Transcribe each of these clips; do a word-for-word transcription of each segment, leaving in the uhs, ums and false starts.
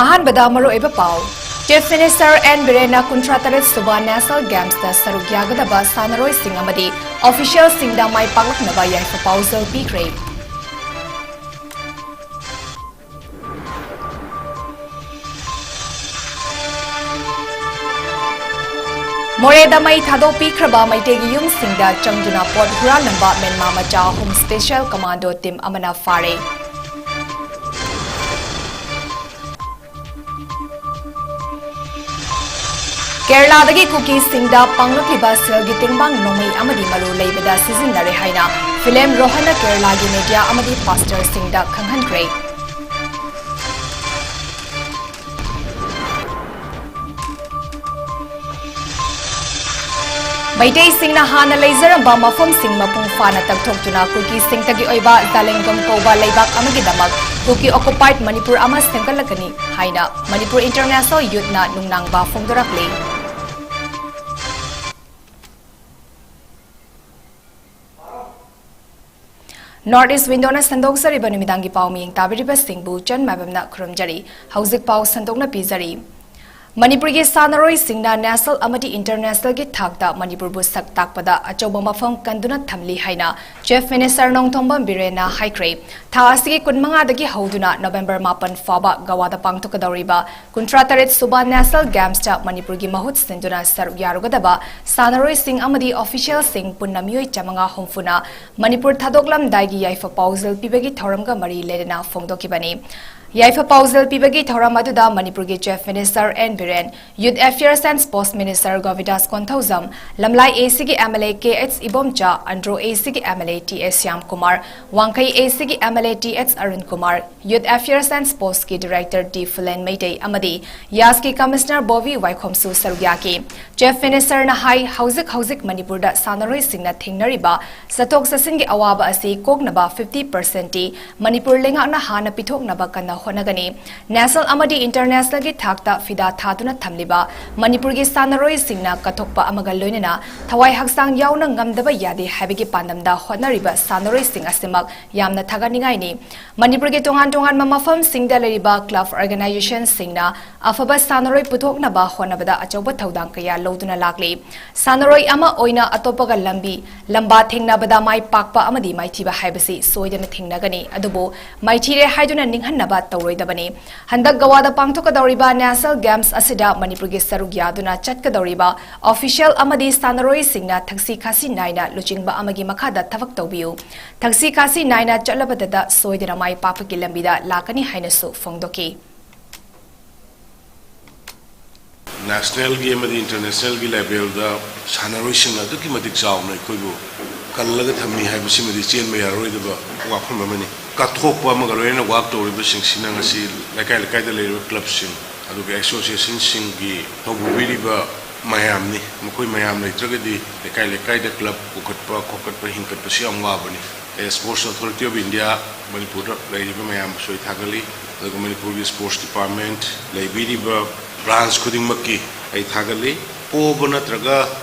ꯑꯍꯥꯟꯕꯗ ꯃꯔꯨꯑꯣꯏꯕ ꯄꯥꯎ꯫ Chief Minister N ꯕꯤꯔꯦꯟꯅ ꯀꯨꯟꯊ꯭ꯔꯥ ꯇꯔꯦꯠ ꯁꯨꯕ National Gamesꯇ ꯁꯔꯨꯛ ꯌꯥꯒꯗꯕ ꯁꯥꯟꯅꯔꯣꯏꯁꯤꯡ ꯑꯃꯗꯤ officialꯁꯤꯡꯗ ꯃꯥꯏ ꯄꯥꯛꯂꯛꯅꯕ ꯌꯥꯏꯐ ꯄꯥꯎꯖꯦꯜ ꯄꯤꯈ꯭ꯔꯦ꯫ ꯃꯣꯔꯦꯗ ꯃꯩ ꯊꯥꯗꯣꯛꯄꯤꯈ꯭ꯔꯕ ꯃꯩꯇꯩꯒꯤ ꯌꯨꯝꯁꯤꯡꯗ ꯆꯪꯗꯨꯅ ꯄꯣꯠ ꯍꯨꯔꯥꯜꯂꯝꯕ ꯃꯦꯟꯃꯥ ꯃꯆꯥ ꯑꯍꯨꯝ special commando team ꯑꯃꯅ ꯐꯥꯔꯦ꯫ ꯀꯦꯔꯂꯥꯗꯒꯤ ꯀꯨꯀꯤꯁꯤꯡꯗ ꯄꯥꯡꯂꯛꯂꯤꯕ ꯁꯦꯜꯒꯤ ꯇꯦꯡꯕꯥꯡ ꯅꯣꯡꯃꯩ ꯑꯃꯗꯤ ꯃꯔꯨ ꯂꯩꯕꯗ ꯁꯤꯖꯤꯟꯅꯔꯦ ꯍꯥꯏꯅ ꯐꯤꯂꯦꯝ ꯔꯣꯍꯟꯅ ꯀꯦꯔꯂꯥꯒꯤ media ꯑꯃꯗꯤ pastorꯁꯤꯡꯗ ꯈꯪꯍꯟꯈ꯭ꯔꯦ꯫ ꯃꯩꯇꯩꯁꯤꯡꯅ ꯍꯥꯟꯅ ꯂꯩꯖꯔꯝꯕ ꯃꯐꯝꯁꯤꯡ ꯃꯄꯨꯡ ꯐꯥꯅ ꯇꯛꯊꯣꯛꯇꯨꯅ ꯀꯨꯀꯤꯁꯤꯡꯇꯒꯤ ꯑꯣꯏꯕ ꯖꯥꯂꯦꯡꯒꯝ ꯀꯧꯕ ꯂꯩꯕꯥꯛ ꯑꯃꯒꯤꯗꯃꯛ Kuki occupied ꯃꯅꯤꯄꯨꯔ ꯑꯃ ꯁꯦꯝꯒꯠꯂꯛꯀꯅꯤ ꯍꯥꯏꯅ ꯃꯅꯤꯄꯨꯔ International Youthꯅ ꯅꯨꯡꯅꯥꯡꯕ ꯐꯣꯡꯗꯣꯔꯛꯂꯤ꯫ North East Windowꯅ ꯁꯟꯗꯣꯛꯆꯔꯤꯕ ꯅꯨꯃꯤꯗꯥꯡꯒꯤ ꯄꯥꯎ ꯃꯤꯌꯦꯡ ꯇꯥꯕꯤꯔꯤꯕꯁꯤꯡꯕꯨ ꯆꯟ ꯃꯥꯏꯕꯝꯅ ꯈꯨꯔꯨꯝꯖꯔꯤ꯫ ꯍꯧꯖꯤꯛ ꯄꯥꯎ ꯁꯟꯗꯣꯛꯅ ꯄꯤꯖꯔꯤ꯫ ꯃꯅꯤꯄꯨꯔꯒꯤ ꯁꯥꯟꯅꯔꯣꯏꯁꯤꯡꯅ national ꯑꯃꯗꯤ internationalꯒꯤ ꯊꯥꯛꯇ ꯃꯅꯤꯄꯨꯔꯕꯨ ꯁꯛ ꯇꯥꯛꯄꯗ ꯑꯆꯧꯕ ꯃꯐꯝ ꯀꯟꯗꯨꯅ ꯊꯝꯂꯤ ꯍꯥꯏꯅ Chief Minister ꯅꯣꯡꯊꯣꯝꯕꯝ ꯕꯤꯔꯦꯟꯅ ꯍꯥꯏꯈ꯭ꯔꯦ꯫ ꯊꯥ ꯑꯁꯤꯒꯤ ꯀꯨꯟꯃꯉꯥꯗꯒꯤ ꯍꯧꯗꯨꯅ November ꯃꯥꯄꯟ ꯐꯥꯎꯕ ꯒꯋꯥꯗ ꯄꯥꯡꯊꯣꯛꯀꯗꯧꯔꯤꯕ ꯀꯨꯟꯊ꯭ꯔꯥ ꯇꯔꯦꯠ ꯁꯨꯕ National Gamesꯇ ꯃꯅꯤꯄꯨꯔꯒꯤ ꯃꯍꯨꯠ ꯁꯤꯟꯗꯨꯅ ꯁꯔꯨꯛ ꯌꯥꯔꯨꯒꯗꯕ ꯁꯥꯟꯅꯔꯣꯏꯁꯤꯡ ꯑꯃꯗꯤ officialꯁꯤꯡ ꯄꯨꯟꯅ ꯃꯤꯑꯣꯏ ꯆꯥꯃꯉꯥ ꯍꯨꯝꯐꯨꯅ ꯃꯅꯤꯄꯨꯔ ꯊꯥꯗꯣꯛꯂꯝꯗꯥꯏꯒꯤ ꯌꯥꯏꯐ ꯄꯥꯎꯖꯦꯜ ꯄꯤꯕꯒꯤ ꯊꯧꯔꯝꯒ ꯃꯔꯤ ꯂꯩꯅꯅ ꯐꯣꯡꯗꯣꯛꯈꯤꯕꯅꯤ꯫ ꯌꯥꯏꯐ ꯄꯥꯎꯖꯦꯜ ꯄꯤꯕꯒꯤ ꯊꯧꯔꯝ ꯑꯗꯨꯗ ꯃꯅꯤꯄꯨꯔꯒꯤ Chief Minister N Biren, Youth Affairs and Sports Minister Govindas Konthoujam, Lamlai ACꯒꯤ MLA K H Ibomcha, Andro ACꯒꯤ MLA T S Shyamkumar, Wangkhei ACꯒꯤ MLA T H Arun Kumar, Youth Affairs and Sportsꯀꯤ Director ꯗꯤ ꯐꯨꯂꯦꯟ ꯃꯩꯇꯩ ꯑꯃꯗꯤ ꯌꯥꯁꯀꯤ Commissioner ꯕꯣꯕꯤ ꯋꯥꯏꯈꯣꯝꯁꯨ ꯁꯔꯨꯛ ꯌꯥꯈꯤ꯫ Chief Ministerꯅ ꯍꯥꯏ, ꯍꯧꯖꯤꯛ ꯍꯧꯖꯤꯛ ꯃꯅꯤꯄꯨꯔꯗ ꯁꯥꯟꯅꯔꯣꯏꯁꯤꯡꯅ ꯊꯦꯡꯅꯔꯤꯕ ꯆꯠꯊꯣꯛ ꯆꯠꯁꯤꯟꯒꯤ ꯑꯋꯥꯕ ꯑꯁꯤ ꯀꯣꯛꯅꯕ fifty percentꯇꯤ ꯃꯅꯤꯄꯨꯔ ꯂꯩꯉꯥꯛꯅ ꯍꯥꯟꯅ ꯄꯤꯊꯣꯛꯅꯕ ꯀꯟꯅ ꯍꯣꯠꯅꯒꯅꯤ꯫ ꯅꯦꯁꯅꯦꯜ ꯑꯃꯗꯤ ꯏꯟꯇꯔꯅꯦꯁꯅꯦꯜꯒꯤ ꯊꯥꯛꯇ ꯐꯤꯗꯥ ꯊꯥꯗꯨꯅ ꯊꯝꯂꯤꯕ ꯃꯅꯤꯄꯨꯔꯒꯤ ꯁꯥꯟꯅꯔꯣꯏꯁꯤꯡꯅ ꯀꯠꯊꯣꯛꯄ ꯑꯃꯒ ꯂꯣꯏꯅꯅ ꯊꯋꯥꯏ ꯍꯛꯆꯥꯡ ꯌꯥꯎꯅ ꯉꯝꯗꯕ ꯌꯥꯗꯦ ꯍꯥꯏꯕꯒꯤ ꯄꯥꯟꯗꯝꯗ ꯍꯣꯠꯅꯔꯤꯕ ꯁꯥꯟꯅꯔꯣꯏꯁꯤꯡ ꯑꯁꯤꯃꯛ ꯌꯥꯝꯅ ꯊꯥꯒꯠꯅꯤꯡꯉꯥꯏꯅꯤ꯫ ꯃꯅꯤꯄꯨꯔꯒꯤ ꯇꯣꯉꯥꯟ ꯇꯣꯉꯥꯟꯕ ꯃꯐꯝꯁꯤꯡꯗ ꯂꯩꯔꯤꯕ ꯀ꯭ꯂꯕ ꯑꯣꯔꯒꯅꯥꯏꯖꯦꯁꯟꯁꯤꯡꯅ ꯑꯐꯕ ꯁꯥꯟꯅꯔꯣꯏ ꯄꯨꯊꯣꯛꯅꯕ ꯍꯣꯠꯅꯕꯗ ꯑꯆꯧꯕ ꯊꯧꯗꯥꯡ ꯀꯌꯥ ꯂꯧꯗꯨꯅ ꯂꯥꯛꯂꯤ꯫ ꯁꯥꯟꯅꯔꯣꯏ ꯑꯃ ꯑꯣꯏꯅ ꯑꯇꯣꯞꯄꯒ ꯂꯝꯕꯤ ꯂꯝꯕꯥ ꯊꯦꯡꯅꯕꯗ ꯃꯥꯏ ꯄꯥꯛꯄ ꯑꯃꯗꯤ ꯃꯥꯏꯊꯤꯕ ꯍꯥꯏꯕꯁꯤ ꯁꯣꯏꯗꯅ ꯊꯦꯡꯅꯒꯅꯤ, ꯑꯗꯨꯕꯨ ꯃꯥꯏꯊꯤꯔꯦ ꯍꯥꯏꯗꯨꯅ ꯅꯤꯡꯍꯟꯅꯕ ꯇꯧꯔꯣꯏꯗꯕꯅꯤ꯫ ꯍꯟꯗꯛ ꯒꯋꯥꯗ ꯄꯥꯡꯊꯣꯛꯀꯗꯧꯔꯤꯕ ꯅꯦꯁꯅꯦꯜ ꯒꯦꯝꯁ ꯑꯁꯤꯗ ꯃꯅꯤꯄꯨꯔꯒꯤ ꯁꯔꯨꯛ ꯌꯥꯗꯨꯅ ꯆꯠꯀꯗꯧꯔꯤꯕ ꯑꯣꯐꯤꯁꯤꯌꯦꯜ ꯑꯃꯗꯤ ꯁꯥꯟꯅꯔꯣꯏꯁꯤꯡꯅ ꯊꯛꯁꯤ ꯈꯥꯁꯤ ꯅꯥꯏꯅ ꯂꯨꯆꯤꯡꯕ ꯑꯃꯒꯤ ꯃꯈꯥꯗ ꯊꯕꯛ ꯇꯧꯕꯤꯌꯨ꯫ ꯊꯛꯁꯤ ꯈꯥꯁꯤ ꯅꯥꯏꯅ ꯆꯠꯂꯕꯗꯇ ꯁꯣꯏꯗꯅ ꯃꯥꯏ ꯄꯥꯛꯄꯒꯤ ꯂꯝꯕꯤꯗ ꯂꯥꯛꯀꯅꯤ ꯍꯥꯏꯅꯁꯨ ꯐꯣꯡꯗꯣꯛꯈꯤ꯫ ꯅꯦꯁꯅꯦꯜꯒꯤ ꯑꯃꯗꯤ ꯏꯟꯇꯔꯅꯦꯁꯅꯦꯜꯒꯤ ꯂꯦꯚꯦꯜꯗ ꯁꯥꯟꯅꯔꯣꯏꯁꯤꯡꯅ ꯑꯗꯨꯛꯀꯤ ꯃꯇꯤꯛ ꯆꯥꯎꯅ ꯑꯩꯈꯣꯏꯕꯨ ꯀꯜꯂꯒ ꯊꯝꯃꯤ ꯍꯥꯏꯕꯁꯤꯃꯗꯤ ꯆꯦꯟꯕ ꯌꯥꯔꯔꯣꯏꯗꯕ ꯋꯥꯐꯝ ꯑꯃꯅꯤ꯫ ꯀꯠꯊꯣꯛꯄ ꯑꯃꯒ ꯂꯣꯏꯅꯅ ꯋꯥꯛ ꯇꯧꯔꯤꯕꯁꯤꯡꯁꯤꯅ ꯉꯁꯤ ꯂꯩꯀꯥꯏ ꯂꯩꯀꯥꯏꯗ ꯂꯩꯔꯤꯕ ꯀ꯭ꯂꯕꯁꯤꯡ, ꯑꯗꯨꯒ ꯑꯦꯁꯣꯁꯤꯌꯦꯁꯟꯁꯤꯡꯒꯤ ꯊꯧꯕꯨꯕꯤꯔꯤꯕ ꯃꯌꯥꯝꯅꯤ꯫ ꯃꯈꯣꯏ ꯃꯌꯥꯝ ꯂꯩꯇ꯭ꯔꯒꯗꯤ ꯂꯩꯀꯥꯏ ꯂꯩꯀꯥꯏꯗ ꯀ꯭ꯂꯕ ꯄꯨꯈꯠꯄ, ꯈꯣꯀꯠꯄ, ꯍꯤꯡꯀꯠꯄꯁꯤ ꯌꯥꯝ ꯋꯥꯕꯅꯤ꯫ ꯑꯦ, Sports Authority of India, ꯃꯅꯤꯄꯨꯔꯗ ꯂꯩꯔꯤꯕ ꯃꯌꯥꯝꯕꯨꯁꯨ ꯑꯩ ꯊꯥꯒꯠꯂꯤ꯫ ꯑꯗꯨꯒ ꯃꯅꯤꯄꯨꯔꯒꯤ ꯁ꯭ꯄꯣꯔꯠꯁ ꯗꯤꯄꯥꯔꯠꯃꯦꯟꯠ ꯂꯩꯕꯤꯔꯤꯕ ꯕ꯭ꯔꯥꯟꯆ ꯈꯨꯗꯤꯡꯃꯛꯀꯤ ꯑꯩ ꯊꯥꯒꯠꯂꯤ꯫ ꯄꯣꯕ ꯅꯠꯇ꯭ꯔꯒ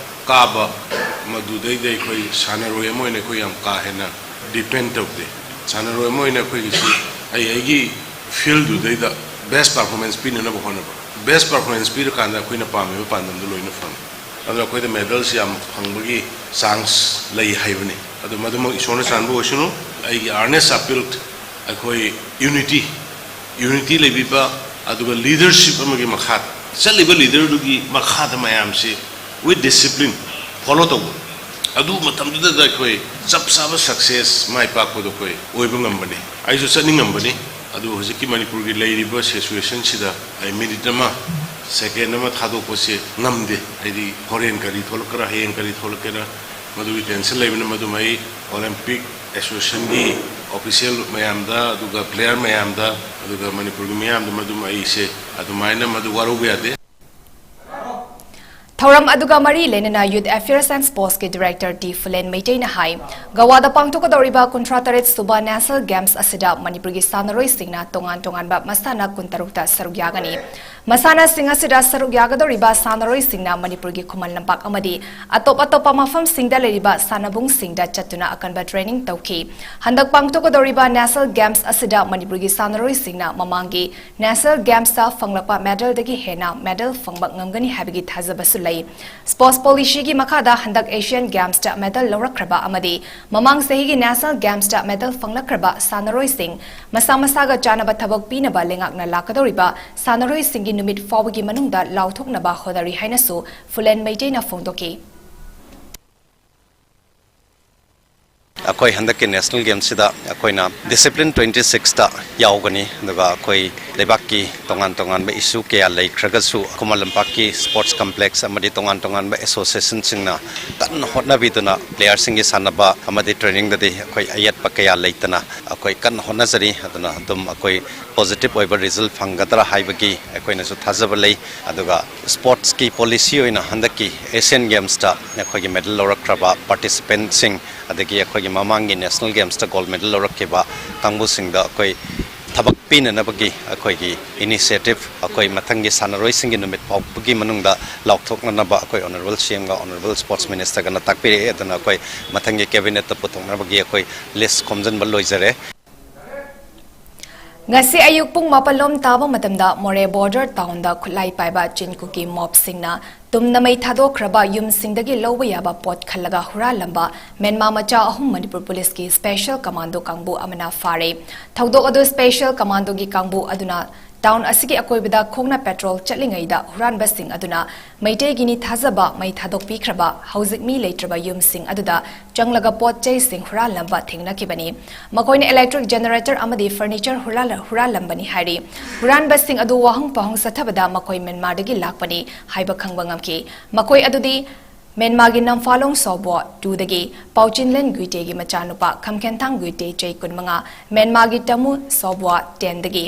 ꯀꯥꯕ, ꯃꯗꯨꯗꯩꯗ ꯑꯩꯈꯣꯏ ꯁꯥꯟꯅꯔꯣꯏ ꯑꯃ ꯑꯣꯏꯅ ꯑꯩꯈꯣꯏ ꯌꯥꯝ ꯀꯥ ꯍꯦꯟꯅ ꯗꯤꯄꯦꯟ ꯇꯧꯗꯦ꯫ ꯁꯥꯟꯅꯔꯣꯏ ꯑꯃ ꯑꯣꯏꯅ ꯑꯩꯈꯣꯏꯒꯤꯁꯨ ꯑꯩ ꯑꯩꯒꯤ ꯐꯤꯜꯗꯨꯗꯩꯗ ꯕꯦꯁ ꯄꯔꯐꯣꯔꯃꯦꯟꯁ ꯄꯤꯅꯅꯕ ꯍꯣꯠꯅꯕ꯫ ꯕꯦꯁ ꯄꯔꯐꯣꯔꯃꯦꯟꯁ ꯄꯤꯔꯀꯥꯟꯗ ꯑꯩꯈꯣꯏꯅ ꯄꯥꯝꯃꯤꯕ ꯄꯥꯟꯗꯝꯗꯨ ꯂꯣꯏꯅ ꯐꯪꯉꯤ꯫ ꯑꯗꯨꯅ ꯑꯩꯈꯣꯏꯗ ꯃꯦꯗꯜꯁ ꯌꯥꯝ ꯐꯪꯕꯒꯤ ꯆꯥꯟꯁ ꯂꯩ ꯍꯥꯏꯕꯅꯤ꯫ ꯑꯗꯨ ꯃꯗꯨꯃꯛ ꯏꯁꯣꯔꯅ ꯆꯥꯟꯕ ꯑꯣꯏꯁꯅꯨ꯫ ꯑꯩꯒꯤ earnest appeal, ꯑꯩꯈꯣꯏ ꯌꯨꯅꯤꯇꯤ, ꯌꯨꯅꯤꯇꯤ ꯂꯩꯕꯤꯕ, ꯑꯗꯨꯒ ꯂꯤꯗꯔꯁꯤꯞ ꯑꯃꯒꯤ ꯃꯈꯥꯗ, ꯆꯠꯂꯤꯕ ꯂꯤꯗꯔꯗꯨꯒꯤ ꯃꯈꯥꯗ ꯃꯌꯥꯝꯁꯤ with discipline follow ꯇꯧꯕ, ꯑꯗꯨ ꯃꯇꯝꯗꯨꯗ ꯑꯩꯈꯣꯏ ꯆꯞ ꯆꯥꯕ ꯁꯛꯁꯦꯁ, ꯃꯥꯏ ꯄꯥꯛꯄꯗꯣ ꯑꯩꯈꯣꯏ ꯑꯣꯏꯕ ꯉꯝꯕꯅꯤ꯫ ꯑꯩꯁꯨ ꯆꯠꯅꯤꯡꯉꯝꯕꯅꯤ, ꯑꯗꯨ ꯍꯧꯖꯤꯛꯀꯤ ꯃꯅꯤꯄꯨꯔꯒꯤ ꯂꯩꯔꯤꯕ ꯁꯤꯆꯨꯋꯦꯁꯟꯁꯤꯗ ꯑꯩ ꯃꯤꯅꯤꯠ ꯑꯃ, ꯁꯦꯀꯦꯟ ꯑꯃ ꯊꯥꯗꯣꯛꯄꯁꯦ ꯉꯝꯗꯦ꯫ ꯑꯩꯗꯤ ꯍꯣꯔꯦꯟ ꯀꯔꯤ ꯊꯣꯛꯂꯛꯀꯔꯥ, ꯍꯌꯦꯡ ꯀꯔꯤ ꯊꯣꯛꯂꯛꯀꯦꯔꯥ, ꯃꯗꯨꯒꯤ ꯇꯦꯟꯁꯟ ꯂꯩꯕꯅ ꯃꯗꯨꯝ ꯑꯩ ꯑꯣꯂꯦꯝꯄꯤꯛ ꯑꯦꯁꯣꯁꯤꯌꯦꯁꯟꯒꯤ ꯑꯣꯐꯤꯁꯤꯌꯦꯜ ꯃꯌꯥꯝꯗ, ꯑꯗꯨꯒ ꯄ꯭ꯂꯦꯌꯔ ꯃꯌꯥꯝꯗ, ꯑꯗꯨꯒ ꯃꯅꯤꯄꯨꯔꯒꯤ ꯃꯤꯌꯥꯝꯗ ꯃꯗꯨꯝ ꯑꯩꯁꯦ ꯑꯗꯨꯃꯥꯏꯅ ꯃꯗꯨ ꯋꯥꯔꯧꯕ ꯌꯥꯗꯦ꯫ ꯊꯧꯔꯝ ꯑꯗꯨꯒ ꯃꯔꯤ ꯂꯩꯅꯅ Youth Affairs and Sportsꯀꯤ Director ꯇꯤ ꯐꯨꯂꯦꯟ ꯃꯩꯇꯩꯅ ꯍꯥꯏ, ꯒꯋꯥꯗ ꯄꯥꯡꯊꯣꯛꯀꯗꯧꯔꯤꯕ ꯀꯨꯟꯊ꯭ꯔꯥ ꯇꯔꯦꯠ ꯁꯨꯕ National Games ꯑꯁꯤꯗ ꯃꯅꯤꯄꯨꯔꯒꯤ ꯁꯥꯟꯅꯔꯣꯏꯁꯤꯡꯅ ꯇꯣꯉꯥꯟ ꯇꯣꯉꯥꯟꯕ ꯃꯁꯥꯟꯅ ꯀꯨꯟꯇꯔꯨꯛꯇ ꯁꯔꯨꯛ ꯌꯥꯒꯅꯤ꯫ ꯃꯁꯥꯟꯅꯁꯤꯡ ꯑꯁꯤꯗ ꯁꯔꯨꯛ ꯌꯥꯒꯗꯧꯔꯤꯕ ꯁꯥꯟꯅꯔꯣꯏꯁꯤꯡꯅ ꯃꯅꯤꯄꯨꯔꯒꯤ ꯈꯨꯃꯟ ꯂꯝꯄꯥꯛ ꯑꯃꯗꯤ ꯑꯇꯣꯞ ꯑꯇꯣꯞꯄ ꯃꯐꯝꯁꯤꯡꯗ ꯂꯩꯔꯤꯕ ꯁꯥꯟꯅꯕꯨꯡꯁꯤꯡꯗ ꯆꯠꯇꯨꯅ ꯑꯀꯟꯕ training ꯇꯧꯈꯤ꯫ ꯍꯟꯗꯛ ꯄꯥꯡꯊꯣꯛꯀꯗꯧꯔꯤꯕ National Games ꯑꯁꯤꯗ ꯃꯅꯤꯄꯨꯔꯒꯤ ꯁꯥꯟꯅꯔꯣꯏꯁꯤꯡꯅ ꯃꯃꯥꯡꯒꯤ National Gamesꯇ ꯐꯪꯂꯛꯄ medalꯗꯒꯤ ꯍꯦꯟꯅ medal ꯐꯪꯕ ꯉꯝꯒꯅꯤ ꯍꯥꯏꯕꯒꯤ ꯊꯥꯖꯕꯁꯨ ꯂꯩ꯫ Sports Policyꯒꯤ ꯃꯈꯥꯗ ꯍꯟꯗꯛ Asian Gamesꯇ medal ꯂꯧꯔꯛꯈ꯭ꯔꯕ ꯑꯃꯗꯤ ꯃꯃꯥꯡ ꯆꯍꯤꯒꯤ National Gamesꯇ medal ꯐꯪꯂꯛꯈ꯭ꯔꯕ ꯁꯥꯟꯅꯔꯣꯏꯁꯤꯡ ꯃꯁꯥ ꯃꯁꯥꯒ ꯆꯥꯟꯅꯕ ꯊꯕꯛ ꯄꯤꯅꯕ ꯂꯩꯉꯥꯛꯅ ꯂꯥꯛꯀꯗꯧꯔꯤꯕ ꯁꯥꯟꯅꯔꯣꯏꯁꯤꯡꯒꯤ ꯅꯨꯃꯤꯠ ꯐꯥꯎꯕꯒꯤ ꯃꯅꯨꯡꯗ ꯂꯥꯎꯊꯣꯛꯅꯕ ꯍꯣꯠꯅꯔꯤ ꯍꯥꯏꯅꯁꯨ ꯐꯨꯂꯦꯟ ꯃꯩꯇꯩꯅ ꯐꯣꯡꯗꯣꯛꯈꯤ꯫ ꯑꯩꯈꯣꯏ ꯍꯟꯗꯛꯀꯤ National Gamesꯁꯤꯗ ꯑꯩꯈꯣꯏꯅ Discipline twenty sixꯇ ꯌꯥꯎꯒꯅꯤ, ꯑꯗꯨꯒ ꯑꯩꯈꯣꯏ ꯂꯩꯕꯥꯛꯀꯤ ꯇꯣꯉꯥꯟ ꯇꯣꯉꯥꯟꯕ issue ꯀꯌꯥ ꯂꯩꯈ꯭ꯔꯒꯁꯨ ꯈꯨꯃꯟ ꯂꯝꯄꯥꯛꯀꯤ sports complex ꯑꯃꯗꯤ ꯇꯣꯉꯥꯟ ꯇꯣꯉꯥꯟꯕ associationꯁꯤꯡꯅ ꯀꯟꯅ ꯍꯣꯠꯅꯕꯤꯗꯨꯅ playerꯁꯤꯡꯒꯤ ꯁꯥꯟꯅꯕ ꯑꯃꯗꯤ trainingꯗꯗꯤ ꯑꯩꯈꯣꯏ ꯑꯌꯦꯠꯄ ꯀꯌꯥ ꯂꯩꯇꯅ ꯑꯩꯈꯣꯏ ꯀꯟꯅ ꯍꯣꯠꯅꯖꯔꯤ꯫ ꯑꯗꯨꯅ ꯑꯗꯨꯝ ꯑꯩꯈꯣꯏ positive ꯑꯣꯏꯕ result ꯐꯪꯒꯗ꯭ꯔꯥ ꯍꯥꯏꯕꯒꯤ ꯑꯩꯈꯣꯏꯅꯁꯨ ꯊꯥꯖꯕ ꯂꯩ꯫ ꯑꯗꯨꯒ sportsꯀꯤ policy ꯑꯣꯏꯅ ꯍꯟꯗꯛꯀꯤ Asian Gamesꯇ ꯑꯩꯈꯣꯏꯒꯤ medal ꯂꯧꯔꯛꯈ꯭ꯔꯕ participantꯁꯤꯡ, ꯑꯗꯒꯤ ꯑꯩꯈꯣꯏꯒꯤ ꯃꯃꯥꯡꯒꯤ National Gamesꯇ gold medal ꯂꯧꯔꯛꯈꯤꯕ ꯀꯥꯡꯕꯨꯁꯤꯡꯗ ꯑꯩꯈꯣꯏ ꯊꯕꯛ ꯄꯤꯅꯅꯕꯒꯤ ꯑꯩꯈꯣꯏꯒꯤ initiative ꯑꯩꯈꯣꯏ ꯃꯊꯪꯒꯤ ꯁꯥꯟꯅꯔꯣꯏꯁꯤꯡꯒꯤ ꯅꯨꯃꯤꯠ ꯐꯥꯎꯕꯒꯤ ꯃꯅꯨꯡꯗ ꯂꯥꯎꯊꯣꯛꯅꯅꯕ ꯑꯩꯈꯣꯏ Honourable CMꯒ Honourable Sports Ministerꯒꯅ ꯇꯥꯛꯄꯤꯔꯛꯑꯦ꯫ ꯑꯗꯨꯅ ꯑꯩꯈꯣꯏ ꯃꯊꯪꯒꯤ cabinetꯇ ꯄꯨꯊꯣꯛꯅꯕꯒꯤ ꯑꯩꯈꯣꯏ list ꯈꯣꯝꯖꯤꯟꯕ ꯂꯣꯏꯖꯔꯦ꯫ ꯉꯁꯤ ꯑꯌꯨꯛ ꯄꯨꯡ ꯃꯥꯄꯜ ꯂꯣꯝ ꯇꯥꯕ ꯃꯇꯝꯗ ꯃꯣꯔꯦ border townꯗ ꯈꯨꯠꯂꯥꯏ ꯄꯥꯏꯕ ꯆꯤꯟ ꯀꯨꯀꯤ mobꯁꯤꯡꯅ ꯇꯨꯝꯅ ꯃꯩ ꯊꯥꯗꯣꯛꯈ꯭ꯔꯕ ꯌꯨꯝꯁꯤꯡꯗꯒꯤ ꯂꯧꯕ ꯌꯥꯕ ꯄꯣꯠ ꯈꯜꯂꯒ ꯍꯨꯔꯥꯜꯂꯝꯕ ꯃ꯭ꯌꯥꯟꯃꯥꯔ ꯃꯆꯥ ꯑꯍꯨꯝ ꯃꯅꯤꯄꯨꯔ policeꯀꯤ special commando ꯀꯥꯡꯕꯨ ꯑꯃꯅ ꯐꯥꯔꯦ꯫ ꯊꯧꯗꯣꯛ ꯑꯗꯨ special commandoꯒꯤ ꯀꯥꯡꯕꯨ ꯑꯗꯨꯅ town ꯑꯁꯤꯒꯤ ꯑꯀꯣꯏꯕꯗ ꯈꯣꯡꯅ patrol ꯆꯠꯂꯤꯉꯩꯗ ꯍꯨꯔꯥꯟꯕꯁꯤꯡ ꯑꯗꯨꯅ ꯃꯩꯇꯩꯒꯤꯅꯤ ꯊꯥꯖꯕ ꯃꯩ ꯊꯥꯗꯣꯛꯄꯤꯈ꯭ꯔꯕ ꯍꯧꯖꯤꯛ ꯃꯤ ꯂꯩꯇ꯭ꯔꯕ ꯌꯨꯝꯁꯤꯡ ꯑꯗꯨꯗ ꯆꯪꯂꯒ ꯄꯣꯠ ꯆꯩꯁꯤꯡ ꯍꯨꯔꯥꯜꯂꯝꯕ ꯊꯦꯡꯅꯈꯤꯕꯅꯤ꯫ ꯃꯈꯣꯏꯅ electric generator ꯑꯃꯗꯤ furniture ꯍꯨꯔꯥꯜ-, ꯍꯨꯔꯥꯜꯂꯝꯕꯅꯤ ꯍꯥꯏꯔꯤ꯫ ꯍꯨꯔꯥꯟꯕꯁꯤꯡ ꯑꯗꯨ ꯋꯥꯍꯪ ꯄꯥꯎꯍꯪ ꯆꯠꯊꯕꯗ ꯃꯈꯣꯏ ꯃ꯭ꯌꯥꯟꯃꯥꯔꯗꯒꯤ ꯂꯥꯛꯄꯅꯤ ꯍꯥꯏꯕ ꯈꯪꯕ ꯉꯝꯈꯤ꯫ ꯃꯈꯣꯏ ꯑꯗꯨꯗꯤ ꯃ꯭ꯌꯥꯟꯃꯥꯔꯒꯤ ꯅꯝꯐꯥꯂꯣꯡ ꯁꯣꯕꯣ twoꯗꯒꯤ ꯄꯥꯎꯆꯤꯟꯂꯦꯟ ꯒꯨꯏꯇꯦꯒꯤ ꯃꯆꯥꯅꯨꯄꯥ ꯈꯝꯈꯦꯟꯊꯥꯡ ꯒꯨꯏꯇꯦ ꯆꯍꯤ ꯀꯨꯟꯃꯉꯥ, ꯃ꯭ꯌꯥꯟꯃꯥꯔꯒꯤ ꯇꯃꯨ ꯁꯣꯕꯣ tenꯗꯒꯤ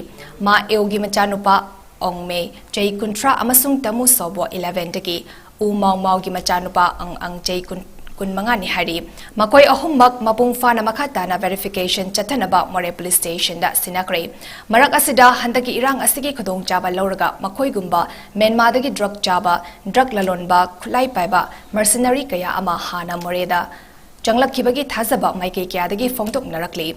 ꯃꯥ ꯑꯦꯎꯒꯤ ꯃꯆꯥꯅꯨꯄꯥ ꯑꯣꯡꯃꯦ ꯆꯍꯤ ꯀꯨꯟꯊ꯭ꯔꯥ ꯑꯃꯁꯨꯡ ꯇꯃꯨ ꯁꯣꯕꯣ elevenꯗꯒꯤ ꯎ ꯃꯥꯎ ꯃꯥꯎꯒꯤ ꯃꯆꯥꯅꯨꯄꯥ ꯑꯪ ꯑꯪ ꯆꯍꯤ ꯀꯨꯟ, ꯀꯨꯟꯃꯉꯥꯅꯤ ꯍꯥꯏꯔꯤ꯫ ꯃꯈꯣꯏ ꯑꯍꯨꯝꯃꯛ ꯃꯄꯨꯡ ꯐꯥꯅ ꯃꯈꯥ ꯇꯥꯅ verification ꯆꯠꯊꯅꯕ ꯃꯣꯔꯦ police stationꯗ ꯁꯤꯟꯅꯈ꯭ꯔꯦ꯫ ꯃꯔꯛ ꯑꯁꯤꯗ ꯍꯟꯗꯛꯀꯤ ꯏꯔꯥꯡ ꯑꯁꯤꯒꯤ ꯈꯨꯗꯣꯡꯆꯥꯕ ꯂꯧꯔꯒ ꯃꯈꯣꯏꯒꯨꯝꯕ ꯃ꯭ꯌꯥꯟꯃꯥꯔꯗꯒꯤ drug ꯆꯥꯕ, drug ꯂꯂꯣꯟꯕ, ꯈꯨꯠꯂꯥꯏ ꯄꯥꯏꯕ mercenary ꯀꯌꯥ ꯑꯃ ꯍꯥꯟꯅ ꯃꯣꯔꯦꯗ ꯆꯪꯂꯛꯈꯤꯕꯒꯤ ꯊꯥꯖꯕ ꯃꯥꯏꯀꯩ ꯀꯌꯥꯗꯒꯤ ꯐꯣꯡꯗꯣꯛꯅꯔꯛꯂꯤ꯫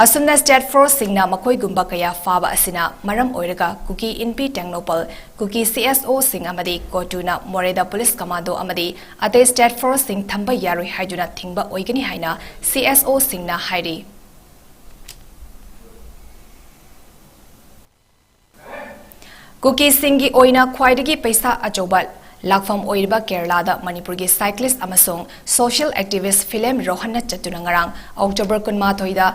ꯑꯁꯨꯝꯅ state forceꯁꯤꯡꯅ ꯃꯈꯣꯏꯒꯨꯝꯕ ꯀꯌꯥ ꯐꯥꯕ ꯑꯁꯤꯅ ꯃꯔꯝ ꯑꯣꯏꯔꯒ ꯀꯨꯀꯤ ꯏꯟꯄꯤ ꯇꯦꯡꯅꯧꯄꯜ, ꯀꯨꯀꯤ CSOꯁꯤꯡ ꯑꯃꯗꯤ ꯀꯣꯇꯨꯅ ꯃꯣꯔꯦꯗ police commando ꯑꯃꯗꯤ ꯑꯇꯩ state forceꯁꯤꯡ ꯊꯝꯕ ꯌꯥꯔꯣꯏ ꯍꯥꯏꯗꯨꯅ ꯊꯤꯡꯕ ꯑꯣꯏꯒꯅꯤ ꯍꯥꯏꯅ CSOꯁꯤꯡꯅ ꯍꯥꯏꯔꯤ꯫ ꯀꯨꯀꯤꯁꯤꯡꯒꯤ ꯑꯣꯏꯅ ꯈ꯭ꯋꯥꯏꯗꯒꯤ ꯄꯩꯁꯥ ꯑꯆꯧꯕ ꯂꯥꯛꯐꯝ ꯑꯣꯏꯔꯤꯕ ꯀꯦꯔꯂꯥꯗ ꯃꯅꯤꯄꯨꯔꯒꯤ cyclist ꯑꯃꯁꯨꯡ social activist ꯐꯤꯂꯦꯝ ꯔꯣꯍꯟꯅ ꯆꯠꯇꯨꯅ ꯉꯔꯥꯡ October ꯀꯨꯟꯃꯥꯊꯣꯏꯗ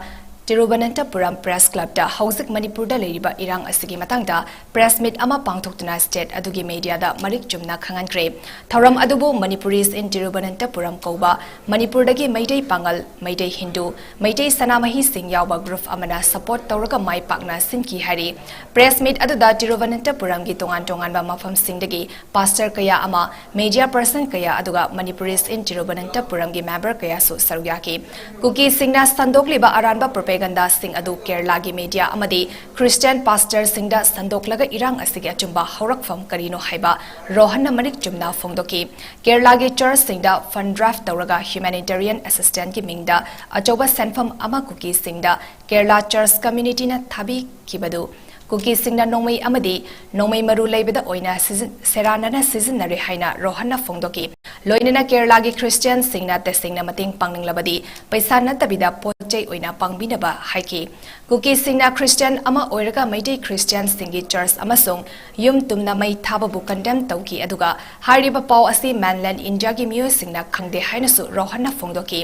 ꯇꯤꯔꯨꯕꯅꯟꯇꯄꯨꯔꯝ Press Clubꯇ ꯍꯧꯖꯤꯛ ꯃꯅꯤꯄꯨꯔꯗ ꯂꯩꯔꯤꯕ ꯏꯔꯥꯡ ꯑꯁꯤꯒꯤ ꯃꯇꯥꯡꯗ press meet ꯑꯃ ꯄꯥꯡꯊꯣꯛꯇꯨꯅ state ꯑꯗꯨꯒꯤ mediaꯗ ꯃꯔꯤꯛ ꯆꯨꯝꯅ ꯈꯪꯍꯟꯈ꯭ꯔꯦ꯫ ꯊꯧꯔꯝ ꯑꯗꯨꯕꯨ Manipuris in Tiruvananthapuram ꯀꯧꯕ ꯃꯅꯤꯄꯨꯔꯗꯒꯤ ꯃꯩꯇꯩ ꯄꯥꯉꯜ, ꯃꯩꯇꯩ ꯍꯤꯟꯗꯨ, ꯃꯩꯇꯩ ꯁꯅꯥꯃꯍꯤꯁꯤꯡ ꯌꯥꯎꯕ group ꯑꯃꯅ support ꯇꯧꯔꯒ ꯃꯥꯏ ꯄꯥꯛꯅ ꯁꯤꯟꯈꯤ ꯍꯥꯏꯔꯤ꯫ Press meet ꯑꯗꯨꯗ ꯇꯤꯔꯨꯚꯅꯟꯊꯄꯨꯔꯝꯒꯤ ꯇꯣꯉꯥꯟ ꯇꯣꯉꯥꯟꯕ ꯃꯐꯝꯁꯤꯡꯗꯒꯤ pastor ꯀꯌꯥ ꯑꯃ, media person ꯀꯌꯥ, ꯑꯗꯨꯒ Manipuris in Tiruvananthapuramꯒꯤ member ꯀꯌꯥꯁꯨ ꯁꯔꯨꯛ ꯌꯥꯈꯤ꯫ ꯀꯨꯀꯤꯁꯤꯡꯅ ꯁꯟꯗꯣꯛꯂꯤꯕ ꯑꯔꯥꯟꯕ propagandaꯁꯤꯡ ꯑꯗꯨ ꯀꯦꯔꯂꯥꯒꯤ media ꯑꯃꯗꯤ Christian pastorꯁꯤꯡꯗ ꯁꯟꯗꯣꯛꯂꯒ ꯏꯔꯥꯡ ꯑꯁꯤꯒꯤ ꯑꯆꯨꯝꯕ ꯍꯧꯔꯛꯐꯝ ꯀꯔꯤꯅꯣ ꯍꯥꯏꯕ ꯔꯣꯍꯟꯅ ꯃꯔꯤꯛ ꯆꯨꯝꯅ ꯐꯣꯡꯗꯣꯛꯈꯤ꯫ ꯀꯦꯔꯂꯥꯒꯤ churchꯁꯤꯡꯗ fund drive ꯇꯧꯔꯒ humanitarian assistance ꯀꯤ ꯃꯤꯡꯗ ꯑꯆꯧꯕ ꯁꯦꯟꯐꯝ ꯑꯃ ꯀꯨꯀꯤꯁꯤꯡꯗ ꯀꯦꯔꯂꯥ church community ꯅ ꯊꯥꯕꯤꯈꯤꯕꯗꯨ ꯀꯨꯀꯤꯁꯤꯡꯅ ꯅꯣꯡꯃꯩ ꯑꯃꯗꯤ ꯅꯣꯡꯃꯩ ꯃꯔꯨ ꯂꯩꯕꯗ ꯑꯣꯏꯅ ꯁꯤꯖꯤꯟ-, ꯁꯦꯔꯥꯟꯅꯅ ꯁꯤꯖꯤꯟꯅꯔꯦ ꯍꯥꯏꯅ ꯔꯣꯍꯟꯅ ꯐꯣꯡꯗꯣꯛꯈꯤ꯫ ꯂꯣꯏꯅꯅ ꯀꯦꯔꯂꯥꯒꯤ Christianꯁꯤꯡꯅ ꯇꯁꯦꯡꯅ ꯃꯇꯦꯡ ꯄꯥꯡꯅꯤꯡꯂꯕꯗꯤ ꯄꯩꯁꯥ ꯅꯠꯇꯕꯤꯗ ꯄꯣꯠ ꯆꯩ ꯑꯣꯏꯅ ꯄꯥꯡꯕꯤꯅꯕ ꯍꯥꯏꯈꯤ꯫ ꯀꯨꯀꯤꯁꯤꯡꯅ Christian ꯑꯃ ꯑꯣꯏꯔꯒ ꯃꯩꯇꯩ Christianꯁꯤꯡꯒꯤ church ꯑꯃꯁꯨꯡ ꯌꯨꯝ ꯇꯨꯝꯅ ꯃꯩ ꯊꯥꯕꯕꯨ condemn ꯇꯧꯈꯤ, ꯑꯗꯨꯒ ꯍꯥꯏꯔꯤꯕ ꯄꯥꯎ ꯑꯁꯤ mainland Indiaꯒꯤ ꯃꯤꯑꯣꯏꯁꯤꯡꯅ ꯈꯪꯗꯦ ꯍꯥꯏꯅꯁꯨ ꯔꯣꯍꯟꯅ ꯐꯣꯡꯗꯣꯛꯈꯤ꯫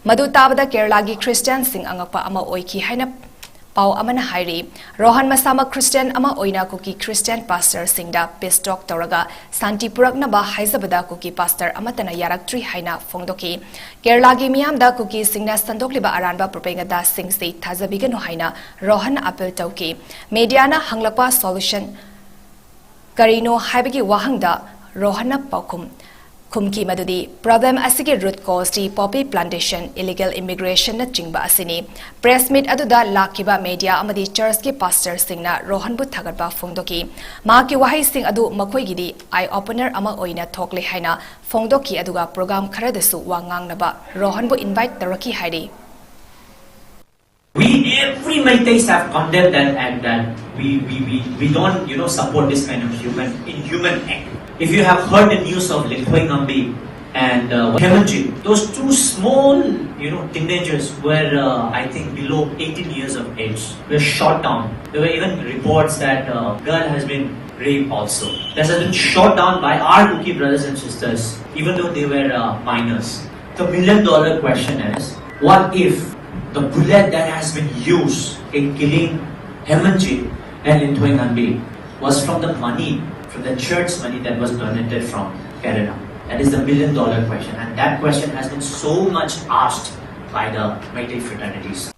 ꯃꯗꯨ ꯇꯥꯕꯗ ꯀꯦꯔꯂꯥꯒꯤ Christianꯁꯤꯡ ꯑꯉꯛꯄ ꯑꯃ ꯑꯣꯏꯈꯤ ꯍꯥꯏꯅ ꯄꯥꯎ ꯑꯃꯅ ꯍꯥꯏꯔꯤ꯫ ꯔꯣꯍꯟ ꯃꯁꯥꯃꯛ Christian ꯑꯃ ꯑꯣꯏꯅ ꯀꯨꯀꯤ Christian pastorꯁꯤꯡꯗ peace talk ꯇꯧꯔꯒ ꯁꯥꯟꯇꯤ ꯄꯨꯔꯛꯅꯕ ꯍꯥꯏꯖꯕꯗ ꯀꯨꯀꯤ pastor ꯑꯃꯠꯇꯅ ꯌꯥꯔꯛꯇ꯭ꯔꯤ ꯍꯥꯏꯅ ꯐꯣꯡꯗꯣꯛꯈꯤ꯫ ꯀꯦꯔꯂꯥꯒꯤ ꯃꯤꯌꯥꯝꯗ ꯀꯨꯀꯤꯁꯤꯡꯅ ꯁꯟꯗꯣꯛꯂꯤꯕ ꯑꯔꯥꯟꯕ propagandaꯁꯤꯡꯁꯤ ꯊꯥꯖꯕꯤꯒꯅꯨ ꯍꯥꯏꯅ ꯔꯣꯍꯟꯅ appeal ꯇꯧꯈꯤ꯫ Mediaꯅ ꯍꯪꯂꯛꯄ solution ꯀꯔꯤꯅꯣ ꯍꯥꯏꯕꯒꯤ ꯋꯥꯍꯪꯗ ꯔꯣꯍꯟꯅ ꯄꯥꯎꯈꯨꯝ ꯈꯨꯝꯈꯤ ꯃꯗꯨꯗꯤ problem ꯑꯁꯤꯒꯤ root causeꯇꯤ poppy plantation, illegal immigrationꯅꯆꯤꯡꯕ ꯑꯁꯤꯅꯤ꯫ Press meet ꯑꯗꯨꯗ ꯂꯥꯛꯈꯤꯕ media ꯑꯃꯗꯤ churchꯀꯤ pastorꯁꯤꯡꯅ ꯔꯣꯍꯟꯕꯨ ꯊꯥꯒꯠꯄ ꯐꯣꯡꯗꯣꯛꯈꯤ꯫ ꯃꯍꯥꯛꯀꯤ ꯋꯥꯍꯩꯁꯤꯡ ꯑꯗꯨ ꯃꯈꯣꯏꯒꯤꯗꯤ eye opener ꯑꯃ ꯑꯣꯏꯅ ꯊꯣꯛꯂꯦ ꯍꯥꯏꯅ ꯐꯣꯡꯗꯣꯛꯈꯤ, ꯑꯗꯨꯒ program ꯈꯔꯗꯁꯨ ꯋꯥ ꯉꯥꯡꯅꯕ ꯔꯣꯍꯟꯕꯨ invite ꯇꯧꯔꯛꯈꯤ ꯍꯥꯏꯔꯤ꯫ We, every Meiteis have condemned that act, that we, we, we, we don't, you know, support this kind of human, inhuman act. If you have heard the news of Lingthoe Ngambi and uh, Hemanjit, those two small, you know, teenagers were, uh, I think, below eighteen years of age, were shot down. There were even reports that uh, girl has been raped also. That has been shot down by our Kuki brothers and sisters, even though they were uh, minors. The million dollar question is, what if the bullet that has been used in killing Hemanjit and Lingthoe Ngambi was from the money, from the church money that was donated from Kerala? That is the million dollar question. And that question has been so much asked by the Meitei fraternities.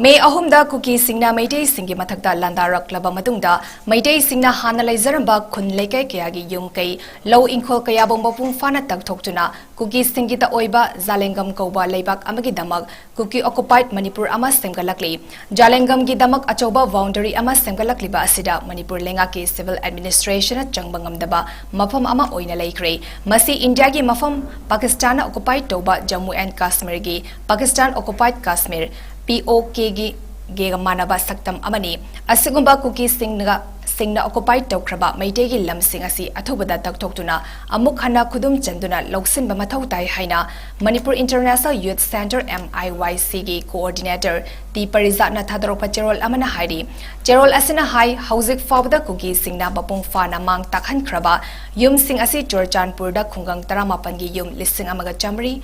ꯃꯦ ꯑꯍꯨꯝꯗ ꯀꯨꯀꯤꯁꯤꯡꯅ ꯃꯩꯇꯩꯁꯤꯡꯒꯤ ꯃꯊꯛꯇ ꯂꯥꯟꯗꯥꯔꯛꯂꯕ ꯃꯇꯨꯡꯗ, ꯃꯩꯇꯩꯁꯤꯡꯅ ꯍꯥꯟꯅ ꯂꯩꯖꯔꯝꯕ ꯈꯨꯟ ꯂꯩꯀꯥꯏ ꯀꯌꯥꯒꯤ ꯌꯨꯝ ꯀꯩ, ꯂꯧ ꯏꯪꯈꯣꯜ ꯀꯌꯥꯕꯨ ꯃꯄꯨꯡ ꯐꯥꯅ ꯇꯛꯊꯣꯛꯇꯨꯅ, ꯀꯨꯀꯤꯁꯤꯡꯒꯤꯗ ꯑꯣꯏꯕ ꯖꯥꯂꯦꯡꯒꯝ ꯀꯧꯕ ꯂꯩꯕꯥꯛ ꯑꯃꯒꯤꯗꯃꯛ ꯀꯨꯀꯤ occupied ꯃꯅꯤꯄꯨꯔ ꯑꯃ ꯁꯦꯝꯒꯠꯂꯛꯂꯤ꯫ ꯖꯥꯂꯦꯡꯒꯝꯒꯤꯗꯃꯛ ꯑꯆꯧꯕ boundary ꯑꯃ ꯁꯦꯝꯒꯠꯂꯛꯂꯤꯕ ꯑꯁꯤꯗ ꯃꯅꯤꯄꯨꯔ ꯂꯩꯉꯥꯛꯀꯤ civil administrationꯅ ꯆꯪꯕ ꯉꯝꯗꯕ ꯃꯐꯝ ꯑꯃ ꯑꯣꯏꯅ ꯂꯩꯈ꯭ꯔꯦ꯫ ꯃꯁꯤ ꯏꯟꯗꯤꯌꯥꯒꯤ ꯃꯐꯝ ꯄꯥꯀꯤꯁꯇꯥꯟꯅ occupied ꯇꯧꯕ Jammu and ꯀꯥꯁꯃꯤꯔꯒꯤ Pakistan occupied Kashmir, POKꯒꯤ ꯒ ꯃꯥꯟꯅꯕ ꯁꯛꯇꯝ ꯑꯃꯅꯤ꯫ ꯑꯁꯤꯒꯨꯝꯕ ꯀꯨꯀꯤꯁꯤꯡꯅ ꯁꯤꯡꯅ ꯑꯣꯀꯨꯄꯥꯏ ꯇꯧꯈ꯭ꯔꯕ ꯃꯩꯇꯩꯒꯤ ꯂꯝꯁꯤꯡ ꯑꯁꯤ ꯑꯊꯨꯕꯗ ꯇꯛꯊꯣꯛꯇꯨꯅ ꯑꯃꯨꯛ ꯍꯟꯅ ꯈꯨꯗꯨꯝ ꯆꯟꯗꯨꯅ ꯂꯧꯁꯤꯟꯕ ꯃꯊꯧ ꯇꯥꯏ ꯍꯥꯏꯅ Manipur international youth centre, M I Y C, ꯒꯤ ꯀꯣꯑꯣꯔꯗꯤꯅꯦꯇꯔ ꯇꯤ ꯄꯔꯤꯖꯥꯠꯅ ꯊꯥꯗꯣꯔꯛꯄ ꯆꯦꯔꯣꯜ ꯑꯃꯅ ꯍꯥꯏꯔꯤ꯫ ꯆꯦꯔꯣꯜ ꯑꯁꯤꯅ ꯍꯥꯏ, ꯍꯧꯖꯤꯛ ꯐꯥꯎꯕꯗ ꯀꯨꯀꯤꯁꯤꯡꯅ ꯃꯄꯨꯡ ꯐꯥꯅ ꯃꯥꯡ ꯇꯥꯛꯍꯟꯈ꯭ꯔꯕ ꯌꯨꯝꯁꯤꯡ ꯑꯁꯤ ꯆꯨꯔꯆꯥꯟꯄꯨꯔꯗ ꯈꯨꯡꯒꯪ ꯇꯔꯥꯃꯥꯄꯟꯒꯤ ꯌꯨꯝ ꯂꯤꯁꯤꯡ ꯑꯃꯒ ꯆꯥꯃꯔꯤ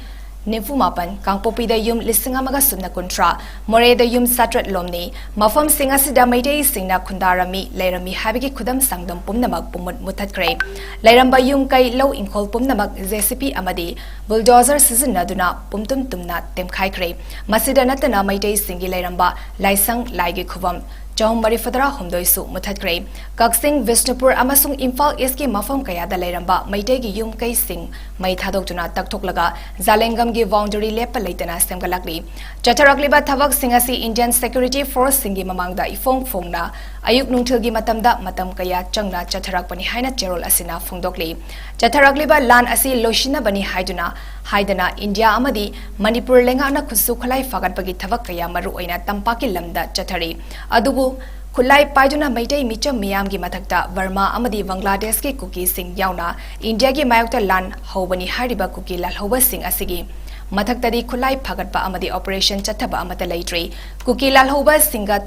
ꯅꯤꯐꯨ ꯃꯥꯄꯟ, ꯀꯥꯡꯄꯣꯛꯄꯤꯗ ꯌꯨꯝ ꯂꯤꯁꯤꯡ ꯑꯃꯒ ꯁꯨꯞꯅ ꯀꯨꯟꯊ꯭ꯔꯥ, ꯃꯣꯔꯦꯗ ꯌꯨꯝ ꯆꯥꯇ꯭ꯔꯦꯠ ꯂꯣꯝꯅꯤ꯫ ꯃꯐꯝꯁꯤꯡ ꯑꯁꯤꯗ ꯃꯩꯇꯩꯁꯤꯡꯅ ꯈꯨꯟꯗꯥꯔꯝꯃꯤ, ꯂꯩꯔꯝꯃꯤ ꯍꯥꯏꯕꯒꯤ ꯈꯨꯗꯝ ꯆꯥꯡꯗꯝ ꯄꯨꯝꯅꯃꯛ ꯄꯨꯝꯃꯨꯠ ꯃꯨꯊꯠꯈ꯭ꯔꯦ꯫ ꯂꯩꯔꯝꯕ ꯌꯨꯝ ꯀꯩ, ꯂꯧ ꯏꯪꯈꯣꯜ ꯄꯨꯝꯅꯃꯛ J C B ꯑꯃꯗꯤ bulldozer ꯁꯤꯖꯤꯟꯅꯗꯨꯅ ꯄꯨꯝꯇꯨꯝ ꯇꯨꯝꯅ ꯇꯦꯝꯈꯥꯏꯈ꯭ꯔꯦ꯫ ꯃꯁꯤꯗ ꯅꯠꯇꯅ ꯃꯩꯇꯩꯁꯤꯡꯒꯤ ꯂꯩꯔꯝꯕ ꯂꯥꯏꯁꯪ, ꯂꯥꯏꯒꯤ ꯈꯨꯕꯝ ꯆꯍꯨꯝ ꯃꯔꯤꯐꯨꯇꯔꯥ ꯍꯨꯝꯗꯣꯏꯁꯨ ꯃꯨꯊꯠꯈ꯭ꯔꯦ꯫ ꯀꯛꯆꯤꯡ, ꯕꯤꯁꯅꯨꯄꯨꯔ ꯑꯃꯁꯨꯡ ꯏꯝꯐꯥꯜ ꯏꯁꯀꯤ ꯃꯐꯝ ꯀꯌꯥꯗ ꯂꯩꯔꯝꯕ ꯃꯩꯇꯩꯒꯤ ꯌꯨꯝ ꯀꯩꯁꯤꯡ ꯃꯩ ꯊꯥꯗꯣꯛꯇꯨꯅ ꯇꯛꯊꯣꯛꯂꯒ ꯖꯥꯂꯦꯡꯒꯝꯒꯤ boundary ꯂꯦꯞꯄ ꯂꯩꯇꯅ ꯁꯦꯝꯒꯠꯂꯛꯂꯤ꯫ ꯆꯠꯊꯔꯛꯂꯤꯕ ꯊꯕꯛꯁꯤꯡ ꯑꯁꯤ Indian security forceꯁꯤꯡꯒꯤ ꯃꯃꯥꯡꯗ ꯏꯐꯣꯡ ꯐꯣꯡꯅ ꯑꯌꯨꯛ ꯅꯨꯡꯊꯤꯜꯒꯤ ꯃꯇꯝꯗ ꯃꯇꯝ ꯀꯌꯥ ꯆꯪꯅ ꯆꯠꯊꯔꯛꯄꯅꯤ ꯍꯥꯏꯅ ꯆꯦꯔꯣꯜ ꯑꯁꯤꯅ ꯐꯣꯡꯗꯣꯛꯂꯤ꯫ ꯆꯠꯊꯔꯛꯂꯤꯕ ꯂꯥꯟ ꯑꯁꯤ ꯂꯣꯏꯁꯤꯟꯅꯕꯅꯤ ꯍꯥꯏꯗꯨꯅ, ꯍꯥꯏꯗꯅ ꯏꯟꯗꯤꯌꯥ ꯑꯃꯗꯤ ꯃꯅꯤꯄꯨꯔ ꯂꯩꯉꯥꯛꯅ ꯈꯨꯠꯁꯨ ꯈꯨꯠꯂꯥꯏ ꯐꯥꯒꯠꯄꯒꯤ ꯊꯕꯛ ꯀꯌꯥ ꯃꯔꯨ ꯑꯣꯏꯅ ꯇꯝꯄꯥꯛꯀꯤ ꯂꯝꯗ ꯆꯠꯊꯔꯤ꯫ ꯑꯗꯨꯕꯨ ꯈꯨꯠꯂꯥꯏ ꯄꯥꯏꯗꯨꯅ ꯃꯩꯇꯩ ꯃꯤꯆꯝ ꯃꯤꯌꯥꯝꯒꯤ ꯃꯊꯛꯇ ꯕꯔꯃꯥ ꯑꯃꯗꯤ ꯕꯪꯒ꯭ꯂꯥꯗꯦꯁꯀꯤ ꯀꯨꯀꯤꯁꯤꯡ ꯌꯥꯎꯅ ꯏꯟꯗꯤꯌꯥꯒꯤ ꯃꯥꯌꯣꯛꯇ ꯂꯥꯟ ꯍꯧꯕꯅꯤ ꯍꯥꯏꯔꯤꯕ ꯀꯨꯀꯤ ꯂꯥꯜꯍꯧꯕꯁꯤꯡ ꯑꯁꯤꯒꯤ ꯃꯊꯛꯇꯗꯤ ꯈꯨꯠꯂꯥꯏ ꯐꯥꯒꯠꯄ ꯑꯃꯗꯤ operation ꯆꯠꯊꯕ ꯑꯃꯠꯇ ꯂꯩꯇ꯭ꯔꯤ꯫ ꯀꯨꯀꯤ ꯂꯥꯜꯍꯧꯕꯁꯤꯡꯒ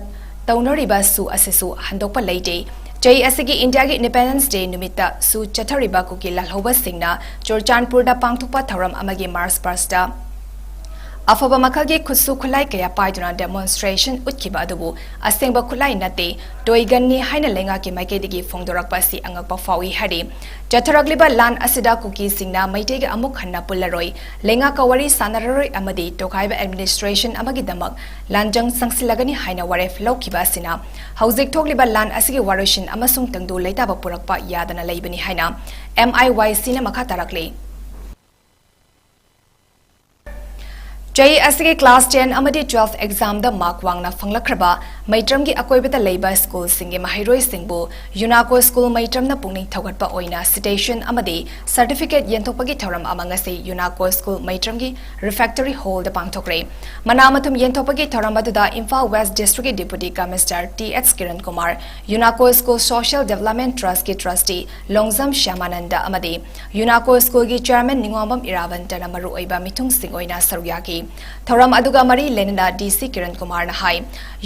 ꯇꯧꯅꯔꯤꯕ ꯁꯨ ꯑꯁꯤꯁꯨ ꯍꯟꯗꯣꯛꯄ ꯂꯩꯇꯦ꯫ ꯆꯍꯤ ꯑꯁꯤꯒꯤ ꯏꯟꯗꯤꯌꯥꯒꯤ Independence Day ꯅꯨꯃꯤꯠꯇ ꯁꯨ ꯆꯠꯊꯔꯤꯕ ꯀꯨꯀꯤ ꯂꯥꯜꯍꯧꯕꯁꯤꯡꯅ ꯆꯨꯔꯆꯥꯟꯄꯨꯔꯗ ꯄꯥꯡꯊꯣꯛꯄ ꯊꯧꯔꯝ ꯑꯃꯒꯤ March past ꯑꯐꯕ ꯃꯈꯜꯒꯤ ꯈꯨꯠꯁꯨ ꯈꯨꯠꯂꯥꯏ ꯀꯌꯥ ꯄꯥꯏꯗꯨꯅ demonstration ꯎꯠꯈꯤꯕ ꯑꯗꯨꯕꯨ ꯑꯁꯦꯡꯕ ꯈꯨꯠꯂꯥꯏ ꯅꯠꯇꯦ, toy gunꯅꯤ ꯍꯥꯏꯅ ꯂꯩꯉꯥꯛꯀꯤ ꯃꯥꯏꯀꯩꯗꯒꯤ ꯐꯣꯡꯗꯣꯔꯛꯄ ꯑꯁꯤ ꯑꯉꯛꯄ ꯐꯥꯎꯏ ꯍꯥꯏꯔꯤ꯫ ꯆꯠꯊꯔꯛꯂꯤꯕ ꯂꯥꯟ ꯑꯁꯤꯗ ꯀꯨꯀꯤꯁꯤꯡꯅ ꯃꯩꯇꯩꯒ ꯑꯃꯨꯛ ꯍꯟꯅ ꯄꯨꯜꯂꯔꯣꯏ, ꯂꯩꯉꯥꯛꯀ ꯋꯥꯔꯤ ꯁꯥꯟꯅꯔꯔꯣꯏ ꯑꯃꯗꯤ ꯇꯣꯈꯥꯏꯕ administration ꯑꯃꯒꯤꯗꯃꯛ ꯂꯥꯟꯖꯪ ꯆꯪꯁꯤꯜꯂꯒꯅꯤ ꯍꯥꯏꯅ ꯋꯥꯔꯦꯞ ꯂꯧꯈꯤꯕ ꯑꯁꯤꯅ ꯍꯧꯖꯤꯛ ꯊꯣꯛꯂꯤꯕ ꯂꯥꯟ ꯑꯁꯤꯒꯤ ꯋꯥꯔꯣꯏꯁꯤꯟ ꯑꯃꯁꯨꯡ ꯇꯪꯗꯨ ꯂꯩꯇꯥꯕ ꯄꯨꯔꯛꯄ ꯌꯥꯗꯅ ꯂꯩꯕꯅꯤ ꯍꯥꯏꯅ M I Y Cꯅ ꯃꯈꯥ ꯇꯥꯔꯛꯂꯤ꯫ ꯆꯍꯤ ꯑꯁꯤꯒꯤ class ten ꯑꯃꯗꯤ twelve examꯗ mark ꯋꯥꯡꯅ ꯐꯪꯂꯛꯈ꯭ꯔꯕ ꯃꯩꯇ꯭ꯔꯝꯒꯤ ꯑꯀꯣꯏꯕꯗ ꯂꯩꯕ schoolꯁꯤꯡꯒꯤ ꯃꯍꯩꯔꯣꯏꯁꯤꯡꯕꯨ UNACO school ꯃꯩꯇ꯭ꯔꯝꯅ ꯄꯨꯛꯅꯤꯡ ꯊꯧꯒꯠꯄ ꯑꯣꯏꯅ citation ꯑꯃꯗꯤ certificate ꯌꯦꯟꯊꯣꯛꯄꯒꯤ ꯊꯧꯔꯝ ꯑꯃ ꯉꯁꯤ UNACO school ꯃꯩꯇ꯭ꯔꯝꯒꯤ refectory hallꯗ ꯄꯥꯡꯊꯣꯛꯈ꯭ꯔꯦ꯫ ꯃꯅꯥ ꯃꯊꯨꯝ ꯌꯦꯟꯊꯣꯛꯄꯒꯤ ꯊꯧꯔꯝ ꯑꯗꯨꯗ Imphal West Districtꯀꯤ Deputy Commissioner T H Kiran Kumar, UNACO School Social Development Trustꯀꯤ trustee Longjam ꯁ꯭ꯌꯥꯃꯥꯅꯟꯗ ꯑꯃꯗꯤ UNACO schoolꯒꯤ chairman ꯅꯤꯉꯣꯝꯕꯝ ꯏꯔꯥꯕꯟꯇꯅ ꯃꯔꯨꯑꯣꯏꯕ ꯃꯤꯊꯨꯡꯁꯤꯡ ꯑꯣꯏꯅ ꯁꯔꯨꯛ ꯌꯥꯈꯤ꯫ ꯊꯧꯔꯝ ꯑꯗꯨꯒ ꯃꯔꯤ ꯂꯩꯅꯅ DC ꯀꯤꯔꯟ ꯀꯨꯃꯥꯔꯅ ꯍꯥꯏ,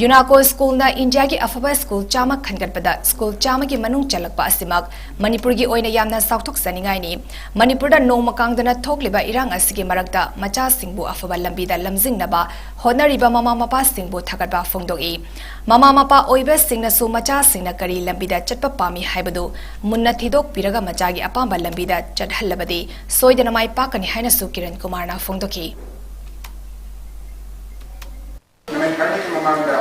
UNACO schoolꯅ ꯏꯟꯗꯤꯌꯥꯒꯤ ꯑꯐꯕ school ꯆꯥꯝꯃ ꯈꯟꯒꯠꯄꯗ school ꯆꯥꯝꯃꯒꯤ ꯃꯅꯨꯡ ꯆꯜꯂꯛꯄ ꯑꯁꯤꯃꯛ ꯃꯅꯤꯄꯨꯔꯒꯤ ꯑꯣꯏꯅ ꯌꯥꯝꯅ ꯆꯥꯎꯊꯣꯛꯆꯅꯤꯡꯉꯥꯏꯅꯤ꯫ ꯃꯅꯤꯄꯨꯔꯗ ꯅꯣꯡꯃ ꯀꯥꯡꯗꯅ ꯊꯣꯛꯂꯤꯕ ꯏꯔꯥꯡ ꯑꯁꯤꯒꯤ ꯃꯔꯛꯇ ꯃꯆꯥꯁꯤꯡꯕꯨ ꯑꯐꯕ ꯂꯝꯕꯤꯗ ꯂꯝꯖꯤꯡꯅꯕ ꯍꯣꯠꯅꯔꯤꯕ ꯃꯃꯥ ꯃꯄꯥꯁꯤꯡꯕꯨ ꯊꯥꯒꯠꯄ ꯐꯣꯡꯗꯣꯛꯏ꯫ ꯃꯃꯥ ꯃꯄꯥ ꯑꯣꯏꯕꯁꯤꯡꯅꯁꯨ ꯃꯆꯥꯁꯤꯡꯅ ꯀꯔꯤ ꯂꯝꯕꯤꯗ ꯆꯠꯄ ꯄꯥꯝꯃꯤ ꯍꯥꯏꯕꯗꯨ ꯃꯨꯟꯅ ꯊꯤꯗꯣꯛꯄꯤꯔꯒ ꯃꯆꯥꯒꯤ ꯑꯄꯥꯝꯕ ꯂꯝꯕꯤꯗ ꯆꯠꯍꯜꯂꯕꯗꯤ ꯁꯣꯏꯗꯅ ꯃꯥꯏ ꯄꯥꯛꯀꯅꯤ ꯍꯥꯏꯅꯁꯨ ꯀꯤꯔꯟ ꯀꯨꯃꯥꯔꯅ ꯐꯣꯡꯗꯣꯛꯈꯤ꯫ ꯅꯨꯃꯤꯠ ꯈꯔꯅꯤꯒꯤ ꯃꯃꯥꯡꯗ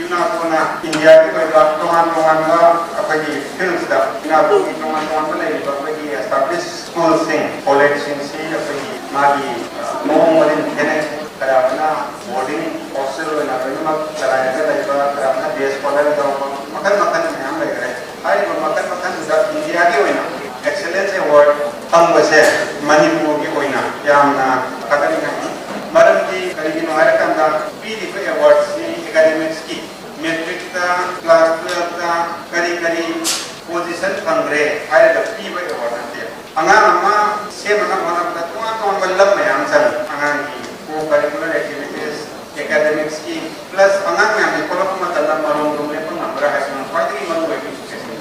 UNACOꯅ ꯏꯟꯗꯤꯌꯥꯒꯤ ꯑꯣꯏꯕ ꯇꯣꯉꯥꯟ ꯇꯣꯉꯥꯟꯕ ꯑꯩꯈꯣꯏꯒꯤ fieldꯁꯇ UNACOꯒꯤ ꯇꯣꯉꯥꯟ ꯇꯣꯉꯥꯟꯕ ꯂꯩꯔꯤꯕ ꯑꯩꯈꯣꯏꯒꯤ established schoolꯁꯤꯡ, collegeꯁꯤꯡꯁꯤ ꯑꯩꯈꯣꯏꯒꯤ ꯃꯥꯒꯤ, ꯑ, ꯃꯑꯣꯡ ꯃꯔꯤꯟ ꯈꯦꯠꯅꯩ꯫ ꯈꯔ ꯑꯃꯅ boarding hostel ꯑꯣꯏꯅ ꯂꯣꯏꯅꯃꯛ ꯆꯂꯥꯏꯔꯒ ꯂꯩꯕ, ꯈꯔ ꯑꯃꯅ day scholar ꯇꯧꯕ, ꯃꯈꯜ ꯃꯈꯜ ꯃꯌꯥꯝ ꯂꯩꯈ꯭ꯔꯦ꯫ ꯍꯥꯏꯔꯤꯕ ꯃꯈꯜ ꯃꯈꯜꯗꯨꯗ ꯏꯟꯗꯤꯌꯥꯒꯤ ꯑꯣꯏꯅ excellence award ꯐꯪꯕꯁꯦ ꯃꯅꯤꯄꯨꯔꯒꯤ ꯑꯣꯏꯅ ꯌꯥꯝꯅ ꯊꯥꯒꯠꯅꯤꯡꯉꯥꯏꯅꯤ꯫ ꯃꯔꯝꯗꯤ ꯀꯔꯤꯒꯤꯅꯣ ꯍꯥꯏꯔꯀꯥꯟꯗ ꯄꯤꯔꯤꯕ awardꯁꯤ academicsꯀꯤ, matricꯇ, class twelveꯇ ꯀꯔꯤ ꯀꯔꯤ position ꯐꯪꯈ꯭ꯔꯦ ꯍꯥꯏꯔꯒ ꯄꯤꯕ award ꯅꯠꯇꯦ꯫ ꯑꯉꯥꯡ ꯑꯃ ꯁꯦꯝꯅꯕ ꯍꯣꯠꯅꯕꯗ ꯇꯣꯉꯥꯟ ꯇꯣꯉꯥꯟꯕ ꯂꯝ ꯃꯌꯥꯝ ꯆꯪꯉꯤ꯫ ꯑꯉꯥꯡꯒꯤ co-curricular activities, academicsꯀꯤ, plus ꯑꯉꯥꯡ ꯃꯌꯥꯝꯁꯦ ꯊꯣꯛꯂꯛꯄ ꯃꯇꯝꯗ ꯃꯔꯣꯝꯗꯣꯝ ꯂꯦꯞꯄ ꯉꯝꯕ꯭ꯔꯥ ꯍꯥꯏꯕꯁꯤꯅ ꯈ꯭ꯋꯥꯏꯗꯒꯤ ꯃꯔꯨꯑꯣꯏꯕ educationꯅꯤ꯫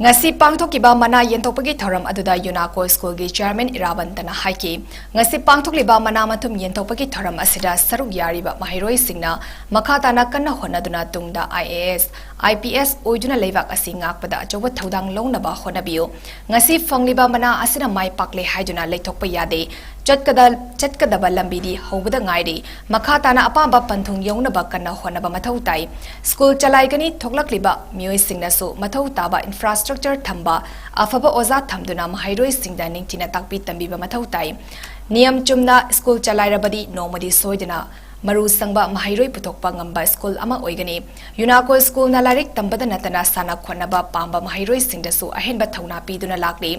ꯉꯁꯤ ꯄꯥꯡꯊꯣꯛꯈꯤꯕ ꯃꯅꯥ ꯌꯦꯟꯊꯣꯛꯄꯒꯤ ꯊꯧꯔꯝ ꯑꯗꯨꯗ UNACO schoolꯒꯤ chairman ꯏꯔꯥꯕꯟꯇꯅ ꯍꯥꯏꯈꯤ, ꯉꯁꯤ ꯄꯥꯡꯊꯣꯛꯂꯤꯕ ꯃꯅꯥ ꯃꯊꯨꯝ ꯌꯦꯟꯊꯣꯛꯄꯒꯤ ꯊꯧꯔꯝ ꯑꯁꯤꯗ ꯁꯔꯨꯛ ꯌꯥꯔꯤꯕ ꯃꯍꯩꯔꯣꯏꯁꯤꯡꯅ ꯃꯈꯥ ꯇꯥꯅ ꯀꯟꯅ ꯍꯣꯠꯅꯗꯨꯅ ꯇꯨꯡꯗ IAS, IPS ꯑꯣꯏꯗꯨꯅ ꯂꯩꯕꯥꯛ ꯑꯁꯤ ꯉꯥꯛꯄꯗ ꯑꯆꯧꯕ ꯊꯧꯗꯥꯡ ꯂꯧꯅꯕ ꯍꯣꯠꯅꯕꯤꯌꯨ꯫ ꯉꯁꯤ ꯐꯪꯂꯤꯕ ꯃꯅꯥ ꯑꯁꯤꯅ ꯃꯥꯏ ꯄꯥꯛꯂꯦ ꯍꯥꯏꯗꯨꯅ ꯂꯩꯊꯣꯛꯄ ꯌꯥꯗꯦ꯫ ꯆꯠꯀꯗ-, ꯆꯠꯀꯗꯕ ꯂꯝꯕꯤꯗꯤ ꯍꯧꯕꯗ ꯉꯥꯏꯔꯤ꯫ ꯃꯈꯥ ꯇꯥꯅ ꯑꯄꯥꯝꯕ ꯄꯟꯊꯨꯡ ꯌꯧꯅꯕ ꯀꯟꯅ ꯍꯣꯠꯅꯕ ꯃꯊꯧ ꯇꯥꯏ꯫ School ꯆꯂꯥꯏꯒꯅꯤ, ꯊꯣꯛꯂꯛꯂꯤꯕ ꯃꯤꯑꯣꯏꯁꯤꯡꯅꯁꯨ ꯃꯊꯧ ꯇꯥꯕ infrastructure ꯊꯝꯕ, ꯑꯐꯕ ꯑꯣꯖꯥ ꯊꯝꯗꯨꯅ ꯃꯍꯩꯔꯣꯏꯁꯤꯡꯗ ꯅꯤꯡꯊꯤꯅ ꯇꯥꯛꯄꯤ ꯇꯝꯕꯤꯕ ꯃꯊꯧ ꯇꯥꯏ꯫ ꯅꯤꯌꯝ ꯆꯨꯝꯅ ꯁ꯭ꯀꯨꯜ ꯆꯂꯥꯏꯔꯕꯗꯤ ꯅꯣꯡꯃꯗꯤ ꯁꯣꯏꯗꯅ ꯃꯔꯨ ꯁꯪꯕ ꯃꯍꯩꯔꯣꯏ ꯄꯨꯊꯣꯛꯄ ꯉꯝꯕ ꯁ꯭ꯀꯨꯜ ꯑꯃ ꯑꯣꯏꯒꯅꯤ꯫ ꯌꯨꯅꯥꯀꯣ ꯁ꯭ꯀꯨꯜꯅ ꯂꯥꯏꯔꯤꯛ ꯇꯝꯕꯗ ꯅꯠꯇꯅ ꯁꯥꯟꯅ ꯈꯣꯠꯅꯕ ꯄꯥꯝꯕ ꯃꯍꯩꯔꯣꯏꯁꯤꯡꯗꯁꯨ ꯑꯍꯦꯟꯕ ꯊꯧꯅꯥ ꯄꯤꯗꯨꯅ ꯂꯥꯛꯂꯤ꯫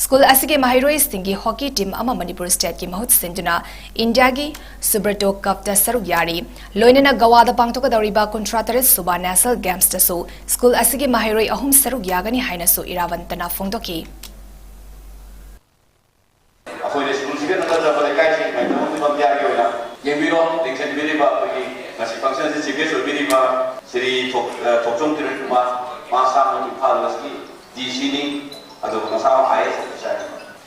ꯁ꯭ꯀꯨꯜ ꯑꯁꯤꯒꯤ ꯃꯍꯩꯔꯣꯏꯁꯤꯡꯒꯤ ꯍꯣꯀꯤ ꯇꯤꯝ ꯑꯃ ꯃꯅꯤꯄꯨꯔ ꯁ꯭ꯇꯦꯠꯀꯤ ꯃꯍꯨꯠ ꯁꯤꯟꯗꯨꯅ ꯏꯟꯗꯤꯌꯥꯒꯤ ꯁꯨꯕ꯭ꯔꯇꯣ ꯀꯞꯇ ꯁꯔꯨꯛ ꯌꯥꯔꯤ꯫ ꯂꯣꯏꯅꯅ ꯒꯋꯥꯗ ꯄꯥꯡꯊꯣꯛꯀꯗꯧꯔꯤꯕ ꯀꯨꯟꯊ꯭ꯔꯥ ꯇꯔꯦꯠ ꯁꯨꯕ ꯅꯦꯁꯅꯦꯜ ꯒꯦꯝꯁꯇꯁꯨ ꯁ꯭ꯀꯨꯜ ꯑꯁꯤꯒꯤ ꯃꯍꯩꯔꯣꯏ ꯑꯍꯨꯝ ꯁꯔꯨꯛ ꯌꯥꯒꯅꯤ ꯍꯥꯏꯅꯁꯨ ꯏꯔꯥꯕꯟꯇꯅ ꯐꯣꯡꯗꯣꯛꯈꯤ꯫ ꯑꯩꯈꯣꯏꯅ ꯁ꯭ꯀꯨꯜꯁꯤꯒ ꯅꯛꯅꯖꯕ ꯂꯩꯀꯥꯏꯁꯤꯡ ꯃꯥꯏꯊꯣꯡ ꯏꯟꯗꯤꯌꯥꯒꯤ ꯑꯣꯏꯅ ꯌꯦꯡꯕꯤꯔꯣ, ꯌꯦꯡꯁꯤꯟꯕꯤꯔꯤꯕ ꯑꯩꯈꯣꯏꯒꯤ ꯉꯁꯤ functionꯁꯤ chief guest ꯑꯣꯏꯕꯤꯔꯤꯕ ꯁ꯭ꯔꯤ ꯊꯣꯛ-, ꯑ, ꯊꯣꯛꯆꯣꯝ ꯀꯤꯔꯟ ꯀꯨꯃꯥꯔ, ꯃꯍꯥꯛ ꯏꯝꯐꯥꯜ ꯋꯦꯁꯀꯤ D Cꯅꯤ, ꯑꯗꯨꯒ ꯃꯁꯥꯃꯛ I A S officerꯅꯤ꯫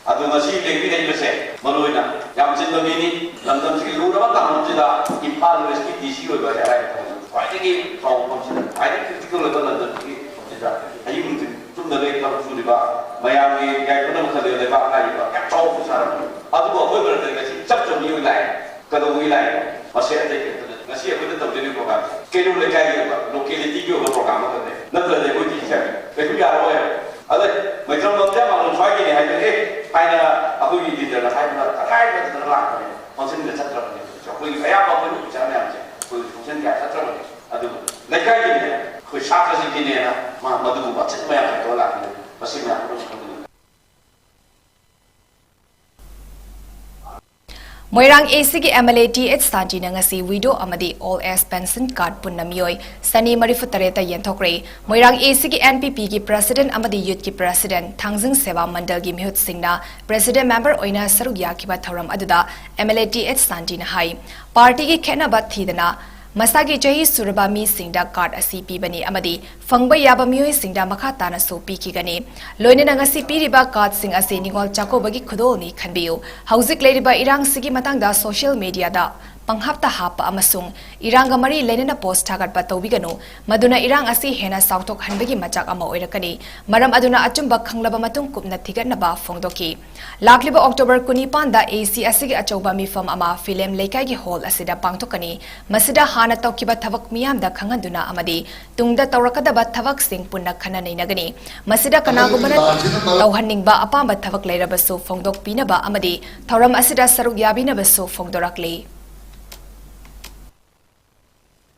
ꯑꯗꯨ ꯉꯁꯤ ꯂꯦꯡꯕꯤꯔꯛꯏꯕꯁꯦ ꯃꯔꯨꯑꯣꯏꯅ ꯌꯥꯝ ꯆꯤꯟꯕ ꯃꯤꯅꯤ꯫ ꯂꯝꯗꯝꯁꯤꯒꯤ ꯂꯨꯔꯕ ꯀꯥꯡꯂꯨꯞꯁꯤꯗ ꯏꯝꯐꯥꯜ ꯋꯦꯁꯀꯤ D C ꯑꯣꯏꯕ ꯍꯥꯏꯁꯦ ꯑꯔꯥꯏꯕ ꯊꯕꯛ ꯅꯠꯇꯦ꯫ ꯈ꯭ꯋꯥꯏꯗꯒꯤ ꯆꯥꯎꯕ ꯃꯐꯝꯁꯤꯗ, ꯈ꯭ꯋꯥꯏꯗꯒꯤ critical ꯑꯣꯏꯕ ꯂꯝꯗꯝꯁꯤꯒꯤ ꯃꯐꯝꯁꯤꯗ ꯑꯍꯤꯡ ꯅꯨꯡꯊꯤꯜ ꯇꯨꯝꯗ ꯂꯩ ꯊꯕꯛ ꯁꯨꯔꯤꯕ ꯃꯌꯥꯝꯒꯤ ꯌꯥꯏꯐꯅꯕ ꯈꯜꯂꯤꯕ ꯂꯩꯕꯥꯛ ꯍꯥꯏꯔꯤꯕ ꯌꯥꯝ ꯆꯥꯎꯕ ꯁꯥꯔꯕꯅꯤ꯫ ꯑꯗꯨꯕꯨ ꯑꯩꯈꯣꯏ ꯃꯔꯛꯇ ꯉꯁꯤ ꯏꯆꯝ ꯆꯝꯕ ꯃꯤꯑꯣꯏ ꯂꯥꯛꯑꯦ꯫ ꯀꯩꯗꯧꯕꯒꯤ ꯂꯥꯛꯏꯅꯣ? ꯃꯁꯤ ꯑꯇꯩ ꯀꯩꯝꯇ ꯅꯠꯇꯦ꯫ ꯉꯁꯤ ꯑꯩꯈꯣꯏꯅ ꯇꯧꯖꯔꯤꯕ programꯁꯦ ꯀꯩꯔꯣꯜ ꯂꯩꯀꯥꯏꯒꯤ ꯑꯣꯏꯕ, localityꯒꯤ ꯑꯣꯏꯕ program ꯑꯃꯈꯛꯅꯦ꯫ ꯅꯠꯇ꯭ꯔꯗꯤ ꯑꯩꯈꯣꯏ D C ꯁꯥꯍꯦꯕ ꯀꯩꯁꯨ ꯌꯥꯔꯛꯑꯣꯏ꯫ ꯑꯗꯩ ꯃꯩꯇ꯭ꯔꯝꯕꯝꯁꯦ ꯃꯥꯂꯣꯝ ꯁ꯭ꯋꯥꯏꯒꯤꯅꯤ ꯍꯥꯏꯗꯣ, ꯑꯦ, ꯍꯥꯏꯅ ꯑꯩꯈꯣꯏꯒꯤ leaderꯅ ꯍꯥꯏꯕꯗ ꯇꯉꯥꯏ ꯐꯗꯅ ꯂꯥꯛꯄꯅꯦ꯫ Functionꯒ ꯆꯠꯇ꯭ꯔꯕꯅꯦ꯫ ꯑꯩꯈꯣꯏꯒꯤ ꯑꯌꯥꯝꯕ ꯑꯩꯈꯣꯏ officer ꯃꯌꯥꯝꯁꯦ ꯑꯩꯈꯣꯏꯒꯤ function ꯀꯌꯥ ꯆꯠꯇ꯭ꯔꯕꯅꯦ꯫ ꯑꯗꯨꯕꯨ ꯂꯩꯀꯥꯏꯒꯤꯅꯦ, ꯑꯩꯈꯣꯏ ꯁꯥꯇ꯭ꯔꯁꯤꯡꯒꯤꯅꯦꯅ ꯃꯥ ꯃꯗꯨꯒꯨꯝꯕ ꯑꯆꯤꯟꯕ ꯃꯌꯥꯝ ꯍꯥꯏꯗꯣꯛꯑ ꯂꯥꯛꯄꯅꯦ꯫ ꯃꯁꯤ ꯃꯌꯥꯝ ꯄꯨꯝꯅꯃꯛ ꯈꯪꯕꯤꯌꯨ꯫ ꯃꯣꯏꯔꯥꯡ A Cꯒꯤ M L A T H ꯁꯥꯟꯇꯤꯅ ꯉꯁꯤ widow ꯑꯃꯗꯤ old age pension card ꯄꯨꯟꯅ ꯃꯤꯑꯣꯏ ꯆꯅꯤ ꯃꯔꯤꯐꯨ ꯇꯔꯦꯠꯇ ꯌꯦꯟꯊꯣꯛꯈ꯭ꯔꯦ꯫ ꯃꯣꯏꯔꯥꯡ A Cꯒꯤ N P Pꯒꯤ president ꯑꯃꯗꯤ youthꯀꯤ president, ꯊꯥꯡꯖꯤꯡ ꯁꯦꯕꯥ ꯃꯟꯗꯜꯒꯤ ꯃꯤꯍꯨꯠꯁꯤꯡꯅ president member ꯑꯣꯏꯅ ꯁꯔꯨꯛ ꯌꯥꯈꯤꯕ ꯊꯧꯔꯝ ꯑꯗꯨꯗ M L A T H ꯁꯥꯟꯇꯤꯅ ꯍꯥꯏ, partyꯒꯤ ꯈꯦꯠꯅꯕ ꯊꯤꯗꯅ ꯃꯁꯥꯒꯤ ꯆꯍꯤ ꯁꯨꯔꯕ ꯃꯤꯁꯤꯡꯗ card ꯑꯁꯤ ꯄꯤꯕꯅꯤ ꯑꯃꯗꯤ ꯐꯪꯕ ꯌꯥꯕ ꯃꯤꯑꯣꯏꯁꯤꯡꯗ ꯃꯈꯥ ꯇꯥꯅꯁꯨ ꯄꯤꯈꯤꯒꯅꯤ꯫ ꯂꯣꯏꯅꯅ ꯉꯁꯤ ꯄꯤꯔꯤꯕ cardꯁꯤꯡ ꯑꯁꯤ ꯅꯤꯉꯣꯜ ꯆꯥꯛꯀꯧꯕꯒꯤ ꯈꯨꯗꯣꯜꯅꯤ ꯈꯟꯕꯤꯌꯨ꯫ ꯍꯧꯖꯤꯛ ꯂꯩꯔꯤꯕ ꯏꯔꯥꯡꯁꯤꯒꯤ ꯃꯇꯥꯡꯗ social mediaꯗ ꯄꯪꯍꯥꯞꯇ ꯍꯥꯞꯄ ꯑꯃꯁꯨꯡ ꯏꯔꯥꯡꯒ ꯃꯔꯤ ꯂꯩꯅꯅ ꯄꯣꯁ ꯊꯥꯒꯠꯄ ꯇꯧꯕꯤꯒꯅꯨ, ꯃꯗꯨꯅ ꯏꯔꯥꯡ ꯑꯁꯤ ꯍꯦꯟꯅ ꯆꯥꯎꯊꯣꯛꯍꯟꯕꯒꯤ ꯃꯆꯥꯛ ꯑꯃ ꯑꯣꯏꯔꯛꯀꯅꯤ꯫ ꯃꯔꯝ ꯑꯗꯨꯅ ꯑꯆꯨꯝꯕ ꯈꯪꯂꯕ ꯃꯇꯨꯡ ꯀꯨꯞꯅ ꯊꯤꯒꯠꯅꯕ ꯐꯣꯡꯗꯣꯛꯈꯤ꯫ ꯂꯥꯛꯂꯤꯕ ꯑꯣꯛꯇꯣꯕꯔ ꯀꯨꯟꯅꯤꯄꯥꯟꯗ ꯑꯦ ꯁꯤ ꯑꯁꯤꯒꯤ ꯑꯆꯧꯕ ꯃꯤꯐꯝ ꯑꯃ ꯐꯤꯂꯦꯝ ꯂꯩꯀꯥꯏꯒꯤ ꯍꯣꯜ ꯑꯁꯤꯗ ꯄꯥꯡꯊꯣꯛꯀꯅꯤ꯫ ꯃꯁꯤꯗ ꯍꯥꯟꯅ ꯇꯧꯈꯤꯕ ꯊꯕꯛ ꯃꯤꯌꯥꯝꯗ ꯈꯪꯍꯟꯗꯨꯅ ꯑꯃꯗꯤ ꯇꯨꯡꯗ ꯇꯧꯔꯛꯀꯗꯕ ꯊꯕꯛꯁꯤꯡ ꯄꯨꯟꯅ ꯈꯟꯅ ꯅꯩꯅꯒꯅꯤ꯫ ꯃꯁꯤꯗ ꯀꯅꯥꯒꯨꯝꯕꯅ ꯇꯧꯍꯟꯅꯤꯡꯕ ꯑꯄꯥꯝꯕ ꯊꯕꯛ ꯂꯩꯔꯕꯁꯨ ꯐꯣꯡꯗꯣꯛꯄꯤꯅꯕ ꯑꯃꯗꯤ ꯊꯧꯔꯝ ꯑꯁꯤꯗ ꯁꯔꯨꯛ ꯌꯥꯕꯤꯅꯕꯁꯨ ꯐꯣꯡꯗꯣꯔꯛꯂꯤ꯫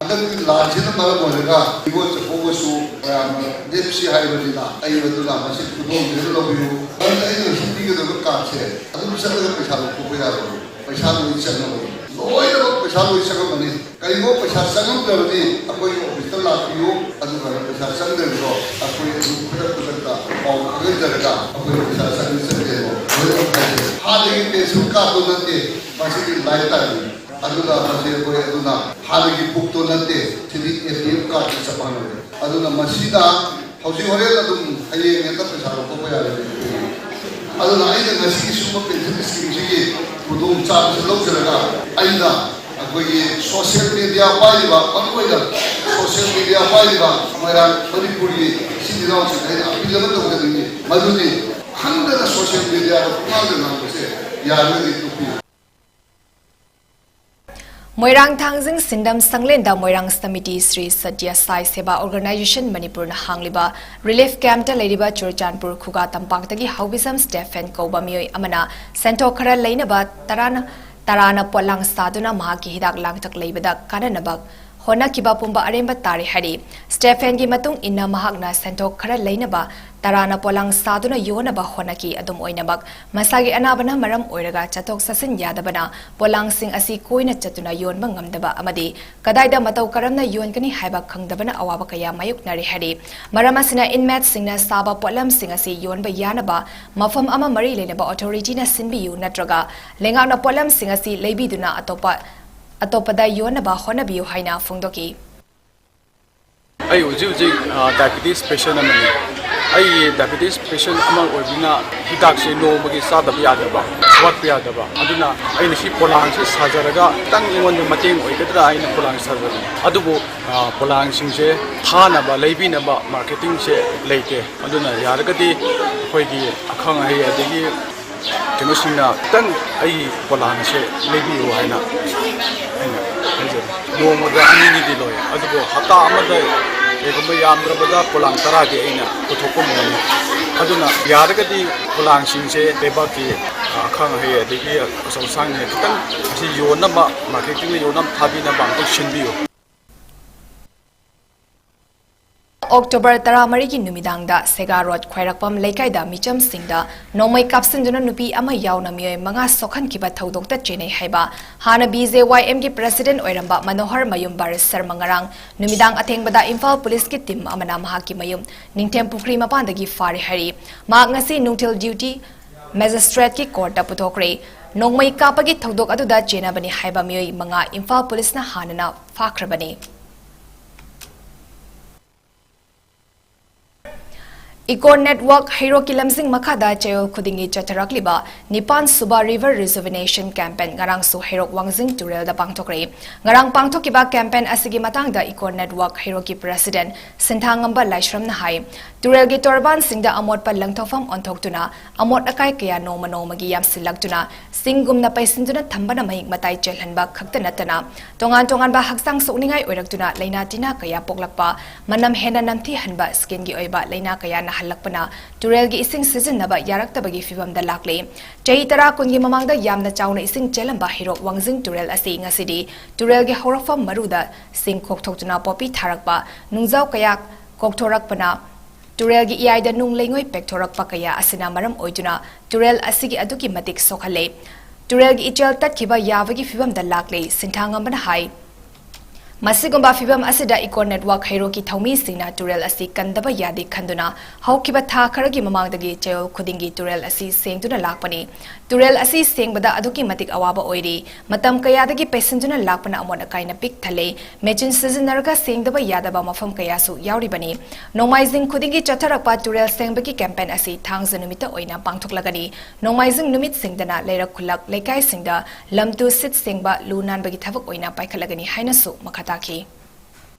ꯍꯟꯗꯛꯀꯤ ꯂꯥꯟꯁꯤꯅ ꯃꯔꯝ ꯑꯣꯏꯔꯒ ꯅꯤꯉꯣꯜ ꯆꯥꯛꯀꯧꯕꯁꯨ ꯃꯌꯥꯝꯅ ꯂꯦꯞꯁꯤ ꯍꯥꯏꯕꯅꯤꯅ ꯑꯩ ꯑꯗꯨꯅ ꯃꯁꯤ ꯈꯨꯗꯣꯡꯊꯤꯕ ꯂꯧꯕꯤꯌꯨ꯫ ꯃꯔꯝꯗꯤ ꯑꯩꯅ ꯍꯧꯖꯤꯛ ꯄꯤꯒꯗꯕ ꯀꯥꯔꯗꯁꯦ ꯑꯗꯨꯝ ꯆꯠꯂꯒ ꯄꯩꯁꯥ ꯂꯧꯊꯣꯛꯄ ꯌꯥꯔꯣꯏ꯫ ꯄꯩꯁꯥ ꯂꯣꯏ ꯆꯪꯉꯕꯅꯤ꯫ ꯂꯣꯏꯅꯃꯛ ꯄꯩꯁꯥ ꯂꯣꯏ ꯆꯪꯉꯝꯃꯅꯤ꯫ ꯀꯔꯤꯒꯨꯝꯕ ꯄꯩꯁꯥ ꯆꯪꯉꯝꯗ꯭ꯔꯕꯗꯤ ꯑꯩꯈꯣꯏꯒꯤ ꯑꯣꯐꯤꯁꯇ ꯂꯥꯛꯄꯤꯌꯨ, ꯑꯗꯨꯒ ꯄꯩꯁꯥ ꯆꯪꯗ꯭ꯔꯕꯗꯣ ꯑꯩꯈꯣꯏ ꯑꯗꯨꯝ ꯈꯨꯗꯛ ꯈꯨꯗꯛꯇ ꯄꯥꯎ ꯈꯪꯍꯟꯖꯔꯒ ꯑꯩꯈꯣꯏ ꯄꯩꯁꯥ ꯆꯪꯉꯤ ꯆꯪꯗꯦꯗꯣ ꯂꯣꯏꯅꯃꯛ ꯍꯥꯏꯖꯔꯤ꯫ ꯍꯥꯟꯅꯒꯤ ꯄꯦꯟꯁꯤꯜ ꯀꯥꯔꯗꯇꯣ ꯅꯠꯇꯦ, ꯃꯁꯤꯗꯤ ꯂꯥꯏꯐ ꯇꯥꯏꯝꯅꯤ꯫ ꯑꯗꯨꯅ ꯃꯁꯤ ꯑꯩꯈꯣꯏ ꯑꯗꯨꯅ ꯍꯥꯟꯅꯒꯤ ꯕꯨꯛꯇꯣ ꯅꯠꯇꯦ, ꯁꯤꯗꯤ ꯑꯦ ꯇꯤ ꯑꯦꯝ ꯀꯥꯔꯗꯀ ꯆꯞ ꯃꯥꯟꯅꯔꯦ꯫ ꯑꯗꯨꯅ ꯃꯁꯤꯗ ꯍꯧꯖꯤꯛ ꯍꯣꯔꯦꯟ ꯑꯗꯨꯝ ꯍꯌꯦꯡ ꯍꯦꯛꯇ ꯄꯩꯁꯥ ꯂꯧꯊꯣꯛꯄ ꯌꯥꯔꯦ꯫ ꯑꯗꯨꯅ ꯑꯩꯅ ꯉꯁꯤꯒꯤ ꯁꯤꯒꯨꯝꯕ ꯄꯦꯟꯁꯤꯜ ꯁ꯭ꯀꯤꯝꯁꯤꯒꯤ ꯈꯨꯗꯣꯡꯆꯥꯕꯁꯤ ꯂꯧꯖꯔꯒ ꯑꯩꯅ ꯑꯩꯈꯣꯏꯒꯤ ꯁꯣꯁꯤꯌꯦꯜ ꯃꯦꯗꯤꯌꯥ ꯄꯥꯏꯔꯤꯕ, ꯃꯔꯨꯑꯣꯏꯅ ꯁꯣꯁꯤꯌꯦꯜ ꯃꯦꯗꯤꯌꯥ ꯄꯥꯏꯔꯤꯕ ꯃꯣꯏꯔꯥꯡ ꯃꯅꯤꯄꯨꯔꯒꯤ ꯏꯆꯤꯟ ꯏꯅꯥꯎꯁꯤꯡꯗ ꯑꯩꯅ ꯑꯄꯤꯜ ꯑꯃ ꯇꯧꯖꯅꯤꯡꯉꯤ, ꯃꯗꯨꯗꯤ ꯈꯪꯗꯅ ꯁꯣꯁꯤꯌꯦꯜ ꯃꯦꯗꯤꯌꯥꯗ ꯄꯨꯡꯉꯥꯡꯗ ꯉꯥꯡꯕꯁꯦ ꯌꯥꯔꯒꯗꯤ ꯇꯣꯛꯄꯤꯌꯨ꯫ ꯃꯣꯏꯔꯥꯡ ꯊꯥꯡꯖꯤꯡ ꯁꯤꯟꯗꯝ ꯁꯪꯂꯦꯟꯗ ꯃꯣꯏꯔꯥꯡ ꯁꯃꯤꯇꯤ ꯁ꯭ꯔꯤ ꯁꯇ꯭ꯌ ꯁꯥꯏ ꯁꯦꯕꯥ ꯑꯣꯔꯒꯅꯥꯏꯖꯦꯁꯟ ꯃꯅꯤꯄꯨꯔꯅ ꯍꯥꯡꯂꯤꯕ ꯔꯤꯂꯤꯐ ꯀꯦꯝꯞꯇ ꯂꯩꯔꯤꯕ ꯆꯨꯔꯆꯥꯟꯄꯨꯔ ꯈꯨꯒꯥ ꯇꯝꯄꯥꯛꯇꯒꯤ ꯍꯥꯎꯕꯤꯖꯝ ꯁ꯭ꯇꯦꯐꯦꯟ ꯀꯧꯕ ꯃꯤꯑꯣꯏ ꯑꯃꯅ ꯁꯦꯟꯊꯣꯛ ꯈꯔ ꯂꯩꯅꯕ ꯇꯔꯥꯅ, ꯇꯔꯥꯅ ꯄꯣꯠꯂꯥꯡ ꯁꯥꯗꯨꯅ ꯃꯍꯥꯛꯀꯤ ꯍꯤꯗꯥꯛ ꯂꯥꯡꯊꯛ ꯂꯩꯕꯗ ꯀꯥꯟꯅꯅꯕ ꯍꯣꯠꯅꯈꯤꯕ ꯄꯨꯝꯕ ꯑꯔꯦꯝꯕ ꯇꯥꯔꯦ ꯍꯥꯏꯔꯤ꯫ ꯁ꯭ꯇꯦꯐꯦꯟꯒꯤ ꯃꯇꯨꯡ ꯏꯟꯅ ꯃꯍꯥꯛꯅ ꯁꯦꯟꯊꯣꯛ ꯈꯔ ꯂꯩꯅꯕ ꯇꯔꯥꯅ ꯄꯣꯠꯂꯥꯡ ꯁꯥꯗꯨꯅ ꯌꯣꯟꯅꯕ ꯍꯣꯠꯅꯈꯤ꯫ ꯑꯗꯨꯝ ꯑꯣꯏꯅꯃꯛ, ꯃꯁꯥꯒꯤ ꯑꯅꯥꯕꯅ ꯃꯔꯝ ꯑꯣꯏꯔꯒ ꯆꯠꯊꯣꯛ ꯆꯠꯁꯤꯟ ꯌꯥꯗꯕꯅ ꯄꯣꯠꯂꯥꯡꯁꯤꯡ ꯑꯁꯤ ꯀꯣꯏꯅ ꯆꯠꯇꯨꯅ ꯌꯣꯟꯕ ꯉꯝꯗꯕ ꯑꯃꯗꯤ ꯀꯗꯥꯏꯗ ꯃꯇꯧ ꯀꯔꯝꯅ ꯌꯣꯟꯒꯅꯤ ꯍꯥꯏꯕ ꯈꯪꯗꯕꯅ ꯑꯋꯥꯕ ꯀꯌꯥ ꯃꯥꯌꯣꯛꯅꯔꯦ ꯍꯥꯏꯔꯤ꯫ ꯃꯔꯝ ꯑꯁꯤꯅ inmateꯁꯤꯡꯅ ꯁꯥꯕ ꯄꯣꯠꯂꯝꯁꯤꯡ ꯑꯁꯤ ꯌꯣꯟꯕ ꯌꯥꯅꯕ ꯃꯐꯝ ꯑꯃ ꯃꯔꯤ ꯂꯩꯅꯕ authorityꯅ ꯁꯤꯟꯕꯤꯌꯨ ꯅꯠꯇ꯭ꯔꯒ ꯂꯩꯉꯥꯛꯅ ꯄꯣꯠꯂꯝꯁꯤꯡ ꯑꯁꯤ ꯂꯩꯕꯤꯗꯨꯅ ꯑꯇꯣꯞꯄ, ꯑꯇꯣꯞꯄꯗ ꯌꯣꯟꯅꯕ ꯍꯣꯠꯅꯕꯤꯌꯨ ꯍꯥꯏꯅ ꯐꯣꯡꯗꯣꯛꯈꯤ꯫ ꯑꯩ ꯍꯧꯖꯤꯛ ꯍꯧꯖꯤꯛ, ꯑ, diabetes patient ꯑꯃꯅꯤ꯫ ꯑꯩ ꯗꯥꯏꯕꯦꯇꯤꯁ ꯄꯦꯁꯦꯟ ꯑꯃ ꯑꯣꯏꯕꯅꯤꯅ ꯍꯤꯗꯥꯛꯁꯦ ꯅꯣꯡꯃꯒꯤ ꯆꯥꯗꯕ ꯌꯥꯗꯕ, ꯋꯥꯠꯄ ꯌꯥꯗꯕ꯫ ꯑꯗꯨꯅ ꯑꯩꯅ ꯁꯤ ꯄꯣꯂꯥꯡꯁꯦ ꯁꯥꯖꯔꯒ ꯈꯤꯇꯪ ꯑꯩꯉꯣꯟꯗ ꯃꯇꯦꯡ ꯑꯣꯏꯒꯗ꯭ꯔꯥ ꯍꯥꯏꯅ ꯄꯣꯂꯥꯡ ꯁꯥꯖꯕꯅꯤ꯫ ꯑꯗꯨꯕꯨ, ꯑ, ꯄꯣꯂꯥꯡꯁꯤꯡꯁꯦ ꯊꯥꯅꯕ, ꯂꯩꯕꯤꯅꯕ ꯃꯥꯔꯀꯦꯇꯤꯡꯁꯦ ꯂꯩꯇꯦ꯫ ꯑꯗꯨꯅ ꯌꯥꯔꯒꯗꯤ ꯑꯩꯈꯣꯏꯒꯤ ꯑꯈꯪ ꯑꯍꯩ ꯑꯗꯒꯤ ꯀꯩꯅꯣꯁꯤꯡꯅ ꯈꯤꯇꯪ ꯑꯩꯒꯤ ꯄꯣꯂꯥꯡ ꯑꯁꯦ ꯂꯩꯕꯤꯌꯨ ꯍꯥꯏꯅ ꯑꯩꯅ ꯍꯥꯏꯖꯔꯤ꯫ ꯅꯣꯡꯃꯗ ꯑꯅꯤꯅꯤꯗꯤ ꯂꯣꯏ, ꯑꯗꯨꯕꯨ ꯍꯞꯇꯥ ꯑꯃꯗ ꯀꯩꯒꯨꯝꯕ ꯌꯥꯝꯗ꯭ꯔꯕꯗ ꯄꯣꯂꯥꯡ ꯇꯔꯥꯗꯤ ꯑꯩꯅ ꯄꯨꯊꯣꯛꯄ ꯉꯝꯃꯤ꯫ ꯑꯗꯨꯅ ꯌꯥꯔꯒꯗꯤ ꯄꯣꯂꯥꯡꯁꯤꯡꯁꯦ ꯂꯩꯕꯥꯛꯀꯤ, ꯑ, ꯑꯈꯪ ꯑꯍꯩ ꯑꯗꯒꯤ ꯑꯆꯧ ꯑꯁꯥꯡꯁꯤꯡꯅ ꯈꯤꯇꯪ ꯑꯁꯤ ꯌꯣꯟꯅꯕ, ꯃꯥꯔꯀꯦꯇꯤꯡꯗ ꯌꯣꯟꯅꯕ ꯊꯥꯕꯤꯅꯕ ꯑꯃꯨꯛꯇꯪ ꯁꯤꯟꯕꯤꯌꯨ꯫ ꯑꯣꯛꯇꯣꯕꯔ ꯇꯔꯥꯃꯔꯤꯒꯤ ꯅꯨꯃꯤꯗꯥꯡꯗ ꯁꯦꯒꯥ ꯔꯣꯗ ꯈ꯭ꯋꯥꯏꯔꯥꯛꯄꯝ ꯂꯩꯀꯥꯏꯗ ꯃꯤꯆꯝꯁꯤꯡꯗ ꯅꯣꯡꯃꯩ ꯀꯥꯞꯁꯤꯟꯗꯨꯅ ꯅꯨꯄꯤ ꯑꯃ ꯌꯥꯎꯅ ꯃꯤꯑꯣꯏ ꯃꯉꯥ ꯁꯣꯛꯍꯟꯈꯤꯕ ꯊꯧꯗꯣꯛꯇ ꯆꯦꯟꯅꯩ ꯍꯥꯏꯕ ꯍꯥꯟꯅ ꯕꯤ ꯖꯦ ꯋꯥꯏ ꯑꯦꯝꯒꯤ ꯄ꯭ꯔꯁꯤꯗꯦꯟ ꯑꯣꯏꯔꯝꯕ ꯃꯅꯣꯍꯔ ꯃꯌꯨꯝ ꯕꯥꯔꯤꯁ ꯁꯔꯃ ꯉꯔꯥꯡ ꯅꯨꯃꯤꯗꯥꯡ ꯑꯊꯦꯡꯕꯗ ꯏꯝꯐꯥꯜ ꯄꯨꯂꯤꯁꯀꯤ ꯇꯤꯝ ꯑꯃꯅ ꯃꯍꯥꯛꯀꯤ ꯃꯌꯨꯝ ꯅꯤꯡꯊꯦꯝ ꯄꯨꯈ꯭ꯔꯤ ꯃꯄꯥꯟꯗꯒꯤ ꯐꯥꯔꯦ ꯍꯥꯏꯔꯤ꯫ ꯃꯍꯥꯛ ꯉꯁꯤ ꯅꯨꯡꯊꯤꯜ ꯗ꯭ꯌꯨꯇꯤ ꯃꯦꯖꯤꯁꯇ꯭ꯔꯦꯠꯀꯤ ꯀꯣꯔꯠꯇ ꯄꯨꯊꯣꯛꯈ꯭ꯔꯦ꯫ ꯅꯣꯡꯃꯩ ꯀꯥꯞꯄꯒꯤ ꯊꯧꯗꯣꯛ ꯑꯗꯨꯗ ꯆꯦꯟꯅꯕꯅꯤ ꯍꯥꯏꯕ ꯃꯤꯑꯣꯏ ꯃꯉꯥ ꯏꯝꯐꯥꯜ ꯄꯨꯂꯤꯁꯅ ꯍꯥꯟꯅꯅ ꯐꯥꯈ꯭ꯔꯕꯅꯤ꯫ ꯏꯀꯣ ꯅꯦꯠꯋꯥꯔꯛ ꯍꯩꯔꯣꯛꯀꯤ ꯂꯝꯖꯤꯡ ꯃꯈꯥꯗ ꯆꯌꯣꯜ ꯈꯨꯗꯤꯡꯒꯤ ꯆꯠꯊꯔꯛꯂꯤꯕ ꯅꯤꯄꯥꯟ ꯁꯨꯕ ꯔꯤꯚꯔ ꯔꯤꯖꯨꯚꯤꯅꯦꯁꯟ ꯀꯦꯝꯄꯦꯟ ꯉꯔꯥꯡꯁꯨ ꯍꯩꯔꯣꯛ ꯋꯥꯡꯖꯤꯡ ꯇꯨꯔꯦꯜꯗ ꯄꯥꯡꯊꯣꯛꯈ꯭ꯔꯦ꯫ ꯉꯔꯥꯡ ꯄꯥꯡꯊꯣꯛꯈꯤꯕ ꯀꯦꯝꯄꯦꯟ ꯑꯁꯤꯒꯤ ꯃꯇꯥꯡꯗ ꯏꯀꯣ ꯅꯦꯠꯋꯥꯔꯛ ꯍꯩꯔꯣꯛꯀꯤ ꯄ꯭ꯔꯁꯤꯗꯦꯟ ꯁꯤꯟꯊꯥꯉꯝꯕ ꯂꯥꯏꯁ꯭ꯔꯝꯅ ꯍꯥꯏ, ꯇꯨꯔꯦꯜꯒꯤ ꯇꯣꯔꯕꯥꯟꯁꯤꯡꯗ ꯑꯃꯣꯠꯄ ꯂꯪꯊꯣꯛꯐꯝ ꯑꯣꯟꯊꯣꯛꯇꯨꯅ ꯑꯃꯣꯠ ꯑꯀꯥꯏ ꯀꯌꯥ ꯅꯣꯡꯃ ꯅꯣꯡꯃꯒꯤ ꯌꯥꯝꯁꯤꯜꯂꯛꯇꯨꯅ ꯁꯤꯡꯒꯨꯝꯅ ꯄꯩꯁꯤꯟꯗꯨꯅ ꯊꯝꯕꯅ ꯃꯍꯤꯛ ꯃꯇꯥꯏ ꯆꯦꯜꯍꯟꯕ ꯈꯛꯇ ꯅꯠꯇꯅ ꯇꯣꯉꯥꯟ ꯇꯣꯉꯥꯟꯕ ꯍꯛꯆꯥꯡ ꯁꯣꯛꯅꯤꯡꯉꯥꯏ ꯑꯣꯏꯔꯛꯇꯨꯅ ꯂꯥꯏꯅꯥ ꯇꯤꯟꯅꯥ ꯀꯌꯥ ꯄꯣꯛꯂꯛꯄ, ꯃꯅꯝ ꯍꯦꯟꯅ ꯅꯝꯊꯤꯍꯟꯕ, ꯁ꯭ꯀꯤꯟꯒꯤ ꯑꯣꯏꯕ ꯂꯥꯏꯅꯥ ꯀꯌꯥ ꯅꯥꯍꯜꯂꯛꯄꯅ ꯇꯨꯔꯦꯜꯒꯤ ꯏꯁꯤꯡ ꯁꯤꯖꯤꯟꯅꯕ ꯌꯥꯔꯛꯇꯕꯒꯤ ꯐꯤꯚꯝꯗ ꯂꯥꯛꯂꯦ꯫ ꯆꯍꯤ ꯇꯔꯥ ꯀꯨꯟꯒꯤ ꯃꯃꯥꯡꯗ ꯌꯥꯝꯅ ꯆꯥꯎꯅ ꯏꯁꯤꯡ ꯆꯦꯜꯂꯝꯕ ꯍꯩꯔꯣꯛ ꯋꯥꯡꯖꯤꯡ ꯇꯨꯔꯦꯜ ꯑꯁꯤ ꯉꯁꯤꯗꯤ ꯇꯨꯔꯦꯜꯒꯤ ꯍꯧꯔꯛꯐꯝ ꯃꯔꯨꯗ ꯁꯤꯡ ꯀꯣꯛꯊꯣꯛꯇꯨꯅ ꯄꯣꯄꯤ ꯊꯥꯔꯛꯄ, ꯅꯨꯡꯖꯥꯎ ꯀꯌꯥ ꯀꯣꯛꯊꯣꯔꯛꯄꯅ ꯇꯨꯔꯦꯜꯒꯤ ꯏꯌꯥꯏꯗ ꯅꯨꯡ ꯂꯩꯉꯣꯏ ꯄꯦꯛꯊꯣꯔꯛꯄ ꯀꯌꯥ ꯑꯁꯤꯅ ꯃꯔꯝ ꯑꯣꯏꯗꯨꯅ ꯇꯨꯔꯦꯜ ꯑꯁꯤꯒꯤ ꯑꯗꯨꯛꯀꯤ ꯃꯇꯤꯛ ꯁꯣꯛꯍꯜꯂꯦ꯫ ꯇꯨꯔꯦꯜꯒꯤ ꯏꯆꯦꯜ ꯇꯠꯈꯤꯕ ꯌꯥꯕꯒꯤ ꯐꯤꯚꯝꯗ ꯂꯥꯛꯂꯦ꯫ ꯁꯤꯟꯊꯥꯉꯝꯕꯅ ꯍꯥꯏ, ꯃꯁꯤꯒꯨꯝꯕ ꯐꯤꯚꯝ ꯑꯁꯤꯗ ꯏꯀꯣ ꯅꯦꯠꯋꯥꯔꯛ ꯍꯩꯔꯣꯛꯀꯤ ꯊꯧꯃꯤꯁꯤꯡꯅ ꯇꯨꯔꯦꯜ ꯑꯁꯤ ꯀꯟꯗꯕ ꯌꯥꯗꯦ ꯈꯟꯗꯨꯅ ꯍꯧꯈꯤꯕ ꯊꯥ ꯈꯔꯒꯤ ꯃꯃꯥꯡꯗꯒꯤ ꯆꯌꯣꯜ ꯈꯨꯗꯤꯡꯒꯤ ꯇꯨꯔꯦꯜ ꯑꯁꯤ ꯁꯦꯡꯗꯨꯅ ꯂꯥꯛꯄꯅꯤ꯫ ꯇꯨꯔꯦꯜ ꯑꯁꯤ ꯁꯦꯡꯕꯗ ꯑꯗꯨꯛꯀꯤ ꯃꯇꯤꯛ ꯑꯋꯥꯕ ꯑꯣꯏꯔꯤ꯫ ꯃꯇꯝ ꯀꯌꯥꯗꯒꯤ ꯄꯩꯁꯤꯟꯗꯨꯅ ꯂꯥꯛꯄꯅ ꯑꯃꯣꯠ ꯑꯀꯥꯏꯅ ꯄꯤꯛ ꯊꯜꯂꯦ꯫ ꯃꯦꯆꯤꯟ ꯁꯤꯖꯤꯟꯅꯔꯒ ꯁꯦꯡꯗꯕ ꯌꯥꯗꯕ ꯃꯐꯝ ꯀꯌꯥꯁꯨ ꯌꯥꯎꯔꯤꯕꯅꯤ꯫ ꯅꯣꯡꯃꯥꯏꯖꯤꯡ ꯈꯨꯗꯤꯡꯒꯤ ꯆꯠꯊꯔꯛꯄ ꯇꯨꯔꯦꯜ ꯁꯦꯡꯕꯒꯤ ꯀꯦꯝꯄꯦꯟ ꯑꯁꯤ ꯊꯥꯡꯖ ꯅꯨꯃꯤꯠꯇ ꯑꯣꯏꯅ ꯄꯥꯡꯊꯣꯛꯂꯒꯅꯤ꯫ ꯅꯣꯡꯃꯥꯏꯖꯤꯡ ꯅꯨꯃꯤꯠꯁꯤꯡꯗꯅ ꯂꯩꯔꯛ ꯈꯨꯜꯂꯛ ꯂꯩꯀꯥꯏꯁꯤꯡꯗ ꯂꯝꯇꯨ ꯁꯤꯠ ꯁꯦꯡꯕ, ꯂꯨ ꯅꯥꯟꯕꯒꯤ ꯊꯕꯛ ꯑꯣꯏꯅ ꯄꯥꯏꯈꯠꯂꯒꯅꯤ ꯍꯥꯏꯅꯁꯨ ꯃꯈꯥ ꯇꯥꯈꯤ꯫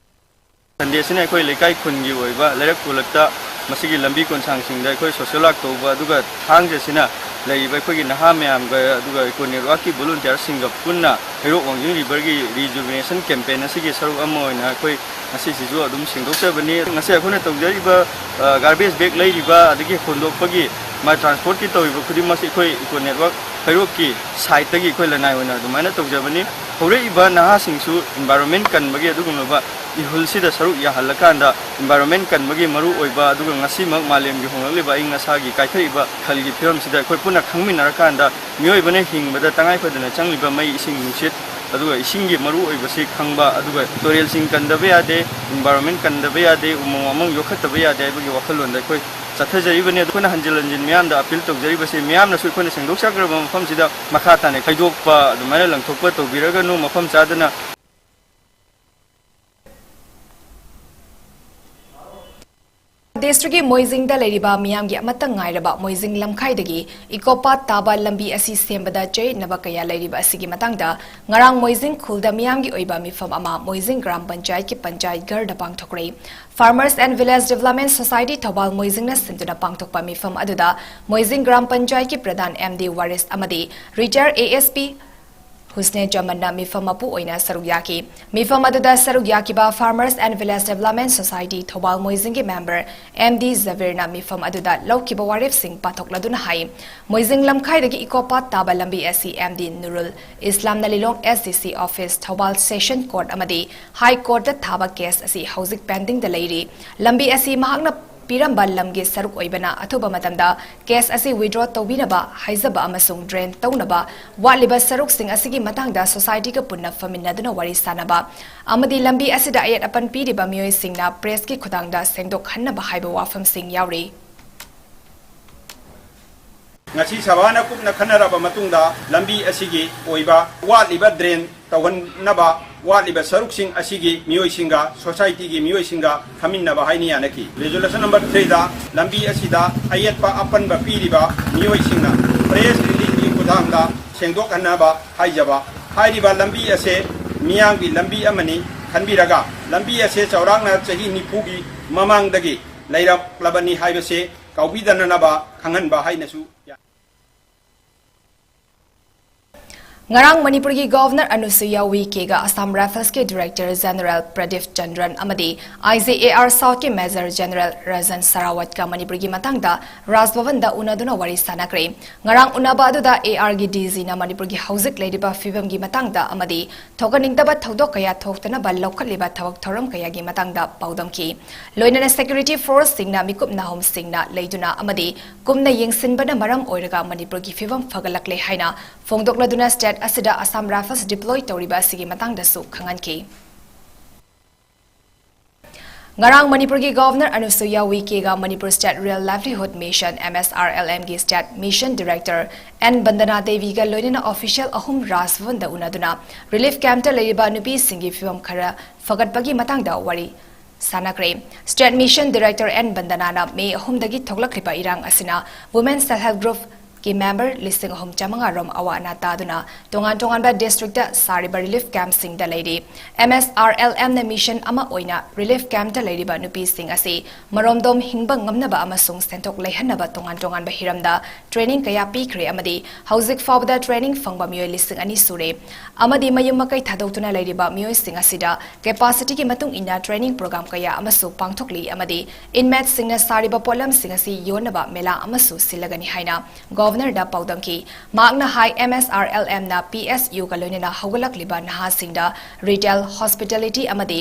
ꯁꯟꯗꯦꯁꯤꯅ ꯑꯩꯈꯣꯏ ꯂꯩꯀꯥꯏ ꯈꯨꯟꯒꯤ ꯑꯣꯏꯕ ꯂꯩꯔꯛ ꯈꯨꯜꯂꯛꯇ ꯃꯁꯤꯒꯤ ꯂꯝꯕꯤ ꯀꯣꯟꯁꯥꯡꯁꯤꯡꯗ ꯑꯩꯈꯣꯏ social work ꯇꯧꯕ, ꯑꯗꯨꯒ ꯊꯥꯡꯖꯁꯤꯅ ꯂꯩꯔꯤꯕ ꯑꯩꯈꯣꯏꯒꯤ ꯅꯍꯥ ꯃꯌꯥꯝꯒ ꯑꯗꯨꯒ ꯏꯀꯣ ꯅꯦꯠꯋꯥꯔꯛꯀꯤ volunteerꯁꯤꯡꯒ ꯄꯨꯟꯅ ꯍꯩꯔꯣꯛ ꯋꯥꯡꯖꯤꯡ riverꯒꯤ rejuvenation campaign ꯑꯁꯤꯒꯤ ꯁꯔꯨꯛ ꯑꯃ ꯑꯣꯏꯅ ꯑꯩꯈꯣꯏ ꯉꯁꯤꯁꯤꯁꯨ ꯑꯗꯨꯝ ꯁꯦꯡꯗꯣꯛꯆꯕꯅꯤ꯫ ꯉꯁꯤ ꯑꯩꯈꯣꯏꯅ ꯇꯧꯖꯔꯤꯕ, ꯑ, garbage bag ꯂꯩꯔꯤꯕ, ꯑꯗꯒꯤ ꯍꯣꯟꯗꯣꯛꯄꯒꯤ, ꯃꯥ transportꯀꯤ ꯇꯧꯔꯤꯕ ꯈꯨꯗꯤꯡꯃꯛꯁꯤ ꯑꯩꯈꯣꯏ ꯏꯀꯣ ꯅꯦꯠꯋꯥꯔꯛ ꯍꯩꯔꯣꯛꯀꯤ sideꯇꯒꯤ ꯑꯩꯈꯣꯏ ꯂꯅꯥꯏ ꯑꯣꯏꯅ ꯑꯗꯨꯃꯥꯏꯅ ꯇꯧꯖꯕꯅꯤ꯫ ꯍꯧꯔꯛꯏꯕ ꯅꯍꯥꯁꯤꯡꯁꯨ environment ꯀꯟꯕꯒꯤ ꯑꯗꯨꯒꯨꯝꯂꯕ ꯏꯍꯨꯜꯁꯤꯗ ꯁꯔꯨꯛ ꯌꯥꯍꯜꯂꯀꯥꯟꯗ environment ꯀꯟꯕꯒꯤ ꯃꯔꯨ ꯑꯣꯏꯕ, ꯑꯗꯨꯒ ꯉꯁꯤꯃꯛ ꯃꯥꯂꯦꯝꯒꯤ ꯍꯣꯡꯂꯛꯂꯤꯕ ꯑꯏꯪ ꯑꯁꯥꯒꯤ ꯀꯥꯏꯊꯔꯛꯏꯕ ꯈꯜꯒꯤ ꯐꯤꯕꯝꯁꯤꯗ ꯑꯩꯈꯣꯏ ꯄꯨꯟꯅ ꯈꯪꯃꯤꯟꯅꯔꯀꯥꯟꯗ ꯃꯤꯑꯣꯏꯕꯅ ꯍꯤꯡꯕꯗ ꯇꯉꯥꯏ ꯐꯗꯅ ꯆꯪꯂꯤꯕ ꯃꯩ, ꯏꯁꯤꯡ, ꯅꯨꯡꯁꯤꯠ, ꯑꯗꯨꯒ ꯏꯁꯤꯡꯒꯤ ꯃꯔꯨ ꯑꯣꯏꯕꯁꯤ ꯈꯪꯕ, ꯑꯗꯨꯒ ꯇꯨꯔꯦꯜꯁꯤꯡ ꯀꯟꯗꯕ ꯌꯥꯗꯦ, environment ꯀꯟꯗꯕ ꯌꯥꯗꯦ, ꯎꯃꯪ ꯋꯥꯃꯪ ꯌꯣꯛꯈꯠꯇꯕ ꯌꯥꯗꯦ ꯍꯥꯏꯕꯒꯤ ꯋꯥꯈꯜꯂꯣꯟꯗ ꯑꯩꯈꯣꯏ ꯆꯠꯊꯖꯔꯤꯕꯅꯤ꯫ ꯑꯗꯨ ꯑꯩꯈꯣꯏꯅ ꯍꯟꯖꯤꯟ ꯍꯟꯖꯤꯟ ꯃꯤꯌꯥꯝꯗ appeal ꯇꯧꯖꯔꯤꯕꯁꯤ, ꯃꯤꯌꯥꯝꯅꯁꯨ ꯑꯩꯈꯣꯏꯅ ꯁꯦꯡꯗꯣꯛꯆꯈ꯭ꯔꯕ ꯃꯐꯝꯁꯤꯗ ꯃꯈꯥ ꯇꯥꯅ ꯈꯩꯗꯣꯛꯄ, ꯑꯗꯨꯃꯥꯏꯅ ꯂꯪꯊꯣꯛꯄ ꯇꯧꯕꯤꯔꯒꯅꯨ, ꯃꯐꯝ ꯆꯥꯗꯅ꯫ ꯗꯤꯁꯇ꯭ꯔꯤꯛꯀꯤ ꯃꯣꯏꯖꯤꯡꯗ ꯂꯩꯔꯤꯕ ꯃꯤꯌꯥꯝꯒꯤ ꯑꯃꯠꯇ ꯉꯥꯏꯔꯕ ꯃꯣꯏꯖꯤꯡ ꯂꯝꯈꯥꯏꯗꯒꯤ ꯏꯀꯣ ꯄꯥꯠ ꯇꯥꯕ ꯂꯝꯕꯤ ꯑꯁꯤ ꯁꯦꯝꯕꯗ ꯆꯌꯦꯠꯅꯕ ꯀꯌꯥ ꯂꯩꯔꯤꯕ ꯑꯁꯤꯒꯤ ꯃꯇꯥꯡꯗ ꯉꯔꯥꯡ ꯃꯣꯏꯖꯤꯡ ꯈꯨꯜꯗ ꯃꯤꯌꯥꯝꯒꯤ ꯑꯣꯏꯕ ꯃꯤꯐꯝ ꯑꯃ ꯃꯣꯏꯖꯤꯡ ꯒ꯭ꯔꯥꯝ ꯄꯟꯆꯥꯌꯠꯀꯤ panchayat ꯘꯔꯗ ꯄꯥꯡꯊꯣꯛꯈ꯭ꯔꯦ꯫ Farmers and Village Development Society Thoubal ꯃꯣꯏꯖꯤꯡꯅ ꯁꯤꯟꯗꯨꯅ ꯄꯥꯡꯊꯣꯛꯄ ꯃꯤꯐꯝ ꯑꯗꯨꯗ ꯃꯣꯏꯖꯤꯡ ꯒ꯭ꯔꯥꯝ ꯄꯟꯆꯥꯌꯠꯀꯤ ꯄ꯭ꯔꯙꯥꯟ ꯑꯦꯝ ꯗꯤ ꯋꯥꯔꯤꯁ ꯑꯃꯗꯤ ꯔꯤꯇꯥꯌꯔ ꯑꯦ ꯑꯦꯁ ꯄꯤ ꯍꯨꯁꯅꯦ ꯖꯃꯟꯅ ꯃꯤꯐꯝ ꯃꯄꯨ ꯑꯣꯏꯅ ꯁꯔꯨꯛ ꯌꯥꯈꯤ꯫ ꯃꯤꯐꯝ ꯑꯗꯨꯗ ꯁꯔꯨꯛ ꯌꯥꯈꯤꯕ Farmers and Village Development Society ꯊꯧꯕꯥꯜ ꯃꯣꯏꯖꯤꯡꯒꯤ member ꯑꯦꯝ ꯗꯤ ꯖꯕꯤꯔꯅ ꯃꯤꯐꯝ ꯑꯗꯨꯗ ꯂꯧꯈꯤꯕ ꯋꯥꯔꯦꯞꯁꯤꯡ ꯄꯥꯊꯣꯛꯂꯗꯨꯅ ꯍꯥꯏ, ꯃꯣꯏꯖꯤꯡ ꯂꯝꯈꯥꯏꯗꯒꯤ ꯏꯀꯣ ꯄꯥꯠ ꯇꯥꯕ ꯂꯝꯕꯤ ꯑꯁꯤ ꯑꯦꯝ ꯗꯤ ꯅꯨꯔꯨꯜ ꯏꯁꯂꯥꯝꯅ ꯂꯤꯂꯣꯡ ꯑꯦꯁ ꯗꯤ ꯁꯤ office, ꯊꯧꯕꯥꯜ session court ꯑꯃꯗꯤ high courtꯇ ꯊꯥꯕ case ꯑꯁꯤ ꯍꯧꯖꯤꯛ pendingꯗ ꯂꯩꯔꯤ꯫ ꯂꯝꯕꯤ ꯑꯁꯤ ꯃꯍꯥꯛꯅ ꯄꯤꯔꯝꯕ ꯂꯝꯒꯤ ꯁꯔꯨꯛ ꯑꯣꯏꯕꯅ ꯑꯊꯨꯕ ꯃꯇꯝꯗ case ꯑꯁꯤ withdraw ꯇꯧꯕꯤꯅꯕ ꯍꯥꯏꯖꯕ ꯑꯃꯁꯨꯡ drain ꯇꯧꯅꯕ ꯋꯥꯠꯂꯤꯕ ꯁꯔꯨꯛꯁꯤꯡ ꯑꯁꯤꯒꯤ ꯃꯇꯥꯡꯗ society ꯒ ꯄꯨꯟꯅ ꯐꯝꯃꯤꯟꯅꯗꯨꯅ ꯋꯥꯔꯤ ꯁꯥꯅꯕ ꯑꯃꯗꯤ ꯂꯝꯕꯤ ꯑꯁꯤꯗ ꯑꯌꯦꯠ ꯑꯄꯟ ꯄꯤꯔꯤꯕ ꯃꯤꯑꯣꯏꯁꯤꯡꯅ press ꯀꯤ ꯈꯨꯠꯊꯥꯡꯗ ꯁꯦꯡꯗꯣꯛꯍꯟꯅꯕ ꯍꯥꯏꯕ ꯋꯥꯐꯝꯁꯤꯡ ꯌꯥꯎꯔꯤ꯫ ꯉꯁꯤ ꯁꯚꯥꯅ ꯀꯨꯞꯅ ꯈꯟꯅꯔꯕ ꯃꯇꯨꯡꯗ ꯂꯝꯕꯤ ꯑꯁꯤꯒꯤ ꯑꯣꯏꯕ ꯋꯥꯠꯂꯤꯕ drain ꯇꯧꯍꯟꯅꯕ ꯋꯥꯠꯂꯤꯕ ꯁꯔꯨꯛꯁꯤꯡ ꯑꯁꯤꯒꯤ ꯃꯤꯑꯣꯏꯁꯤꯡꯒ society ꯒꯤ ꯃꯤꯑꯣꯏꯁꯤꯡꯒ ꯐꯝꯃꯤꯟꯅꯕ ꯍꯥꯏꯅ ꯌꯥꯅꯈꯤ꯫ Resolution number three ꯗ ꯂꯝꯕꯤ ꯑꯁꯤꯗ ꯑꯌꯦꯠꯄ ꯑꯄꯟꯕ ꯄꯤꯔꯤꯕ ꯃꯤꯑꯣꯏꯁꯤꯡꯅ press release ꯀꯤ ꯈꯨꯠꯊꯥꯡꯗ ꯁꯦꯡꯗꯣꯛꯍꯟꯅꯕ ꯍꯥꯏꯖꯕ꯫ ꯍꯥꯏꯔꯤꯕ ꯂꯝꯕꯤ ꯑꯁꯦ ꯃꯤꯌꯥꯝꯒꯤ ꯂꯝꯕꯤ ꯑꯃꯅꯤ ꯈꯟꯕꯤꯔꯒ ꯂꯝꯕꯤ ꯑꯁꯦ ꯆꯥꯎꯔꯥꯛꯅ ꯆꯍꯤ ꯅꯤꯐꯨꯒꯤ ꯃꯃꯥꯡꯗꯒꯤ ꯂꯩꯔꯛꯂꯕꯅꯤ ꯍꯥꯏꯕꯁꯦ ꯀꯥꯎꯕꯤꯗꯅꯅꯕ ꯈꯪꯍꯟꯕ ꯍꯥꯏꯅꯁꯨ ꯌꯥ-, ꯉꯔꯥꯡ ꯃꯅꯤꯄꯨꯔꯒꯤ Governor ꯑꯅꯨꯁꯨꯏꯌꯥ ꯎꯏꯀꯦꯒ Assam Rifles ꯀꯤ Director General ꯄ꯭ꯔꯗꯤꯞ ꯆꯟꯗ꯭ꯔꯟ ꯑꯃꯗꯤ I G A R South ꯀꯤ Major General ꯔꯖꯟ ꯁꯔꯥꯋꯠꯀ ꯃꯅꯤꯄꯨꯔꯒꯤ ꯃꯇꯥꯡꯗ ꯔꯥꯖ ꯚꯕꯟꯗ ꯎꯅꯗꯨꯅ ꯋꯥꯔꯤ ꯁꯥꯅꯈ꯭ꯔꯦ꯫ ꯉꯔꯥꯡ ꯎꯅꯕ ꯑꯗꯨꯗ A R ꯒꯤ D G ꯅ ꯃꯅꯤꯄꯨꯔꯒꯤ ꯍꯧꯖꯤꯛ ꯂꯩꯔꯤꯕ ꯐꯤꯕꯝꯒꯤ ꯃꯇꯥꯡꯗ ꯑꯃꯗꯤ ꯊꯣꯛꯍꯟꯅꯤꯡꯗꯕ ꯊꯧꯗꯣꯛ ꯀꯌꯥ ꯊꯣꯛꯇꯅꯕ ꯂꯧꯈꯠꯂꯤꯕ ꯊꯕꯛ ꯊꯧꯔꯝ ꯀꯌꯥꯒꯤ ꯃꯇꯥꯡꯗ ꯄꯥꯎꯗꯝꯈꯤ꯫ ꯂꯣꯏꯅꯅ security force ꯁꯤꯡꯅ ꯃꯤꯀꯨꯞ ꯅꯥꯍꯨꯝꯁꯤꯡꯅ ꯂꯩꯗꯨꯅ ꯑꯃꯗꯤ ꯀꯨꯝꯅ ꯌꯦꯡꯁꯤꯟꯕꯅ ꯃꯔꯝ ꯑꯣꯏꯔꯒ ꯃꯅꯤꯄꯨꯔꯒꯤ ꯐꯤꯕꯝ ꯐꯒꯠꯂꯛꯂꯦ ꯍꯥꯏꯅ ꯐꯣꯡꯗꯣꯛꯂꯗꯨꯅ state ꯑꯁꯤꯗ Assam Rifles deploy ꯇꯧꯔꯤꯕ ꯑꯁꯤꯒꯤ ꯃꯇꯥꯡꯗꯁꯨ ꯈꯪꯍꯟꯈꯤ꯫ ꯉꯔꯥꯡ ꯃꯅꯤꯄꯨꯔꯒꯤ Governor ꯑꯅꯨꯁꯨꯏꯌꯥ ꯎꯏꯀꯦꯒ Manipur State Rural Livelihood Mission, M S R L M ꯒꯤ State Mission Director N ꯕꯟꯗꯅꯥ ꯗꯦꯕꯤꯒ ꯂꯣꯏꯅꯅ official ꯑꯍꯨꯝ ꯔꯥꯖ ꯚꯕꯟꯗ ꯎꯅꯗꯨꯅ relief camp ꯇ ꯂꯩꯔꯤꯕ ꯅꯨꯄꯤꯁꯤꯡꯒꯤ ꯐꯤꯕꯝ ꯈꯔ ꯐꯒꯠꯄꯒꯤ ꯃꯇꯥꯡꯗ ꯋꯥꯔꯤ ꯁꯥꯅꯈ꯭ꯔꯦ꯫ State Mission Director N ꯕꯟꯗꯅꯥꯅ ꯃꯦ ꯑꯍꯨꯝꯗꯒꯤ ꯊꯣꯛꯂꯛꯂꯤꯕ ꯏꯔꯥꯡ ꯑꯁꯤꯅ Women Self Help Group ꯀꯤ member ꯂꯤꯁꯤꯡ ꯑꯍꯨꯝ ꯆꯥꯃꯉꯥ ꯔꯣꯝ ꯑꯋꯥ ꯑꯅꯥ ꯇꯥꯗꯨꯅ ꯇꯣꯉꯥꯟ ꯇꯣꯉꯥꯟꯕ district ꯇ ꯁꯥꯔꯤꯕ relief camp ꯁꯤꯡꯗ ꯂꯩꯔꯤ꯫ M S R L M ꯅ mission ꯑꯃ ꯑꯣꯏꯅ relief camp ꯇ ꯂꯩꯔꯤꯕ ꯅꯨꯄꯤꯁꯤꯡ ꯑꯁꯤ ꯃꯔꯣꯝꯗꯣꯝ ꯍꯤꯡꯕ ꯉꯝꯅꯕ ꯑꯃꯁꯨꯡ ꯁꯦꯟꯊꯣꯛ ꯂꯩꯍꯟꯅꯕ ꯇꯣꯉꯥꯟ ꯇꯣꯉꯥꯟꯕ ꯍꯤꯔꯝꯗ training ꯀꯌꯥ ꯄꯤꯈ꯭ꯔꯦ ꯑꯃꯗꯤ ꯍꯧꯖꯤꯛ ꯐꯥꯎꯕꯗ training ꯐꯪꯕ ꯃꯤꯑꯣꯏ ꯂꯤꯁꯤꯡ ꯑꯅꯤ ꯁꯨꯔꯦ ꯑꯃꯗꯤ ꯃꯌꯨꯝ ꯃꯀꯩ ꯊꯥꯗꯣꯛꯇꯨꯅ ꯂꯩꯔꯤꯕ ꯃꯤꯑꯣꯏꯁꯤꯡ ꯑꯁꯤꯗ capacity ꯒꯤ ꯃꯇꯨꯡ ꯏꯟꯅ training program ꯀꯌꯥ ꯑꯃꯁꯨ ꯄꯥꯡꯊꯣꯛꯂꯤ ꯑꯃꯗꯤ inmate ꯁꯤꯡꯅ ꯁꯥꯔꯤꯕ ꯄꯣꯠꯂꯝꯁꯤꯡ ꯑꯁꯤ ꯌꯣꯟꯅꯕ ꯃꯦꯂꯥ ꯑꯃꯁꯨ ꯁꯤꯜꯂꯒꯅꯤ ꯍꯥꯏꯅ ꯒꯣꯚꯔꯅꯔꯗ ꯄꯥꯎꯗꯝꯈꯤ꯫ ꯃꯍꯥꯛꯅ ꯍꯥꯏ, ꯑꯦꯝ ꯑꯦꯁ ꯑꯥꯔ ꯑꯦꯜ ꯑꯦꯝꯅ ꯄꯤ ꯑꯦꯁ ꯌꯨꯒ ꯂꯣꯏꯅꯅ ꯍꯧꯒꯠꯂꯛꯂꯤꯕ ꯅꯍꯥꯁꯤꯡꯗ ꯔꯤꯇꯦꯜ, ꯍꯣꯁꯄꯤꯇꯥꯂꯤꯇꯤ ꯑꯃꯗꯤ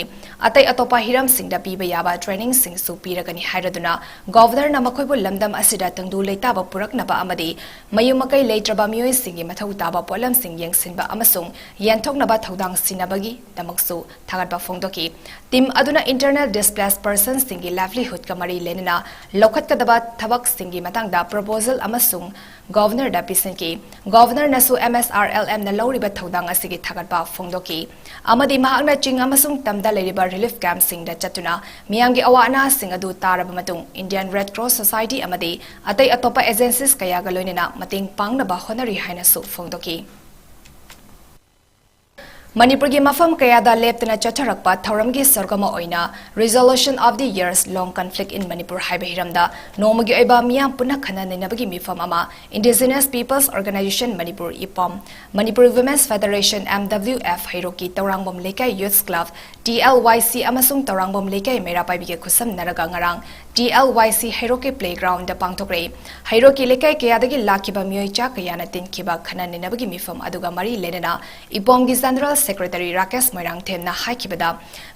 ꯑꯇꯩ ꯑꯇꯣꯞꯄ ꯍꯤꯔꯝꯁꯤꯡꯗ ꯄꯤꯕ ꯌꯥꯕ ꯇ꯭ꯔꯦꯅꯤꯡꯁꯤꯡꯁꯨ ꯄꯤꯔꯒꯅꯤ ꯍꯥꯏꯔꯗꯨꯅ, ꯒꯣꯚꯔꯅꯔꯅ ꯃꯈꯣꯏꯕꯨ ꯂꯝꯗꯝ ꯑꯁꯤꯗ ꯇꯪꯗꯨ ꯂꯩꯇꯥꯕ ꯄꯨꯔꯛꯅꯕ ꯑꯃꯗꯤ ꯃꯌꯨꯝ ꯃꯀꯩ ꯂꯩꯇ꯭ꯔꯕ ꯃꯤꯑꯣꯏꯁꯤꯡꯒꯤ ꯃꯊꯧ ꯇꯥꯕ ꯄꯣꯠꯂꯝꯁꯤꯡ ꯌꯦꯡꯁꯤꯟꯕ ꯑꯃꯁꯨꯡ ꯌꯦꯟꯊꯣꯛꯅꯕ ꯊꯧꯗꯥꯡ ꯁꯤꯟꯅꯕꯒꯤꯗꯃꯛꯁꯨ ꯊꯥꯒꯠꯄ ꯐꯣꯡꯗꯣꯛꯈꯤ꯫ ꯇꯤꯝ ꯑꯗꯨꯅ ꯏꯟꯇꯔꯅꯦꯜ ꯗꯤꯁꯄ꯭ꯂꯦꯁ ꯄꯔꯁꯟꯁꯤꯡꯒꯤ ꯂꯥꯏꯚꯂꯤꯍꯨꯗꯀ ꯃꯔꯤ ꯂꯩꯅꯅ ꯂꯧꯈꯠꯀꯗꯕ ꯊꯕꯛꯁꯤꯡꯒꯤ ꯃꯇꯥꯡꯗ ꯄ꯭ꯔꯣꯄꯣꯖꯦꯜ ꯑꯃꯁꯨꯡ ꯒꯣꯚꯔꯅꯔꯗ ꯄꯤꯁꯤꯟꯈꯤ꯫ ꯒꯣꯚꯔꯅꯔꯅꯁꯨ ꯑꯦꯝ ꯑꯦꯁ ꯑꯥꯔ ꯑꯦꯜ ꯑꯦꯝꯅ ꯂꯧꯔꯤꯕ ꯊꯧꯗꯥꯡ ꯑꯁꯤꯒꯤ ꯊꯥꯒꯠꯄ ꯐꯣꯡꯗꯣꯛꯈꯤ ꯑꯃꯗꯤ ꯃꯍꯥꯛꯅ ꯆꯤꯡ ꯑꯃꯁꯨꯡ ꯇꯝꯗ ꯂꯩꯔꯤꯕ ꯔꯤꯂꯤꯐ ꯀꯦꯝꯞꯁꯤꯡꯗ ꯆꯠꯇꯨꯅ ꯃꯤꯌꯥꯝꯒꯤ ꯑꯋꯥ ꯑꯅꯥꯁꯤꯡ ꯑꯗꯨ ꯇꯥꯔꯕ ꯃꯇꯨꯡ, ꯏꯟꯗꯤꯌꯟ ꯔꯦꯗ ꯀ꯭ꯔꯣꯁ ꯁꯣꯁꯥꯏꯇꯤ ꯑꯃꯗꯤ ꯑꯇꯩ ꯑꯇꯣꯞꯄ ꯑꯦꯖꯦꯟꯁꯤꯁ ꯀꯌꯥꯒ ꯂꯣꯏꯅꯅ ꯃꯇꯦꯡ ꯄꯥꯡꯅꯕ ꯍꯣꯠꯅꯔꯤ ꯍꯥꯏꯅꯁꯨ ꯐꯣꯡꯗꯣꯛꯈꯤ꯫ ꯃꯅꯤꯄꯨꯔꯒꯤ ꯃꯐꯝ ꯀꯌꯥꯗ ꯂꯦꯞꯇꯅ ꯆꯠꯊꯔꯛꯄ ꯊꯧꯔꯝꯒꯤ ꯁꯔꯨꯛ ꯑꯃ ꯑꯣꯏꯅ Resolution of the Years Long Conflict in Manipur ꯍꯥꯏꯕ ꯍꯤꯔꯝꯗ ꯅꯣꯡꯃꯒꯤ ꯑꯣꯏꯕ ꯃꯤꯌꯥꯝ ꯄꯨꯟꯅ ꯈꯟꯅ ꯅꯩꯅꯕꯒꯤ ꯃꯤꯐꯝ ꯑꯃ Indigenous Peoples Organisation Manipur, ꯏꯄꯣꯝ, Manipur Women's Federation, M W F, ꯍꯩꯔꯣꯛꯀꯤ Tourangbam ꯂꯩꯀꯥꯏ youth club, T L Y C, ꯑꯃꯁꯨꯡ ꯇꯧꯔꯥꯡꯕꯝ ꯂꯩꯀꯥꯏ ꯃꯩꯔꯥ ꯄꯥꯏꯕꯤꯒ ꯈꯨꯠꯁꯝꯅꯔꯒ ꯉꯔꯥꯡ T L Y C ꯍꯩꯔꯣꯛꯀꯤ ꯄ꯭ꯂꯦꯒ꯭ꯔꯥꯎꯟꯗ ꯄꯥꯡꯊꯣꯛꯈ꯭ꯔꯦ꯫ ꯍꯩꯔꯣꯛꯀꯤ ꯂꯩꯀꯥꯏ ꯀꯌꯥꯗꯒꯤ ꯂꯥꯛꯈꯤꯕ ꯃꯤꯑꯣꯏ ꯆꯥ ꯀꯌꯥꯅ ꯇꯤꯟꯈꯤꯕ ꯈꯟꯅ ꯅꯩꯅꯕꯒꯤ ꯃꯤꯐꯝ ꯑꯗꯨꯒ ꯃꯔꯤ ꯂꯩꯅꯅ ꯏꯄꯣꯝꯒꯤ ꯖꯦꯅꯔꯦꯜ ꯁꯦꯀ꯭ꯔꯦꯇꯔꯤ ꯔꯥꯀꯦꯁ ꯃꯣꯏꯔꯥꯡꯊꯦꯝꯅ ꯍꯥꯏꯈꯤꯕꯗ,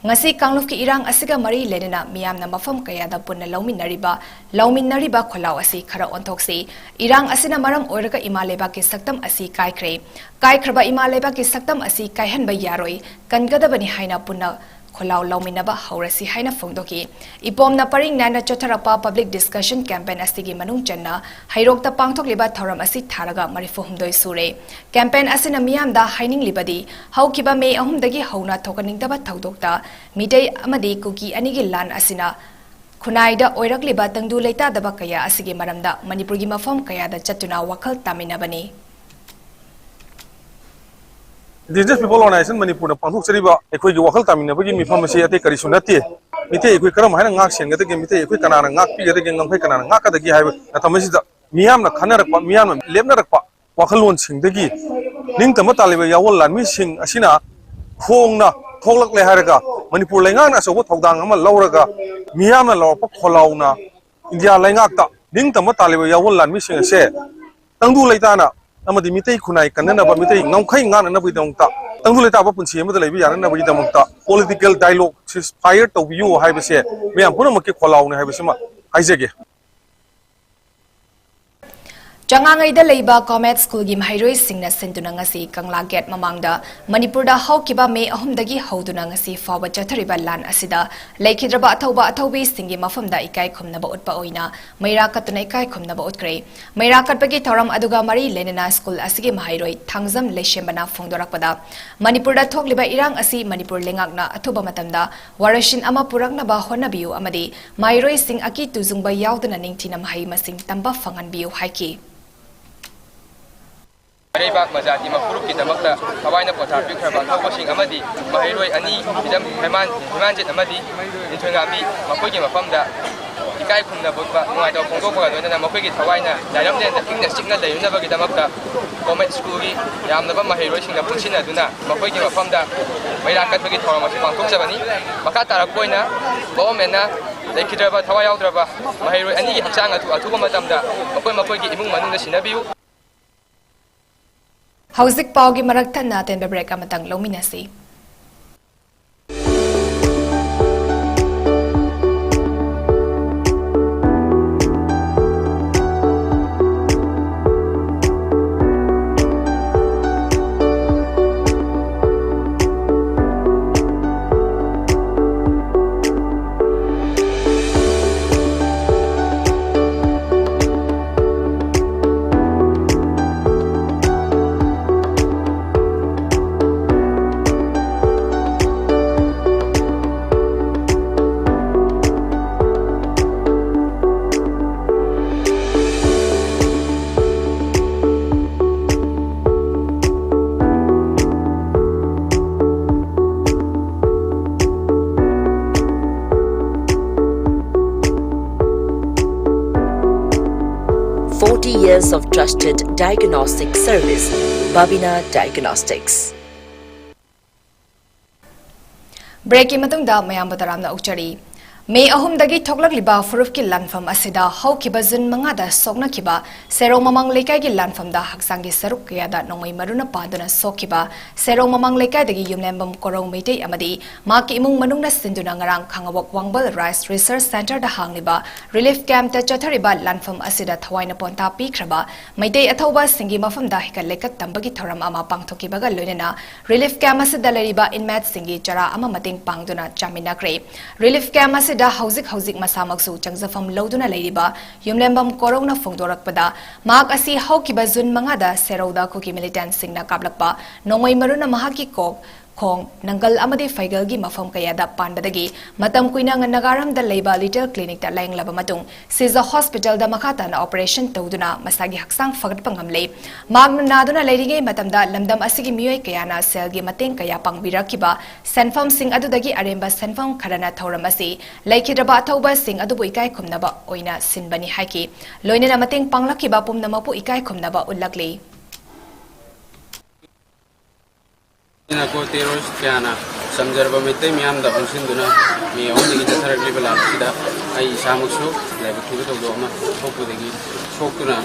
ꯉꯁꯤ ꯀꯥꯡꯂꯨꯞꯀꯤ ꯏꯔꯥꯡ ꯑꯁꯤꯒ ꯃꯔꯤ ꯂꯩꯅꯅ ꯃꯤꯌꯥꯝꯅ ꯃꯐꯝ ꯀꯌꯥꯗ ꯄꯨꯟꯅ ꯂꯧꯃꯤꯟꯅꯔꯤꯕ, ꯂꯧꯃꯤꯟꯅꯔꯤꯕ ꯈꯣꯜꯂꯥꯎ ꯑꯁꯤ ꯈꯔ ꯑꯣꯟꯊꯣꯛꯁꯤ꯫ ꯏꯔꯥꯡ ꯑꯁꯤꯅ ꯃꯔꯝ ꯑꯣꯏꯔꯒ ꯏꯃꯥ ꯂꯩꯕꯥꯛꯀꯤ ꯁꯛꯇꯝ ꯑꯁꯤ ꯀꯥꯏꯈ꯭ꯔꯦ꯫ ꯀꯥꯏꯈ꯭ꯔꯕ ꯏꯃꯥ ꯂꯩꯕꯥꯛꯀꯤ ꯁꯛꯇꯝ ꯑꯁꯤ ꯀꯥꯏꯍꯟꯕ ꯌꯥꯔꯣꯏ, ꯀꯟꯒꯗꯕꯅꯤ ꯍꯥꯏꯅ ꯄꯨꯟꯅ ꯈꯣꯜꯂꯥꯎ ꯂꯧꯃꯤꯟꯅꯕ ꯍꯧꯔꯁꯤ ꯍꯥꯏꯅ ꯐꯣꯡꯗꯣꯛꯈꯤ꯫ ꯏꯄꯣꯝꯅ ꯄꯔꯤꯡ ꯅꯥꯏꯅ ꯆꯠꯊꯔꯛꯄ ꯄꯕ꯭ꯂꯤꯛ ꯗꯤꯁꯀꯁꯟ ꯀꯦꯝꯄꯦꯟ ꯑꯁꯤꯒꯤ ꯃꯅꯨꯡ ꯆꯟꯅ ꯍꯩꯔꯣꯛꯇ ꯄꯥꯡꯊꯣꯛꯂꯤꯕ ꯊꯧꯔꯝ ꯑꯁꯤ ꯊꯥꯔꯒ ꯃꯔꯤꯐꯨ ꯍꯨꯝꯗꯣꯏ ꯁꯨꯔꯦ꯫ ꯀꯦꯝꯄꯦꯟ ꯑꯁꯤꯅ ꯃꯤꯌꯥꯝꯗ ꯍꯥꯏꯅꯤꯡꯂꯤꯕꯗꯤ, ꯍꯧꯈꯤꯕ ꯃꯦ ꯑꯍꯨꯝꯗꯒꯤ ꯍꯧꯅ ꯊꯣꯛꯍꯟꯅꯤꯡꯗꯕ ꯊꯧꯗꯣꯛꯇ ꯃꯤꯇꯩ ꯑꯃꯗꯤ ꯀꯨꯀꯤ ꯑꯅꯤꯒꯤ ꯂꯥꯟ ꯑꯁꯤꯅ ꯈꯨꯟꯅꯥꯏꯗ ꯑꯣꯏꯔꯛꯂꯤꯕ ꯇꯪꯗꯨ ꯂꯩꯇꯥꯗꯕ ꯀꯌꯥ ꯑꯁꯤꯒꯤ ꯃꯔꯝꯗ ꯃꯅꯤꯄꯨꯔꯒꯤ ꯃꯐꯝ ꯀꯌꯥꯗ ꯆꯠꯇꯨꯅ ꯋꯥꯈꯜ ꯇꯥꯃꯤꯟꯅꯕꯅꯤ꯫ Indigenous People Organization ꯃꯅꯤꯄꯨꯔꯅ ꯄꯥꯡꯊꯣꯛꯆꯔꯤꯕ ꯑꯩꯈꯣꯏꯒꯤ ꯋꯥꯈꯜ ꯇꯥꯃꯤꯟꯅꯕꯒꯤ ꯃꯤꯐꯝ ꯑꯁꯤ ꯑꯇꯩ ꯀꯔꯤꯁꯨ ꯅꯠꯇꯦ꯫ ꯃꯤꯇꯩ ꯑꯩꯈꯣꯏ ꯀꯔꯝ ꯍꯥꯏꯅ ꯉꯥꯛ ꯁꯦꯟꯒꯗꯒꯦ, ꯃꯤꯇꯩ ꯑꯩꯈꯣꯏ ꯀꯅꯥꯅ ꯉꯥꯛꯄꯤꯒꯗꯒꯦ, ꯉꯝꯈꯩ ꯀꯅꯥꯅ ꯉꯥꯛꯀꯗꯒꯦ ꯍꯥꯏꯕ ꯃꯇꯝ ꯑꯁꯤꯗ ꯃꯤꯌꯥꯝꯅ ꯈꯟꯅꯔꯛꯄ, ꯃꯤꯌꯥꯝꯅ ꯂꯦꯞꯅꯔꯛꯄ ꯋꯥꯈꯜꯂꯣꯟꯁꯤꯡꯗꯒꯤ ꯅꯤꯡꯇꯝꯕ ꯇꯥꯜꯂꯤꯕ ꯌꯥꯑꯣꯜ ꯂꯥꯟꯃꯤꯁꯤꯡ ꯑꯁꯤꯅ ꯈꯣꯡꯅ ꯊꯣꯛꯂꯛꯂꯦ ꯍꯥꯏꯔꯒ ꯃꯅꯤꯄꯨꯔ ꯂꯩꯉꯥꯛꯅ ꯑꯆꯧꯕ ꯊꯧꯗꯥꯡ ꯑꯃ ꯂꯧꯔꯒ ꯃꯤꯌꯥꯝꯅ ꯂꯥꯎꯔꯛꯄ ꯈꯣꯜꯂꯥꯎꯅ ꯏꯟꯗꯤꯌꯥ ꯂꯩꯉꯥꯛꯇ ꯅꯤꯡꯇꯝꯕ ꯇꯥꯜꯂꯤꯕ ꯌꯥꯑꯣꯜ ꯂꯥꯟꯃꯤꯁꯤꯡ ꯑꯁꯦ ꯇꯪꯗꯨ ꯂꯩꯇꯥꯅ ꯑꯃꯗꯤ ꯃꯤꯇꯩ ꯈꯨꯟꯅꯥꯏ ꯀꯟꯅꯅꯕ, ꯃꯤꯇꯩ ꯉꯝꯈꯩ ꯉꯥꯛꯅꯅꯕꯒꯤꯗꯃꯛꯇ, ꯇꯪꯗꯨ ꯂꯩꯇꯥꯕ ꯄꯨꯟꯁꯤ ꯑꯃꯗ ꯂꯩꯕ ꯌꯥꯅꯅꯕꯒꯤꯗꯃꯛꯇ political dialogue ceasefire ꯇꯧꯕꯤꯌꯨ ꯍꯥꯏꯕꯁꯦ ꯃꯌꯥꯝ ꯄꯨꯝꯅꯃꯛꯀꯤ ꯈꯣꯜꯂꯥꯎꯅꯤ ꯍꯥꯏꯕꯁꯤꯃ ꯍꯥꯏꯖꯒꯦ꯫ ꯆꯉꯥꯉꯩꯗ ꯂꯩꯕ ꯀꯣꯃꯦꯠ ꯁ꯭ꯀꯨꯜꯒꯤ ꯃꯍꯩꯔꯣꯏꯁꯤꯡꯅ ꯁꯤꯟꯗꯨꯅ ꯉꯁꯤ ꯀꯪꯂꯥ ꯒꯦꯠ ꯃꯃꯥꯡꯗ ꯃꯅꯤꯄꯨꯔꯗ ꯍꯧꯈꯤꯕ ꯃꯦ ꯑꯍꯨꯝꯗꯒꯤ ꯍꯧꯗꯨꯅ ꯉꯁꯤ ꯐꯥꯎꯕ ꯆꯠꯊꯔꯤꯕ ꯂꯥꯟ ꯑꯁꯤꯗ ꯂꯩꯈꯤꯗ꯭ꯔꯕ ꯑꯊꯧꯕ ꯑꯊꯧꯕꯤꯁꯤꯡꯒꯤ ꯃꯐꯝꯗ ꯏꯀꯥꯏ ꯈꯨꯝꯅꯕ ꯎꯠꯄ ꯑꯣꯏꯅ ꯃꯩꯔꯥ ꯀꯠꯇꯨꯅ ꯏꯀꯥꯏ ꯈꯨꯝꯅꯕ ꯎꯠꯈ꯭ꯔꯦ꯫ ꯃꯩꯔꯥ ꯀꯠꯄꯒꯤ ꯊꯧꯔꯝ ꯑꯗꯨꯒ ꯃꯔꯤ ꯂꯩꯅꯅ ꯁ꯭ꯀꯨꯜ ꯑꯁꯤꯒꯤ ꯃꯍꯩꯔꯣꯏ ꯊꯥꯡꯖꯝ ꯂꯩꯁꯦꯝꯕꯅ ꯐꯣꯡꯗꯣꯔꯛꯄꯗ, ꯃꯅꯤꯄꯨꯔꯗ ꯊꯣꯛꯂꯤꯕ ꯏꯔꯥꯡ ꯑꯁꯤ ꯃꯅꯤꯄꯨꯔ ꯂꯩꯉꯥꯛꯅ ꯑꯊꯨꯕ ꯃꯇꯝꯗ ꯋꯥꯔꯣꯏꯁꯤꯟ ꯑꯃ ꯄꯨꯔꯛꯅꯕ ꯍꯣꯠꯅꯕꯤꯌꯨ ꯑꯃꯗꯤ ꯃꯍꯩꯔꯣꯏꯁꯤꯡ ꯑꯀꯤ ꯇꯨꯖꯨꯡꯕ ꯌꯥꯎꯗꯅ ꯅꯤꯡꯊꯤꯅ ꯃꯍꯩ ꯃꯁꯤꯡ ꯇꯝꯕ ꯐꯪꯍꯟꯕꯤꯌꯨ ꯍꯥꯏꯈꯤ꯫ ꯃꯤꯔꯩꯕꯥꯛ ꯃꯖꯥꯇꯤ ꯃꯐꯨꯔꯨꯞꯀꯤꯗꯃꯛꯇ ꯊꯋꯥꯏꯅ ꯄꯣꯊꯥ ꯄꯤꯈ꯭ꯔꯕ ꯑꯊꯧꯕꯁꯤꯡ ꯑꯃꯗꯤ ꯃꯍꯩꯔꯣꯏ ꯑꯅꯤ, ꯍꯤꯔꯝ ꯍꯦꯃꯥꯟ, ꯍꯦꯃꯥꯟꯖꯤꯠ ꯑꯃꯗꯤ ꯅꯤꯡꯊꯣꯏꯉꯥꯃꯤ, ꯃꯈꯣꯏꯒꯤ ꯃꯐꯝꯗ ꯏꯀꯥꯏ ꯈꯨꯝꯅꯕ ꯎꯠꯄ, ꯅꯨꯡꯉꯥꯏꯇꯕ ꯐꯣꯡꯗꯣꯛꯄꯒ ꯂꯣꯏꯅꯅ ꯃꯈꯣꯏꯒꯤ ꯊꯋꯥꯏꯅ ꯂꯥꯏꯔꯝꯂꯦꯟꯗ ꯏꯪꯅ ꯆꯤꯛꯅ ꯂꯩꯔꯨꯅꯕꯒꯤꯗꯃꯛꯇ ꯀꯣꯃꯦꯠ ꯁ꯭ꯀꯨꯜꯒꯤ ꯌꯥꯝꯂꯕ ꯃꯍꯩꯔꯣꯏꯁꯤꯡꯒ ꯄꯨꯟꯁꯤꯟꯅꯗꯨꯅ ꯃꯈꯣꯏꯒꯤ ꯃꯐꯝꯗ ꯃꯩꯔꯥ ꯀꯠꯄꯒꯤ ꯊꯧꯔꯝ ꯑꯁꯤ ꯄꯥꯡꯊꯣꯛꯆꯕꯅꯤ꯫ ꯃꯈꯥ ꯇꯥꯔꯛꯄ ꯑꯣꯏꯅ ꯒꯣꯚꯔꯟꯃꯦꯟꯠꯅ ꯂꯩꯈꯤꯗ꯭ꯔꯕ, ꯊꯋꯥꯏ ꯌꯥꯎꯗ꯭ꯔꯕ ꯃꯍꯩꯔꯣꯏ ꯑꯅꯤꯒꯤ ꯍꯛꯆꯥꯡ ꯑꯗꯨ ꯑꯊꯨꯕ ꯃꯇꯝꯗ ꯃꯈꯣꯏ ꯃꯈꯣꯏꯒꯤ ꯏꯃꯨꯡ ꯃꯅꯨꯡꯗ ꯁꯤꯟꯅꯕꯤꯌꯨ꯫ ꯍꯧꯖꯤꯛ ꯄꯥꯎꯒꯤ ꯃꯔꯛ ꯊꯠꯅ ꯑꯇꯦꯟꯕ ꯕ꯭ꯔꯦꯛ ꯑꯃꯇꯪ ꯂꯧꯃꯤꯟꯅꯁꯤ꯫ Forty years of trusted diagnostic service, Babina Diagnostics. ꯕ꯭ꯔꯦꯛꯀꯤ ꯃꯇꯨꯡꯗ ꯃꯌꯥꯝꯕꯨ ꯇꯔꯥꯝꯅ ꯑꯣꯛꯆꯔꯤ꯫ ꯃꯦ ꯑꯍꯨꯝꯗꯒꯤ ꯊꯣꯛꯂꯛꯂꯤꯕ ꯐꯨꯔꯨꯞꯀꯤ ꯂꯥꯟꯐꯝ ꯑꯁꯤꯗ ꯍꯧꯈꯤꯕ ꯖꯨꯟ ꯃꯉꯥꯗ ꯁꯣꯛꯅꯈꯤꯕ ꯁꯦꯔꯧ ꯃꯃꯥꯡ ꯂꯩꯀꯥꯏꯒꯤ ꯂꯥꯟꯐꯝꯗ ꯍꯛꯆꯥꯡꯒꯤ ꯁꯔꯨꯛ ꯀꯌꯥꯗ ꯅꯣꯡꯃꯩ ꯃꯔꯨꯅ ꯄꯥꯟꯗꯨꯅ ꯁꯣꯛꯈꯤꯕ ꯁꯦꯔꯧ ꯃꯃꯥꯡ ꯂꯩꯀꯥꯏꯗꯒꯤ ꯌꯨꯝꯂꯦꯝꯕꯝ ꯀꯣꯔꯧ ꯃꯩꯇꯩ ꯑꯃꯗꯤ ꯃꯍꯥꯛꯀꯤ ꯏꯃꯨꯡ ꯃꯅꯨꯡꯅ ꯁꯤꯟꯗꯨꯅ ꯉꯔꯥꯡ ꯈꯥꯡꯉꯕꯣꯛ ꯋꯥꯡꯕꯜ ꯔꯥꯏꯁ ꯔꯤꯁꯔꯁ ꯁꯦꯟꯇꯔꯗ ꯍꯥꯡꯂꯤꯕ ꯔꯤꯂꯤꯐ ꯀꯦꯝꯞꯇ ꯆꯠꯊꯔꯤꯕ ꯂꯥꯟꯐꯝ ꯑꯁꯤꯗ ꯊꯋꯥꯏꯅ ꯄꯣꯟꯊꯥ ꯄꯤꯈ꯭ꯔꯕ ꯃꯩꯇꯩ ꯑꯊꯧꯕꯁꯤꯡꯒꯤ ꯃꯐꯝꯗ ꯍꯤꯀꯠ ꯂꯩꯀꯠ ꯇꯝꯕꯒꯤ ꯊꯧꯔꯝ ꯑꯃ ꯄꯥꯡꯊꯣꯛꯈꯤꯕꯒ ꯂꯣꯏꯅꯅ ꯔꯤꯂꯤꯐ ꯀꯦꯝꯞ ꯑꯁꯤꯗ ꯂꯩꯔꯤꯕ ꯏꯟꯃꯦꯠꯁꯤꯡꯒꯤ ꯆꯔꯥ ꯑꯃ ꯃꯇꯦꯡ ꯄꯥꯡꯗꯨꯅ ꯆꯥꯃꯤꯟꯅꯈ꯭ꯔꯦ꯫ ꯔꯤꯂꯤꯐ ꯀꯦꯝꯞ ꯑꯁꯤꯗ ꯍꯧꯖꯤꯛ ꯍꯧꯖꯤꯛ ꯃꯁꯥꯃꯛꯁꯨ ꯆꯪꯖꯐꯝ ꯂꯧꯗꯨꯅ ꯂꯩꯔꯤꯕ ꯌꯨꯝꯂꯦꯝꯕꯝ ꯀꯣꯔꯧꯅ ꯐꯣꯡꯗꯣꯔꯛꯄꯗ, ꯃꯍꯥꯛ ꯑꯁꯤ ꯍꯧꯈꯤꯕ ꯖꯨꯟ ꯃꯉꯥꯗ ꯁꯦꯔꯧꯗ ꯀꯨꯀꯤ ꯃꯤꯂꯤꯇꯦꯟꯠꯁꯤꯡꯅ ꯀꯥꯞꯂꯛꯄ ꯅꯣꯡꯃꯩ ꯃꯔꯨꯅ ꯃꯍꯥꯛꯀꯤ ꯀꯣꯛ, ꯈꯣꯡ, ꯅꯪꯒꯜ ꯑꯃꯗꯤ ꯐꯩꯒꯜꯒꯤ ꯃꯐꯝ ꯀꯌꯥꯗ ꯄꯥꯟꯕꯗꯒꯤ ꯃꯇꯝ ꯀꯨꯏꯅ ꯅꯒꯥꯔꯝꯗ ꯂꯩꯕ ꯂꯤꯇꯜ ꯀ꯭ꯂꯤꯅꯤꯛꯇ ꯂꯥꯌꯦꯡꯂꯕ ꯃꯇꯨꯡ, ꯁꯤꯖ ꯍꯣꯁꯄꯤꯇꯥꯜꯗ ꯃꯈꯥ ꯇꯥꯅ ꯑꯣꯄꯔꯦꯁꯟ ꯇꯧꯗꯨꯅ ꯃꯁꯥꯒꯤ ꯍꯛꯆꯥꯡ ꯐꯒꯠꯄ ꯉꯝꯂꯦ꯫ ꯃꯍꯥꯛꯅ ꯅꯥꯗꯨꯅ ꯂꯩꯔꯤꯉꯩ ꯃꯇꯝꯗ ꯂꯝꯗꯝ ꯑꯁꯤꯒꯤ ꯃꯤꯑꯣꯏ ꯀꯌꯥꯅ ꯁꯦꯜꯒꯤ ꯃꯇꯦꯡ ꯀꯌꯥ ꯄꯥꯡꯕꯤꯔꯛꯈꯤꯕ ꯁꯦꯟꯐꯝꯁꯤꯡ ꯑꯗꯨꯗꯒꯤ ꯑꯔꯦꯝꯕ ꯁꯦꯟꯐꯝ ꯈꯔꯅ ꯊꯧꯔꯝ ꯑꯁꯤ ꯂꯩꯈꯤꯗ꯭ꯔꯕ ꯑꯊꯧꯕꯁꯤꯡ ꯑꯗꯨꯕꯨ ꯏꯀꯥꯏ ꯈꯨꯝꯅꯕ ꯑꯣꯏꯅ ꯁꯤꯟꯕꯅꯤ ꯍꯥꯏꯈꯤ꯫ ꯂꯣꯏꯅꯅ ꯃꯇꯦꯡ ꯄꯥꯡꯂꯛꯈꯤꯕ ꯄꯨꯝꯅꯃꯛꯄꯨ ꯏꯀꯥꯏ ꯈꯨꯝꯅꯕ ꯎꯠꯂꯛꯂꯤ꯫ ꯅꯥꯔꯀꯣ ꯇꯦꯔꯣꯔꯤꯁ ꯀꯌꯥꯅ ꯆꯝꯖꯔꯕ ꯃꯩꯇꯩ ꯃꯤꯌꯥꯝꯗ ꯑꯣꯟꯁꯤꯟꯗꯨꯅ ꯃꯦ ꯑꯍꯨꯝꯗꯒꯤ ꯆꯠꯊꯔꯛꯂꯤꯕ ꯂꯥꯟ ꯑꯁꯤꯗ ꯑꯩ ꯏꯁꯥꯃꯛꯁꯨ ꯂꯥꯏꯕꯛ ꯊꯤꯕ ꯊꯧꯗꯣꯛ ꯑꯃ ꯊꯣꯛꯄꯗꯒꯤ ꯁꯣꯛꯇꯨꯅ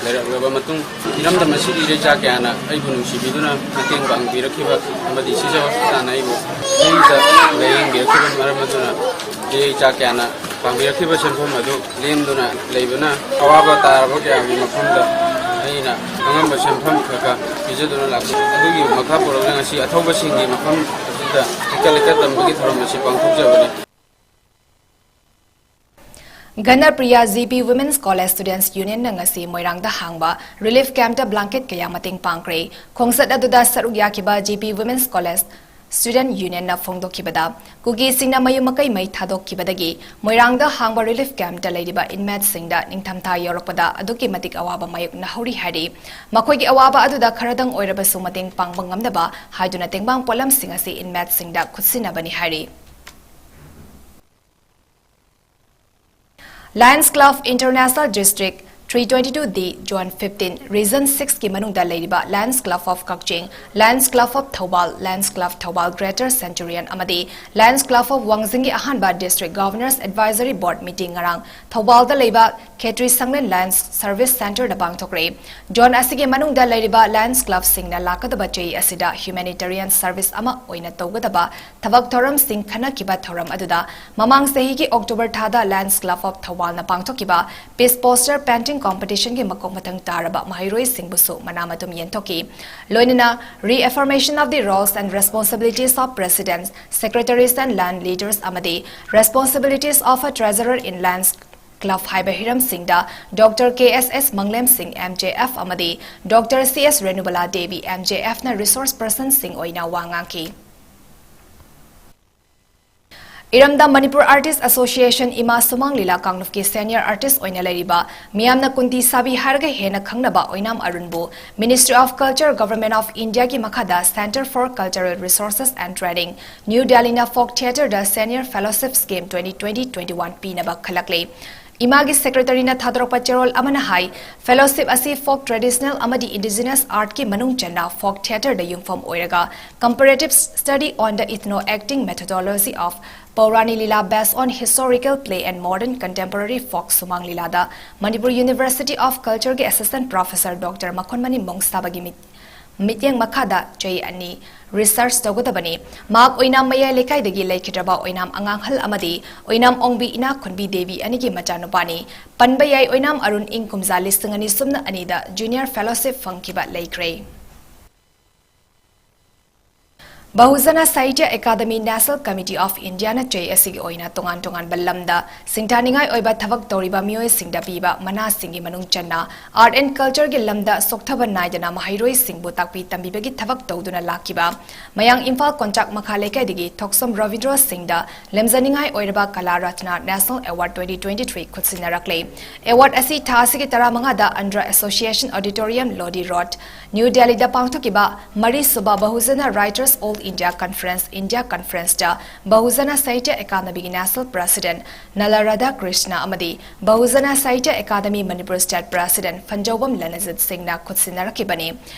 ꯂꯩꯔꯛꯂꯕ ꯃꯇꯨꯡ, ꯏꯔꯝꯗꯝ ꯑꯁꯤꯒꯤ ꯏꯔꯩꯆꯥ ꯀꯌꯥꯅ ꯑꯩꯕꯨ ꯅꯨꯡꯁꯤꯕꯤꯗꯨꯅ ꯃꯇꯦꯡ ꯄꯥꯡꯕꯤꯔꯛꯈꯤꯕ ꯑꯃꯗꯤ ꯁꯤꯖ ꯍꯣꯁꯄꯤꯇꯥꯜꯅ ꯑꯩꯕꯨ ꯐ꯭ꯔꯤꯗ ꯂꯥꯌꯦꯡꯕꯤꯔꯛꯈꯤꯕ ꯃꯔꯝ ꯑꯗꯨꯅ ꯏꯔꯩꯆꯥ ꯀꯌꯥꯅ ꯄꯥꯡꯕꯤꯔꯛꯈꯤꯕ ꯁꯦꯟꯐꯝ ꯑꯗꯨ ꯂꯦꯝꯗꯨꯅ ꯂꯩꯕꯅ ꯑꯋꯥꯕ ꯇꯥꯔꯕ ꯀꯌꯥꯒꯤ ꯃꯐꯝꯗ ꯑꯩꯅ ꯑꯉꯝꯕ ꯁꯦꯟꯐꯝ ꯈꯔ ꯈꯔ ꯄꯤꯖꯗꯨꯅ ꯂꯥꯛꯆꯩ꯫ ꯑꯗꯨꯒꯤ ꯃꯈꯥ ꯄꯣꯔꯛꯅ ꯉꯁꯤ ꯑꯊꯧꯕꯁꯤꯡꯒꯤ ꯃꯐꯝ ꯑꯁꯤꯗ ꯍꯤꯀꯠ ꯂꯩꯀꯠ ꯇꯝꯕꯒꯤ ꯊꯧꯔꯝ ꯑꯁꯤ ꯄꯥꯡꯊꯣꯛꯆꯕꯅꯤ꯫ Ganapriya G P Women's College Students Unionꯅ ꯉꯁꯤ ꯃꯣꯏꯔꯥꯡꯗ ꯍꯥꯡꯕ ꯔꯤꯂꯤꯐ ꯀꯦꯝꯞꯇ ꯕ꯭ꯂꯥꯡꯀꯦꯠ ꯀꯌꯥ ꯃꯇꯦꯡ ꯄꯥꯡꯈ꯭ꯔꯦ꯫ ꯈꯣꯡꯆꯠ ꯑꯗꯨꯗ ꯁꯔꯨꯛ ꯌꯥꯈꯤꯕ G P Women's College Student Unionꯅ ꯐꯣꯡꯗꯣꯛꯈꯤꯕꯗ, ꯀꯨꯀꯤꯁꯤꯡꯅ ꯃꯌꯨꯝ ꯃꯀꯩ ꯃꯩ ꯊꯥꯗꯣꯛꯈꯤꯕꯗꯒꯤ ꯃꯣꯏꯔꯥꯡꯗ ꯍꯥꯡꯕ ꯔꯤꯂꯤꯐ ꯀꯦꯝꯞꯇ ꯂꯩꯔꯤꯕ ꯏꯟꯃꯦꯠꯁꯤꯡꯗ ꯅꯤꯡꯊꯝꯊꯥ ꯌꯧꯔꯛꯄꯗ ꯑꯗꯨꯛꯀꯤ ꯃꯇꯤꯛ ꯑꯋꯥꯕ ꯃꯥꯌꯣꯛꯅꯍꯧꯔꯤ ꯍꯥꯏꯔꯤ꯫ ꯃꯈꯣꯏꯒꯤ ꯑꯋꯥꯕ ꯑꯗꯨꯗ ꯈꯔꯗꯪ ꯑꯣꯏꯔꯕꯁꯨ ꯃꯇꯦꯡ ꯄꯥꯡꯕ ꯉꯝꯅꯕ ꯍꯥꯏꯗꯨꯅ ꯇꯦꯡꯕꯥꯡ ꯄꯣꯠꯂꯝꯁꯤꯡ ꯑꯁꯤ ꯏꯟꯃꯦꯠꯁꯤꯡꯗ ꯈꯨꯠꯁꯤꯟꯅꯕꯅꯤ ꯍꯥꯏꯔꯤ꯫ Lions Club International District Three twenty-two D Zone fifteen Region six ꯀꯤ ꯃꯅꯨꯡꯗ ꯂꯩꯔꯤꯕ Lions Club of Kakching, Lions Club of Thoubal, Lions Club Thoubal Greater Centurion ꯑꯃꯗꯤ Lions Club of ꯋꯥꯡꯖꯤꯡꯒꯤ ꯑꯍꯥꯟꯕ District Governors Advisory Board meeting ꯉꯔꯥꯡ ꯊꯧꯕꯥꯜꯗ ꯂꯩꯕ ꯈꯦꯇ꯭ꯔꯤ ꯁꯪꯂꯦꯟ Lions Service Centreꯗ ꯄꯥꯡꯊꯣꯛꯈ꯭ꯔꯦ꯫ Zone ꯑꯁꯤꯒꯤ ꯃꯅꯨꯡꯗ ꯂꯩꯔꯤꯕ Lions Clubꯁꯤꯡꯅ ꯂꯥꯛꯀꯗꯕ ꯆꯍꯤ ꯑꯁꯤꯗ humanitarian service ꯑꯃ ꯑꯣꯏꯅ ꯇꯧꯒꯗꯕ ꯊꯕꯛ ꯊꯧꯔꯝꯁꯤꯡ ꯈꯟꯅꯈꯤꯕ ꯊꯧꯔꯝ ꯑꯗꯨꯗ ꯃꯃꯥꯡ ꯆꯍꯤꯒꯤ October ꯊꯥꯗ Lions Club of ꯊꯧꯕꯥꯜꯅ ꯄꯥꯡꯊꯣꯛꯈꯤꯕ Peace Poster Painting Competitionꯒꯤ ꯃꯀꯣꯛ ꯃꯊꯪ ꯇꯥꯔꯕ ꯃꯍꯩꯔꯣꯏꯁꯤꯡꯕꯨꯁꯨ ꯃꯅꯥ ꯃꯊꯨꯝ ꯌꯦꯟꯊꯣꯛꯈꯤ꯫ ꯂꯣꯏꯅꯅ Reaffirmation of the Roles and Responsibilities of Presidents, Secretaries and Land Leaders ꯑꯃꯗꯤ Responsibilities of a Treasurer in Lions Club ꯍꯥꯏꯕ ꯍꯤꯔꯝꯁꯤꯡꯗ Doctor K S S ꯃꯪꯂꯦꯝ ꯁꯤꯡ M J F ꯑꯃꯗꯤ Doctor C S Renubala Devi M J Fꯅ resource personꯁꯤꯡ ꯑꯣꯏꯅ ꯋꯥ ꯉꯥꯡꯈꯤ꯫ ꯏꯔꯝꯗꯝ Manipur Artist Association ꯏꯃꯥ ꯁꯨꯃꯥꯡ ꯂꯤꯂꯥ ꯀꯥꯡꯂꯨꯞꯀꯤ senior artist ꯑꯣꯏꯅ ꯂꯩꯔꯤꯕ ꯃꯤꯌꯥꯝꯅ ꯀꯨꯟꯇꯤ ꯁꯥꯕꯤ ꯍꯥꯏꯔꯒ ꯍꯦꯟꯅ ꯈꯪꯅꯕ ꯑꯣꯏꯅꯥꯝ ꯑꯔꯨꯟꯕꯨ Ministry of Culture, Government of Indiaꯒꯤ ꯃꯈꯥꯗ Centre for Cultural Resources and Training, New Delhiꯅ Folk Theatreꯗ senior fellowship scheme twenty twenty twenty-one ꯄꯤꯅꯕ ꯈꯜꯂꯛꯂꯦ꯫ ꯏꯃꯥꯒꯤ secretaryꯅ ꯊꯥꯗꯣꯔꯛꯄ ꯆꯦꯔꯣꯜ ꯑꯃꯅ ꯍꯥꯏ, fellowship ꯑꯁꯤ folk traditional ꯑꯃꯗꯤ indigenous artꯀꯤ ꯃꯅꯨꯡ ꯆꯟꯅ folk theatreꯗ ꯌꯨꯝꯐꯝ ꯑꯣꯏꯔꯒ comparative study on the ethno-acting methodology of Paurani Lila based on historical play and modern contemporary folk ꯁꯨꯃꯥꯡ ꯂꯤꯂꯥꯗ Manipur University of Cultureꯒꯤ assistant professor Doctor ꯃꯈꯣꯟꯃꯅꯤ ꯃꯣꯡꯁꯥꯕꯒꯤ ꯃꯤꯠ-, ꯃꯤꯠꯌꯦꯡ ꯃꯈꯥꯗ ꯆꯍꯤ ꯑꯅꯤ research ꯇꯧꯒꯗꯕꯅꯤ꯫ ꯃꯍꯥꯛ ꯑꯣꯏꯅꯥꯝ ꯃꯌꯥꯏ ꯂꯩꯀꯥꯏꯗꯒꯤ ꯂꯩꯈꯤꯗ꯭ꯔꯕ ꯑꯣꯏꯅꯥꯝ ꯑꯉꯥꯡꯍꯜ ꯑꯃꯗꯤ ꯑꯣꯏꯅꯥꯝ ꯑꯣꯡꯕꯤ ꯏꯅꯥꯛ ꯈꯨꯟꯕꯤ ꯗꯦꯕꯤ ꯑꯅꯤꯒꯤ ꯃꯆꯥꯅꯨꯄꯥꯅꯤ꯫ ꯄꯟꯕ ꯌꯥꯏ, ꯑꯣꯏꯅꯥꯝ ꯑꯔꯨꯟ ꯏꯪ ꯀꯨꯝꯖꯥ ꯂꯤꯁꯤꯡ ꯑꯅꯤ ꯁꯨꯞꯅ ꯑꯅꯤꯗ junior fellowship ꯐꯪꯈꯤꯕ ꯂꯩꯈ꯭ꯔꯦ꯫ ꯕꯍꯨꯖꯅ ꯁꯥꯍꯤꯇ꯭ꯌ ꯑꯦꯀꯥꯗꯃꯤ National Committee of Indiaꯅ ꯆꯍꯤ ꯑꯁꯤꯒꯤ ꯑꯣꯏꯅ ꯇꯣꯉꯥꯟ ꯇꯣꯉꯥꯟꯕ ꯂꯝꯗ ꯁꯤꯡꯊꯥꯅꯤꯡꯉꯥꯏ ꯑꯣꯏꯕ ꯊꯕꯛ ꯇꯧꯔꯤꯕ ꯃꯤꯑꯣꯏꯁꯤꯡꯗ ꯄꯤꯕ ꯃꯅꯥꯁꯤꯡꯒꯤ ꯃꯅꯨꯡ ꯆꯟꯅ Art and Cultureꯒꯤ ꯂꯝꯗ ꯁꯣꯛꯊꯕ ꯅꯥꯏꯗꯅ ꯃꯍꯩꯔꯣꯏꯁꯤꯡꯕꯨ ꯇꯥꯛꯄꯤ ꯇꯝꯕꯤꯕꯒꯤ ꯊꯕꯛ ꯇꯧꯗꯨꯅ ꯂꯥꯛꯈꯤꯕ ꯃꯌꯥꯡ ꯏꯝꯐꯥꯜ ꯀꯣꯟꯆꯥꯛ ꯃꯈꯥ ꯂꯩꯀꯥꯏꯗꯒꯤ ꯊꯣꯛꯁꯝ ꯔꯕꯤꯟꯗ꯭ꯔꯣ ꯁꯤꯡꯗ ꯂꯦꯝꯖꯅꯤꯡꯉꯥꯏ ꯑꯣꯏꯔꯕ ꯀꯂꯥ Ratna National Award twenty twenty-three ꯈꯨꯠꯁꯤꯟꯅꯔꯛꯂꯦ꯫ Award ꯑꯁꯤ ꯊꯥ ꯑꯁꯤꯒꯤ ꯇꯔꯥꯃꯉꯥꯗ Andhra Association Auditorium, Lodi Road, New Delhiꯗ ꯄꯥꯡꯊꯣꯛꯈꯤꯕ ꯃꯔꯤꯁꯨꯕ ꯕꯍꯨꯖꯅ Writers All India Conference, India Conference ꯇ ꯕꯍꯨꯖꯅ ꯁꯥꯍꯤꯇ꯭ꯌ ꯑꯦꯀꯥꯗꯃꯤꯒꯤ National President ꯅꯂꯥ ꯔꯥꯙꯥꯀ꯭ꯔꯤꯁꯅ ꯑꯃꯗꯤ ꯕꯍꯨꯖꯅ ꯁꯥꯍꯤꯇ꯭ꯌ ꯑꯦꯀꯥꯗꯃꯤ ꯃꯅꯤꯄꯨꯔ State President ꯐꯟꯖꯧꯕꯝ ꯂꯅꯖꯤꯠ ꯁꯤꯡꯅ ꯈꯨꯠꯁꯤꯟꯅꯔꯛꯈꯤꯕꯅꯤ꯫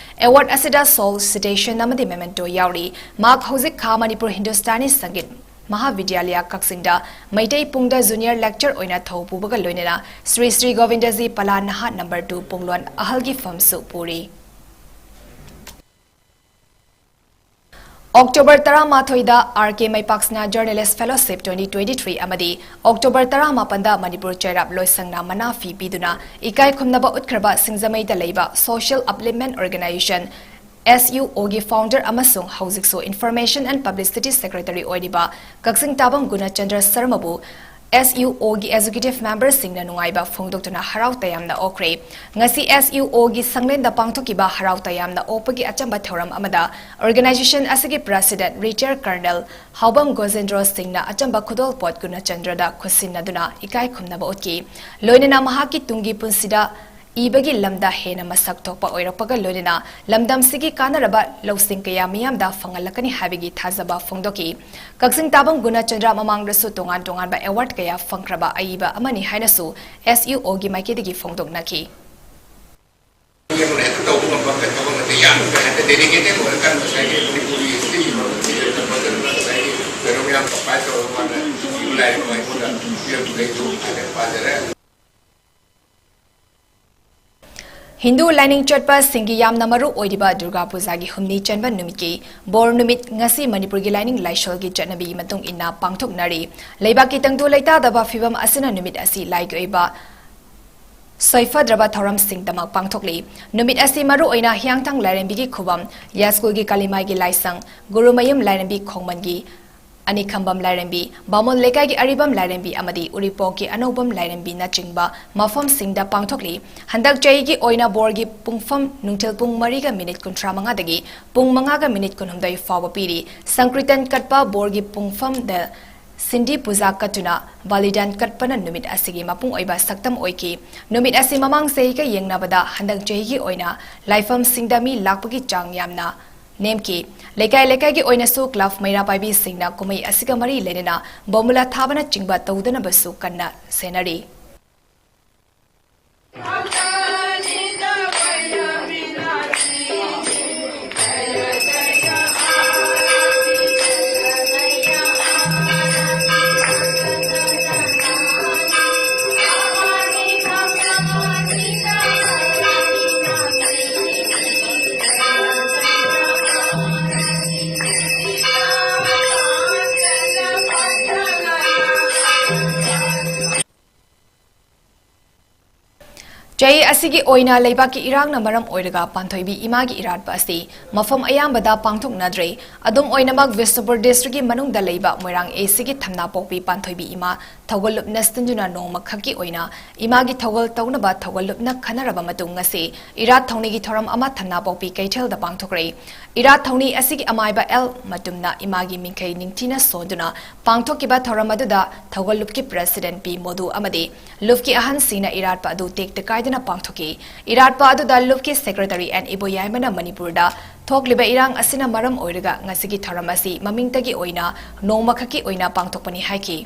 Award ꯑꯁꯤꯗ solicitation ꯑꯃꯗꯤ memento ꯌꯥꯎꯔꯤ꯫ ꯃꯍꯥꯛ ꯍꯧꯖꯤꯛ ꯈꯥ ꯃꯅꯤꯄꯨꯔ ꯍꯤꯟꯗꯨꯁꯇꯥꯅꯤ ꯁꯪꯒꯤꯠ ꯃꯍꯥꯕꯤꯗ꯭ꯌꯥꯂꯌ ꯀꯛꯆꯤꯡꯗ ꯃꯩꯇꯩ ꯄꯨꯡꯗ junior lecturer ꯑꯣꯏꯅ ꯊꯧ ꯄꯨꯕꯒ ꯂꯣꯏꯅꯅ ꯁ꯭ꯔꯤ ꯁ꯭ꯔꯤ ꯒꯣꯕꯤꯟꯗꯖꯤ ꯄꯂꯥ ꯅꯍꯥ number two ꯄꯨꯡꯂꯣꯟ ꯑꯍꯜꯒꯤ ꯐꯝꯁꯨ ꯄꯨꯔꯤ꯫ ꯑꯣꯛꯇꯣꯕꯔ ꯇꯔꯥꯃꯥꯊꯣꯏꯗ R K ꯃꯩꯄꯥꯛꯁꯅꯥ Journalist Fellowship twenty twenty-three ꯑꯃꯗꯤ ꯑꯣꯛꯇꯣꯕꯔ ꯇꯔꯥꯃꯥꯄꯟꯗ ꯃꯅꯤꯄꯨꯔ ꯆꯩꯔꯥꯞ ꯂꯣꯏꯁꯪꯅ ꯃꯅꯥ ꯐꯤ ꯄꯤꯗꯨꯅ ꯏꯀꯥꯏ ꯈꯨꯝꯅꯕ ꯎꯠꯈ꯭ꯔꯕ ꯁꯤꯡꯖꯃꯩꯗ ꯂꯩꯕ Social Upliftment Organization, S U O ꯒꯤ founder ꯑꯃꯁꯨꯡ ꯍꯧꯖꯤꯛꯁꯨ Information and Publicity Secretary ꯑꯣꯏꯔꯤꯕ ꯀꯛꯆꯤꯡ ꯇꯥꯕꯝ ꯒꯨꯅꯆꯟꯗ꯭ꯔ ꯁꯔꯃꯕꯨ S U O ꯒꯤ executive member ꯁꯤꯡꯅ ꯅꯨꯡꯉꯥꯏꯕ ꯐꯣꯡꯗꯣꯛꯇꯨꯅ ꯍꯔꯥꯎ ꯇꯌꯥꯝꯅ ꯑꯣꯛꯈ꯭ꯔꯦ꯫ ꯉꯁꯤ S U O ꯒꯤ ꯁꯪꯂꯦꯟꯗ ꯄꯥꯡꯊꯣꯛꯈꯤꯕ ꯍꯔꯥꯎ ꯇꯌꯥꯝꯅ ꯑꯣꯛꯄꯒꯤ ꯑꯆꯝꯕ ꯊꯧꯔꯝ ꯑꯃꯗ organization ꯑꯁꯤꯒꯤ President Retired Colonel ꯍꯥꯎꯕꯝ ꯒꯣꯖꯦꯟꯗ꯭ꯔꯣ ꯁꯤꯡꯅ ꯑꯆꯝꯕ ꯈꯨꯗꯣꯜꯄꯣꯠ ꯒꯨꯅꯆꯟꯗ꯭ꯔꯗ ꯈꯨꯠꯁꯤꯟꯅꯗꯨꯅ ꯏꯀꯥꯏ ꯈꯨꯝꯅꯕ ꯎꯠꯈꯤ꯫ ꯂꯣꯏꯅꯅ ꯃꯍꯥꯛꯀꯤ ꯇꯨꯡꯒꯤ ꯄꯨꯟꯁꯤꯗ ꯏꯕꯒꯤ ꯂꯝꯗ ꯍꯦꯟꯅ ꯃꯁꯛ ꯊꯣꯛꯄ ꯑꯣꯏꯔꯛꯄꯒ ꯂꯣꯏꯅꯅ ꯂꯝꯗꯝꯁꯤꯒꯤ ꯀꯥꯟꯅꯔꯕ ꯂꯧꯁꯤꯡ ꯀꯌꯥ ꯃꯤꯌꯥꯝꯗ ꯐꯪꯍꯜꯂꯛꯀꯅꯤ ꯍꯥꯏꯕꯒꯤ ꯊꯥꯖꯕ ꯐꯣꯡꯗꯣꯛꯈꯤ꯫ ꯀꯛꯆꯤꯡ ꯇꯥꯕꯝ ꯒꯨꯅꯆꯟꯗ꯭ꯔ ꯃꯃꯥꯡꯗꯁꯨ ꯇꯣꯉꯥꯟ ꯇꯣꯉꯥꯟꯕ award ꯀꯌꯥ ꯐꯪꯈ꯭ꯔꯕ ꯑꯏꯕ ꯑꯃꯅꯤ ꯍꯥꯏꯅꯁꯨ S U O ꯒꯤ ꯃꯥꯏꯀꯩꯗꯒꯤ ꯐꯣꯡꯗꯣꯛꯅꯈꯤ꯫ ꯑꯩꯈꯣꯏꯅ ꯍꯦꯛꯇ ꯇꯧꯕ ꯉꯝꯕ ꯊꯕꯛ ꯅꯠꯇꯦ꯫ ꯌꯥꯝꯅ ꯍꯦꯛꯇ dedicated ꯑꯣꯏꯔꯀꯥꯟꯗ ꯉꯁꯥꯏꯒꯤ ꯃꯅꯤꯄꯨꯔꯒꯤ history ꯐꯖꯅ ꯉꯁꯥꯏꯒꯤ ꯀꯩꯅꯣ ꯃꯌꯥꯝ compile ꯇꯧꯔꯒ ꯃꯥꯅ ꯏꯕ ꯂꯥꯏꯔꯤꯛ ꯑꯃ ꯑꯩꯉꯣꯟꯗ ꯄꯤꯔꯛꯄꯗꯩꯗꯨ ꯍꯥꯏꯐꯦꯠ ꯄꯥꯖꯔꯦ꯫ ꯍꯤꯟꯗꯨ ꯂꯥꯏꯅꯤꯡ ꯆꯠꯄꯁꯤꯡꯒꯤ ꯌꯥꯝꯅ ꯃꯔꯨ ꯑꯣꯏꯔꯤꯕ ꯗꯨꯔꯒꯥ ꯄꯨꯖꯥꯒꯤ ꯍꯨꯝꯅꯤ ꯆꯟꯕ ꯅꯨꯃꯤꯠꯀꯤ ꯕꯣꯔ ꯅꯨꯃꯤꯠ ꯉꯁꯤ ꯃꯅꯤꯄꯨꯔꯒꯤ ꯂꯥꯏꯅꯤꯡ ꯂꯥꯏꯁꯣꯜꯒꯤ ꯆꯠꯅꯕꯤꯒꯤ ꯃꯇꯨꯡ ꯏꯟꯅ ꯄꯥꯡꯊꯣꯛꯅꯔꯤ꯫ ꯂꯩꯕꯥꯛꯀꯤ ꯇꯪꯗꯨ ꯂꯩꯇꯥꯗꯕ ꯐꯤꯕꯝ ꯑꯁꯤꯅ ꯅꯨꯃꯤꯠ ꯑꯁꯤ ꯂꯥꯏꯒꯤ ꯑꯣꯏꯕ ꯁꯣꯏꯐꯗ꯭ꯔꯕ ꯊꯧꯔꯝꯁꯤꯡꯗꯃꯛ ꯄꯥꯡꯊꯣꯛꯂꯤ꯫ ꯅꯨꯃꯤꯠ ꯑꯁꯤ ꯃꯔꯨ ꯑꯣꯏꯅ ꯍꯤꯌꯥꯡꯊꯥꯡ ꯂꯥꯏꯔꯦꯝꯕꯤꯒꯤ ꯈꯨꯕꯝ, ꯌꯥꯏꯁ꯭ꯀꯨꯜꯒꯤ ꯀꯥꯂꯤꯃꯥꯏꯒꯤ ꯂꯥꯏꯁꯪ, ꯒꯨꯔꯨꯃꯌꯨꯝ ꯂꯥꯏꯔꯦꯝꯕꯤ ꯈꯣꯡꯃꯟꯒꯤ, ꯑꯅꯤꯈꯝꯕꯝ ꯂꯥꯏꯔꯦꯝꯕꯤ, ꯕꯥꯃꯣꯟ ꯂꯩꯀꯥꯏꯒꯤ ꯑꯔꯤꯕꯝ ꯂꯥꯏꯔꯦꯝꯕꯤ ꯑꯃꯗꯤ ꯎꯔꯤꯄꯣꯛꯀꯤ ꯑꯅꯧꯕꯝ ꯂꯥꯏꯔꯦꯝꯕꯤꯅꯆꯤꯡꯕ ꯃꯐꯝꯁꯤꯡꯗ ꯄꯥꯡꯊꯣꯛꯂꯤ꯫ ꯍꯟꯗꯛ ꯆꯍꯤꯒꯤ ꯑꯣꯏꯅ ꯕꯣꯔꯒꯤ ꯄꯨꯡꯐꯝ ꯅꯨꯡꯊꯤꯜ ꯄꯨꯡ ꯃꯔꯤꯒ ꯃꯤꯅꯤꯠ ꯀꯨꯟꯊ꯭ꯔꯥ ꯃꯉꯥꯗꯒꯤ ꯄꯨꯡ ꯃꯉꯥꯒ ꯃꯤꯅꯤꯠ ꯀꯨꯟꯍꯨꯝꯗꯣꯏ ꯐꯥꯎꯕ ꯄꯤꯔꯤ꯫ ꯁꯪꯀ꯭ꯔꯤꯇꯟ ꯀꯠꯄ ꯕꯣꯔꯒꯤ ꯄꯨꯡꯐꯝꯗ ꯁꯤꯟꯗꯤ ꯄꯨꯖꯥ ꯀꯠꯇꯨꯅ ꯕꯂꯤꯗꯥꯟ ꯀꯠꯄꯅ ꯅꯨꯃꯤꯠ ꯑꯁꯤꯒꯤ ꯃꯄꯨꯡ ꯑꯣꯏꯕ ꯁꯛꯇꯝ ꯑꯣꯏꯈꯤ꯫ ꯅꯨꯃꯤꯠ ꯑꯁꯤ ꯃꯃꯥꯡ ꯆꯍꯤꯒ ꯌꯦꯡꯅꯕꯗ ꯍꯟꯗꯛ ꯆꯍꯤꯒꯤ ꯑꯣꯏꯅ ꯂꯥꯏꯐꯝꯁꯤꯡꯗ ꯃꯤ ꯂꯥꯛꯄꯒꯤ ꯆꯥꯡ ꯌꯥꯝꯅ ꯅꯦꯝꯈꯤ꯫ ꯂꯩꯀꯥꯏ ꯂꯩꯀꯥꯏꯒꯤ ꯑꯣꯏꯅꯁꯨ ꯀ꯭ꯂꯕ ꯃꯩꯔꯥ ꯄꯥꯏꯕꯤꯁꯤꯡꯅ ꯀꯨꯝꯍꯩ ꯑꯁꯤꯒ ꯃꯔꯤ ꯂꯩꯅꯅ ꯕꯣꯝꯕꯨꯂꯥ ꯊꯥꯕꯅꯆꯤꯡꯕ ꯇꯧꯗꯅꯕꯁꯨ ꯀꯟꯅ ꯁꯦꯟꯅꯔꯤ꯫ ꯆꯍꯤ ꯑꯁꯤꯒꯤ ꯑꯣꯏꯅ ꯂꯩꯕꯥꯛꯀꯤ ꯏꯔꯥꯡꯅ ꯃꯔꯝ ꯑꯣꯏꯔꯒ ꯄꯥꯟꯊꯣꯏꯕꯤ ꯏꯃꯥꯒꯤ ꯏꯔꯥꯠꯄ ꯑꯁꯤ ꯃꯐꯝ ꯑꯌꯥꯝꯕꯗ ꯄꯥꯡꯊꯣꯛꯅꯗ꯭ꯔꯦ꯫ ꯑꯗꯨꯝ ꯑꯣꯏꯅꯃꯛ, ꯕꯤꯁꯅꯨꯄꯨꯔ ꯗꯤꯁꯇ꯭ꯔꯤꯛꯀꯤ ꯃꯅꯨꯡꯗ ꯂꯩꯕ ꯃꯣꯏꯔꯥꯡ ꯑꯦꯁꯤꯒꯤ ꯊꯝꯅꯥꯄꯣꯛꯄꯤ ꯄꯥꯟꯊꯣꯏꯕꯤ ꯏꯃꯥ ꯊꯧꯒꯜꯂꯨꯞꯅ ꯁꯤꯟꯗꯨꯅ ꯅꯣꯡꯃꯈꯛꯀꯤ ꯑꯣꯏꯅ ꯏꯃꯥꯒꯤ ꯊꯧꯒꯜ ꯇꯧꯅꯕ ꯊꯧꯒꯜꯂꯨꯞꯅ ꯈꯟꯅꯔꯕ ꯃꯇꯨꯡ ꯉꯁꯤ ꯏꯔꯥꯠ ꯊꯧꯅꯤꯒꯤ ꯊꯧꯔꯝ ꯑꯃ ꯊꯝꯅꯥꯄꯣꯛꯄꯤ ꯀꯩꯊꯦꯜꯗ ꯄꯥꯡꯊꯣꯛꯈ꯭ꯔꯦ꯫ ꯏꯔꯥꯠ ꯊꯧꯅꯤ ꯑꯁꯤꯒꯤ ꯑꯃꯥꯏꯕ ꯑꯦꯜ ꯃꯇꯨꯝꯅ ꯏꯃꯥꯒꯤ ꯃꯤꯡꯈꯩ ꯅꯤꯡꯊꯤꯅ ꯁꯣꯟꯗꯨꯅ ꯄꯥꯡꯊꯣꯛꯈꯤꯕ ꯊꯧꯔꯝ ꯑꯗꯨꯗ ꯊꯧꯒꯜꯂꯨꯞꯀꯤ ꯄ꯭ꯔꯦꯁꯤꯗꯦꯟꯠ ꯄꯤ ꯃꯣꯗꯨ ꯑꯃꯗꯤ ꯂꯨꯞꯀꯤ ꯑꯍꯟꯁꯤꯡꯅ ꯏꯔꯥꯠꯄ ꯑꯗꯨ ꯇꯦꯛꯇ ꯀꯥꯏꯗꯅ ꯄꯥꯡꯊꯣꯛꯈꯤ꯫ ꯏꯔꯥꯠꯄ ꯑꯗꯨꯗ ꯂꯨꯞꯀꯤ ꯁꯦꯀ꯭ꯔꯦꯇꯔꯤ ꯑꯦꯟ ꯏꯕꯣꯌꯥꯏꯃꯅ ꯃꯅꯤꯄꯨꯔꯗ ꯊꯣꯛꯂꯤꯕ ꯏꯔꯥꯡ ꯑꯁꯤꯅ ꯃꯔꯝ ꯑꯣꯏꯔꯒ ꯉꯁꯤꯒꯤ ꯊꯧꯔꯝ ꯑꯁꯤ ꯃꯃꯤꯡꯇꯒꯤ ꯑꯣꯏꯅ ꯅꯣꯡꯃꯈꯛꯀꯤ ꯑꯣꯏꯅ ꯄꯥꯡꯊꯣꯛꯄꯅꯤ ꯍꯥꯏꯈꯤ꯫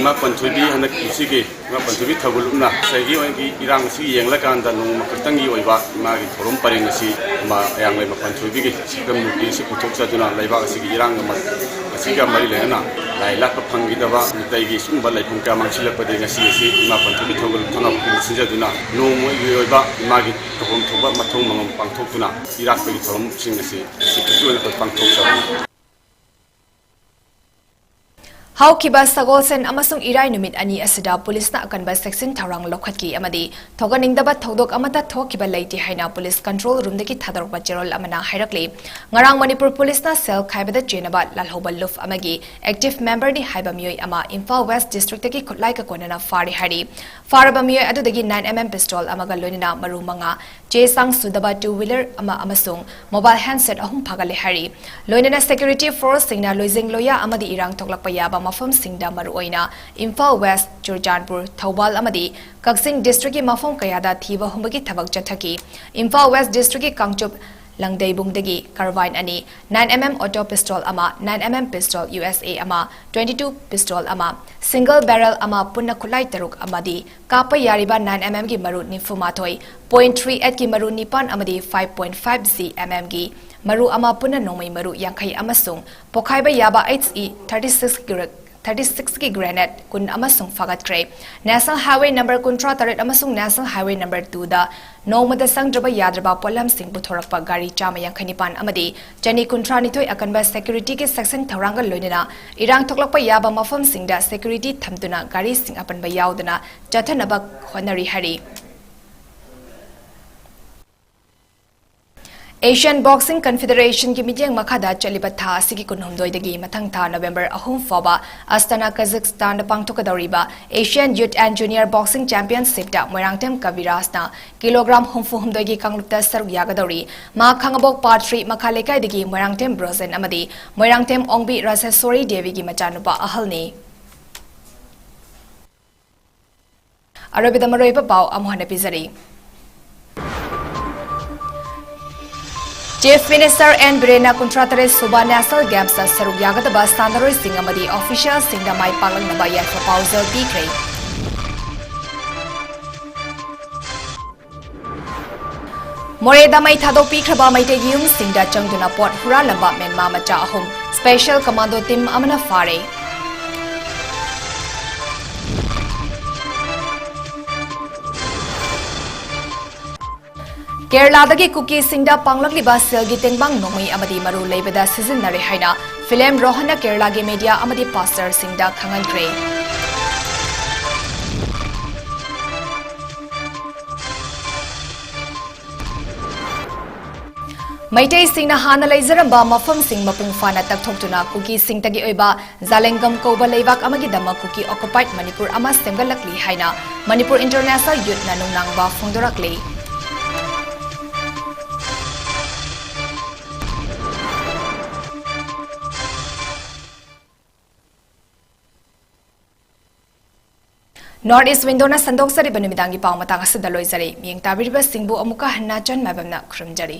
ꯏꯃꯥ ꯄꯟꯊꯣꯏꯕꯤ ꯍꯟꯗꯛ ꯀꯨꯝꯁꯤꯒꯤ ꯏꯃꯥ ꯄꯟꯊꯣꯏꯕꯤ ꯊꯧꯒꯜꯂꯨꯞꯅ ꯉꯁꯥꯏꯒꯤ ꯑꯣꯏꯅꯗꯤ ꯏꯔꯥꯡ ꯑꯁꯤ ꯌꯦꯡꯂꯀꯥꯟꯗ ꯅꯣꯡꯃ ꯈꯛꯇꯪꯒꯤ ꯑꯣꯏꯕ ꯏꯃꯥꯒꯤ ꯊꯧꯔꯝ ꯄꯔꯦꯡ ꯑꯁꯤ ꯏꯃꯥ ꯑꯌꯥꯡ ꯂꯩꯃ ꯄꯟꯊꯣꯏꯕꯤꯒꯤ ꯁꯛꯇꯝ ꯅꯨꯄꯤ ꯑꯁꯤ ꯄꯨꯊꯣꯛꯆꯗꯨꯅ ꯂꯩꯕꯥꯛ ꯑꯁꯤꯒꯤ ꯏꯔꯥꯡ ꯑꯃ ꯑꯁꯤꯒ ꯃꯔꯤ ꯂꯩꯅꯅ ꯂꯥꯏ ꯂꯥꯠꯄ ꯐꯪꯈꯤꯗꯕ ꯃꯤꯇꯩꯒꯤ ꯁꯤꯒꯨꯝꯕ ꯂꯩꯐꯝ ꯀꯌꯥ ꯃꯥꯡꯁꯤꯜꯂꯛꯄꯗꯒꯤ ꯉꯁꯤ ꯑꯁꯤ ꯏꯃꯥ ꯄꯟꯊꯣꯏꯕꯤ ꯊꯧꯒꯜ ꯊꯧꯅꯥ ꯄꯨꯛꯅꯤꯡ ꯁꯤꯟꯖꯗꯨꯅ ꯅꯣꯡꯃꯒꯤ ꯑꯣꯏꯕ ꯏꯃꯥꯒꯤ ꯇꯧꯐꯝ ꯊꯣꯛꯄ ꯃꯊꯧ ꯃꯉꯝ ꯄꯥꯡꯊꯣꯛꯇꯨꯅ ꯏꯔꯥꯠꯄꯒꯤ ꯊꯧꯔꯝꯁꯤꯡ ꯑꯁꯤ ꯑꯁꯤ ꯈꯛꯀꯤ ꯑꯣꯏꯅ ꯑꯩꯈꯣꯏ ꯄꯥꯡꯊꯣꯛꯆꯕꯅꯤ꯫ ꯍꯧꯈꯤꯕ ꯁꯒꯣꯜꯁꯦꯟ ꯑꯃꯁꯨꯡ ꯏꯔꯥꯏ ꯅꯨꯃꯤꯠ ꯑꯅꯤ ꯑꯁꯤꯗ ꯄꯨꯂꯤꯁꯅ ꯑꯀꯟꯕ ꯆꯦꯛꯁꯤꯟ ꯊꯧꯔꯥꯡ ꯂꯧꯈꯠꯈꯤ ꯑꯃꯗꯤ ꯊꯣꯛꯍꯟꯅꯤꯡꯗꯕ ꯊꯧꯗꯣꯛ ꯑꯃꯠꯇ ꯊꯣꯛꯈꯤꯕ ꯂꯩꯇꯦ ꯍꯥꯏꯅ ꯄꯨꯂꯤꯁ ꯀꯟꯇ꯭ꯔꯣꯜ ꯔꯨꯝꯗꯒꯤ ꯊꯥꯗꯣꯔꯛꯄ ꯆꯦꯔꯣꯜ ꯑꯃꯅ ꯍꯥꯏꯔꯛꯂꯤ꯫ ꯉꯔꯥꯡ ꯃꯅꯤꯄꯨꯔ ꯄꯨꯂꯤꯁꯅ ꯁꯦꯜ ꯈꯥꯏꯕꯗ ꯆꯦꯟꯅꯕ ꯂꯥꯜꯍꯧꯕ ꯂꯨꯞ ꯑꯃꯒꯤ ꯑꯦꯛꯇꯤꯚ ꯃꯦꯝꯕꯔꯅꯤ ꯍꯥꯏꯕ ꯃꯤꯑꯣꯏ ꯑꯃ ꯏꯝꯐꯥꯜ ꯋꯦꯁ ꯗꯤꯁꯇ꯭ꯔꯤꯛꯇꯒꯤ ꯈꯨꯠꯂꯥꯏ ꯀꯛꯀꯣꯟꯅꯅ ꯐꯥꯔꯦ ꯍꯥꯏꯔꯤ꯫ ꯐꯥꯔꯕ ꯃꯤꯑꯣꯏ ꯑꯗꯨꯗꯒꯤ nine mm pistol ꯑꯃꯒ ꯂꯣꯏꯅꯅ ꯃꯔꯨ ꯃꯉꯥ, ꯆꯦ ꯆꯥꯡ ꯁꯨꯗꯕ two wheeler ꯑꯃ ꯑꯃꯁꯨꯡ mobile handset ꯑꯍꯨꯝ ꯐꯥꯒꯠꯂꯦ ꯍꯥꯏꯔꯤ꯫ ꯂꯣꯏꯅꯅ security forceꯁꯤꯡꯅ ꯂꯣꯏꯖꯤꯡ ꯂꯣꯌꯥ ꯑꯃꯗꯤ ꯏꯔꯥꯡ ꯊꯣꯛꯂꯛꯄ ꯌꯥꯕ ꯃꯐꯝꯁꯤꯡꯗ ꯃꯔꯨꯑꯣꯏꯅ ꯏꯝꯐꯥꯜ ꯋꯦꯁ, ꯆꯨꯔꯆꯥꯟꯄꯨꯔ, ꯊꯧꯕꯥꯜ ꯑꯃꯗꯤ ꯀꯛꯆꯤꯡ districtꯀꯤ ꯃꯐꯝ ꯀꯌꯥꯗ ꯊꯤꯕ ꯍꯨꯝꯕꯒꯤ ꯊꯕꯛ ꯆꯠꯊꯈꯤ꯫ ꯏꯝꯐꯥꯜ ꯋꯦꯁ districtꯀꯤ ꯀꯥꯡꯆꯨꯞ ꯂꯪꯗꯩꯕꯨꯡꯗꯒꯤ carbine ꯑꯅꯤ, nine MM auto pistol ꯑꯃ, nine MM pistol USA ꯑꯃ, twenty two pistol ꯑꯃ, single barrel ꯑꯃ, ꯄꯨꯟꯅ ꯈꯨꯠꯂꯥꯏ ꯇꯔꯨꯛ ꯑꯃꯗꯤ ꯀꯥꯞꯄ ꯌꯥꯔꯤꯕ nine MMꯒꯤ ꯃꯔꯨ ꯅꯤꯐꯨ ꯃꯥꯊꯣꯏ, point three eightꯀꯤ ꯃꯔꯨ ꯅꯤꯄꯥꯟ ꯑꯃꯗꯤ five point five G MMꯒꯤ ꯃꯔꯨ ꯑꯃ, ꯄꯨꯟꯅ ꯅꯣꯡꯃꯩ ꯃꯔꯨ ꯌꯥꯡꯈꯩ ꯑꯃꯁꯨꯡ ꯄꯣꯈꯥꯏꯕ ꯌꯥꯕ HE thirty six ꯒ꯭ꯔ-, thirty sixꯀꯤ grenade ꯀꯨꯟ ꯑꯃꯁꯨꯡ ꯐꯥꯒꯠꯈ꯭ꯔꯦ꯫ National Highway number ꯀꯨꯟꯊ꯭ꯔꯥ ꯇꯔꯦꯠ ꯑꯃꯁꯨꯡ National Highway number twoꯗ ꯅꯣꯡꯃꯗ ꯆꯪꯗ꯭ꯔꯕ ꯌꯥꯗ꯭ꯔꯕ ꯄꯣꯠꯂꯝꯁꯤꯡ ꯄꯨꯊꯣꯔꯛꯄ ꯒꯥꯔꯤ ꯆꯥꯝꯃ ꯌꯥꯡꯈꯩ ꯅꯤꯄꯥꯟ ꯑꯃꯗꯤ ꯆꯅꯤ ꯀꯨꯟꯊ꯭ꯔꯥ ꯅꯤꯊꯣꯏ ꯑꯀꯟꯕ securityꯒꯤ section ꯊꯧꯔꯥꯡꯒ ꯂꯣꯏꯅꯅ ꯏꯔꯥꯡ ꯊꯣꯛꯂꯛꯄ ꯌꯥꯕ ꯃꯐꯝꯁꯤꯡꯗ security ꯊꯝꯗꯨꯅ ꯒꯥꯔꯤꯁꯤꯡ ꯑꯄꯟꯕ ꯌꯥꯎꯗꯅ ꯆꯠꯊꯅꯕ ꯍꯣꯠꯅꯔꯤ ꯍꯥꯏꯔꯤ꯫ Asian Boxing Confederationꯒꯤ ꯃꯤꯠꯌꯦꯡ ꯃꯈꯥꯗ ꯆꯠꯂꯤꯕ ꯊꯥ ꯑꯁꯤꯒꯤ ꯀꯨꯟꯍꯨꯝꯗꯣꯏꯗꯒꯤ ꯃꯊꯪ ꯊꯥ November ꯑꯍꯨꯝ ꯐꯥꯎꯕ ꯑꯁꯇꯥꯅꯥ, ꯀꯖꯥꯈꯁꯇꯥꯟꯗ ꯄꯥꯡꯊꯣꯛꯀꯗꯧꯔꯤꯕ Asian Youth and Junior Boxing Championshipꯇ Moirangthem ꯀꯕꯤꯔꯥꯖꯅ kilogram ꯍꯨꯝꯐꯨ ꯍꯨꯝꯗꯣꯏꯒꯤ ꯀꯥꯡꯂꯨꯞꯇ ꯁꯔꯨꯛ ꯌꯥꯒꯗꯧꯔꯤ꯫ ꯃꯍꯥꯛ ꯈꯥꯡꯉꯕꯣꯛ Part three ꯃꯈꯥ ꯂꯩꯀꯥꯏꯗꯒꯤ ꯃꯣꯏꯔꯥꯡꯊꯦꯝ ꯕ꯭ꯔꯣꯖꯦꯟ ꯑꯃꯗꯤ ꯃꯣꯏꯔꯥꯡꯊꯦꯝ ꯑꯣꯡꯕꯤ ꯔꯥꯖꯦꯁꯣꯔꯤ ꯗꯦꯕꯤꯒꯤ ꯃꯆꯥꯅꯨꯄꯥ ꯑꯍꯜꯅꯤ꯫ ꯑꯔꯣꯏꯕꯗ ꯃꯔꯨꯑꯣꯏꯕ ꯄꯥꯎ ꯑꯃꯨꯛ ꯍꯟꯅ ꯄꯤꯖꯔꯤ꯫ Chief Minister N ꯕꯤꯔꯦꯟꯅ ꯀꯨꯟꯊ꯭ꯔꯥ ꯇꯔꯦꯠ ꯁꯨꯕ National Gamesꯇ ꯁꯔꯨꯛ ꯌꯥꯒꯗꯕ ꯁꯥꯟꯅꯔꯣꯏꯁꯤꯡ ꯑꯃꯗꯤ officialꯁꯤꯡꯗ ꯃꯥꯏ ꯄꯥꯛꯂꯛꯅꯕ ꯌꯥꯏꯐ ꯄꯥꯎꯖꯦꯜ ꯄꯤꯈ꯭ꯔꯦ꯫ ꯃꯣꯔꯦꯗ ꯃꯩ ꯊꯥꯗꯣꯛꯄꯤꯈ꯭ꯔꯕ ꯃꯩꯇꯩꯒꯤ ꯌꯨꯝꯁꯤꯡꯗ ꯆꯪꯗꯨꯅ ꯄꯣꯠ ꯍꯨꯔꯥꯜꯂꯝꯕ ꯃꯦꯟꯃꯥ ꯃꯆꯥ ꯑꯍꯨꯝ special commando team ꯑꯃꯅ ꯐꯥꯔꯦ꯫ ꯀꯦꯔꯂꯥꯗꯒꯤ ꯀꯨꯀꯤꯁꯤꯡꯗ ꯄꯥꯡꯂꯛꯂꯤꯕ ꯁꯦꯜꯒꯤ ꯇꯦꯡꯕꯥꯡ ꯅꯣꯡꯃꯩ ꯑꯃꯗꯤ ꯃꯔꯨ ꯂꯩꯕꯗ ꯁꯤꯖꯤꯟꯅꯔꯦ ꯍꯥꯏꯅ ꯐꯤꯂꯦꯝ ꯔꯣꯍꯟꯅ ꯀꯦꯔꯂꯥꯒꯤ media ꯑꯃꯗꯤ pastorꯁꯤꯡꯗ ꯈꯪꯍꯟꯈ꯭ꯔꯦ꯫ ꯃꯩꯇꯩꯁꯤꯡꯅ ꯍꯥꯟꯅ ꯂꯩꯖꯔꯝꯕ ꯃꯐꯝꯁꯤꯡ ꯃꯄꯨꯡ ꯐꯥꯅ ꯇꯛꯊꯣꯛꯇꯨꯅ ꯀꯨꯀꯤꯁꯤꯡꯇꯒꯤ ꯑꯣꯏꯕ ꯖꯥꯂꯦꯡꯒꯝ ꯀꯧꯕ ꯂꯩꯕꯥꯛ ꯑꯃꯒꯤꯗꯃꯛ ꯀꯨꯀꯤ occupied ꯃꯅꯤꯄꯨꯔ ꯑꯃ ꯁꯦꯝꯒꯠꯂꯛꯂꯤ ꯍꯥꯏꯅ ꯃꯅꯤꯄꯨꯔ International Youthꯅ ꯅꯨꯡꯅꯥꯡꯕ ꯐꯣꯡꯗꯣꯔꯛꯂꯤ꯫ North East Windowꯅ ꯁꯟꯗꯣꯛꯆꯔꯤꯕ ꯅꯨꯃꯤꯗꯥꯡꯒꯤ ꯄꯥꯎ ꯃꯇꯥꯡ ꯑꯁꯤꯗ ꯂꯣꯏꯖꯔꯦ꯫ ꯃꯤꯠꯌꯦꯡ ꯇꯥꯕꯤꯔꯤꯕꯁꯤꯡꯕꯨ ꯑꯃꯨꯛꯀ ꯍꯟꯅ ꯆꯟ ꯃꯥꯏꯕꯝꯅ ꯈꯨꯔꯨꯝꯖꯔꯤ꯫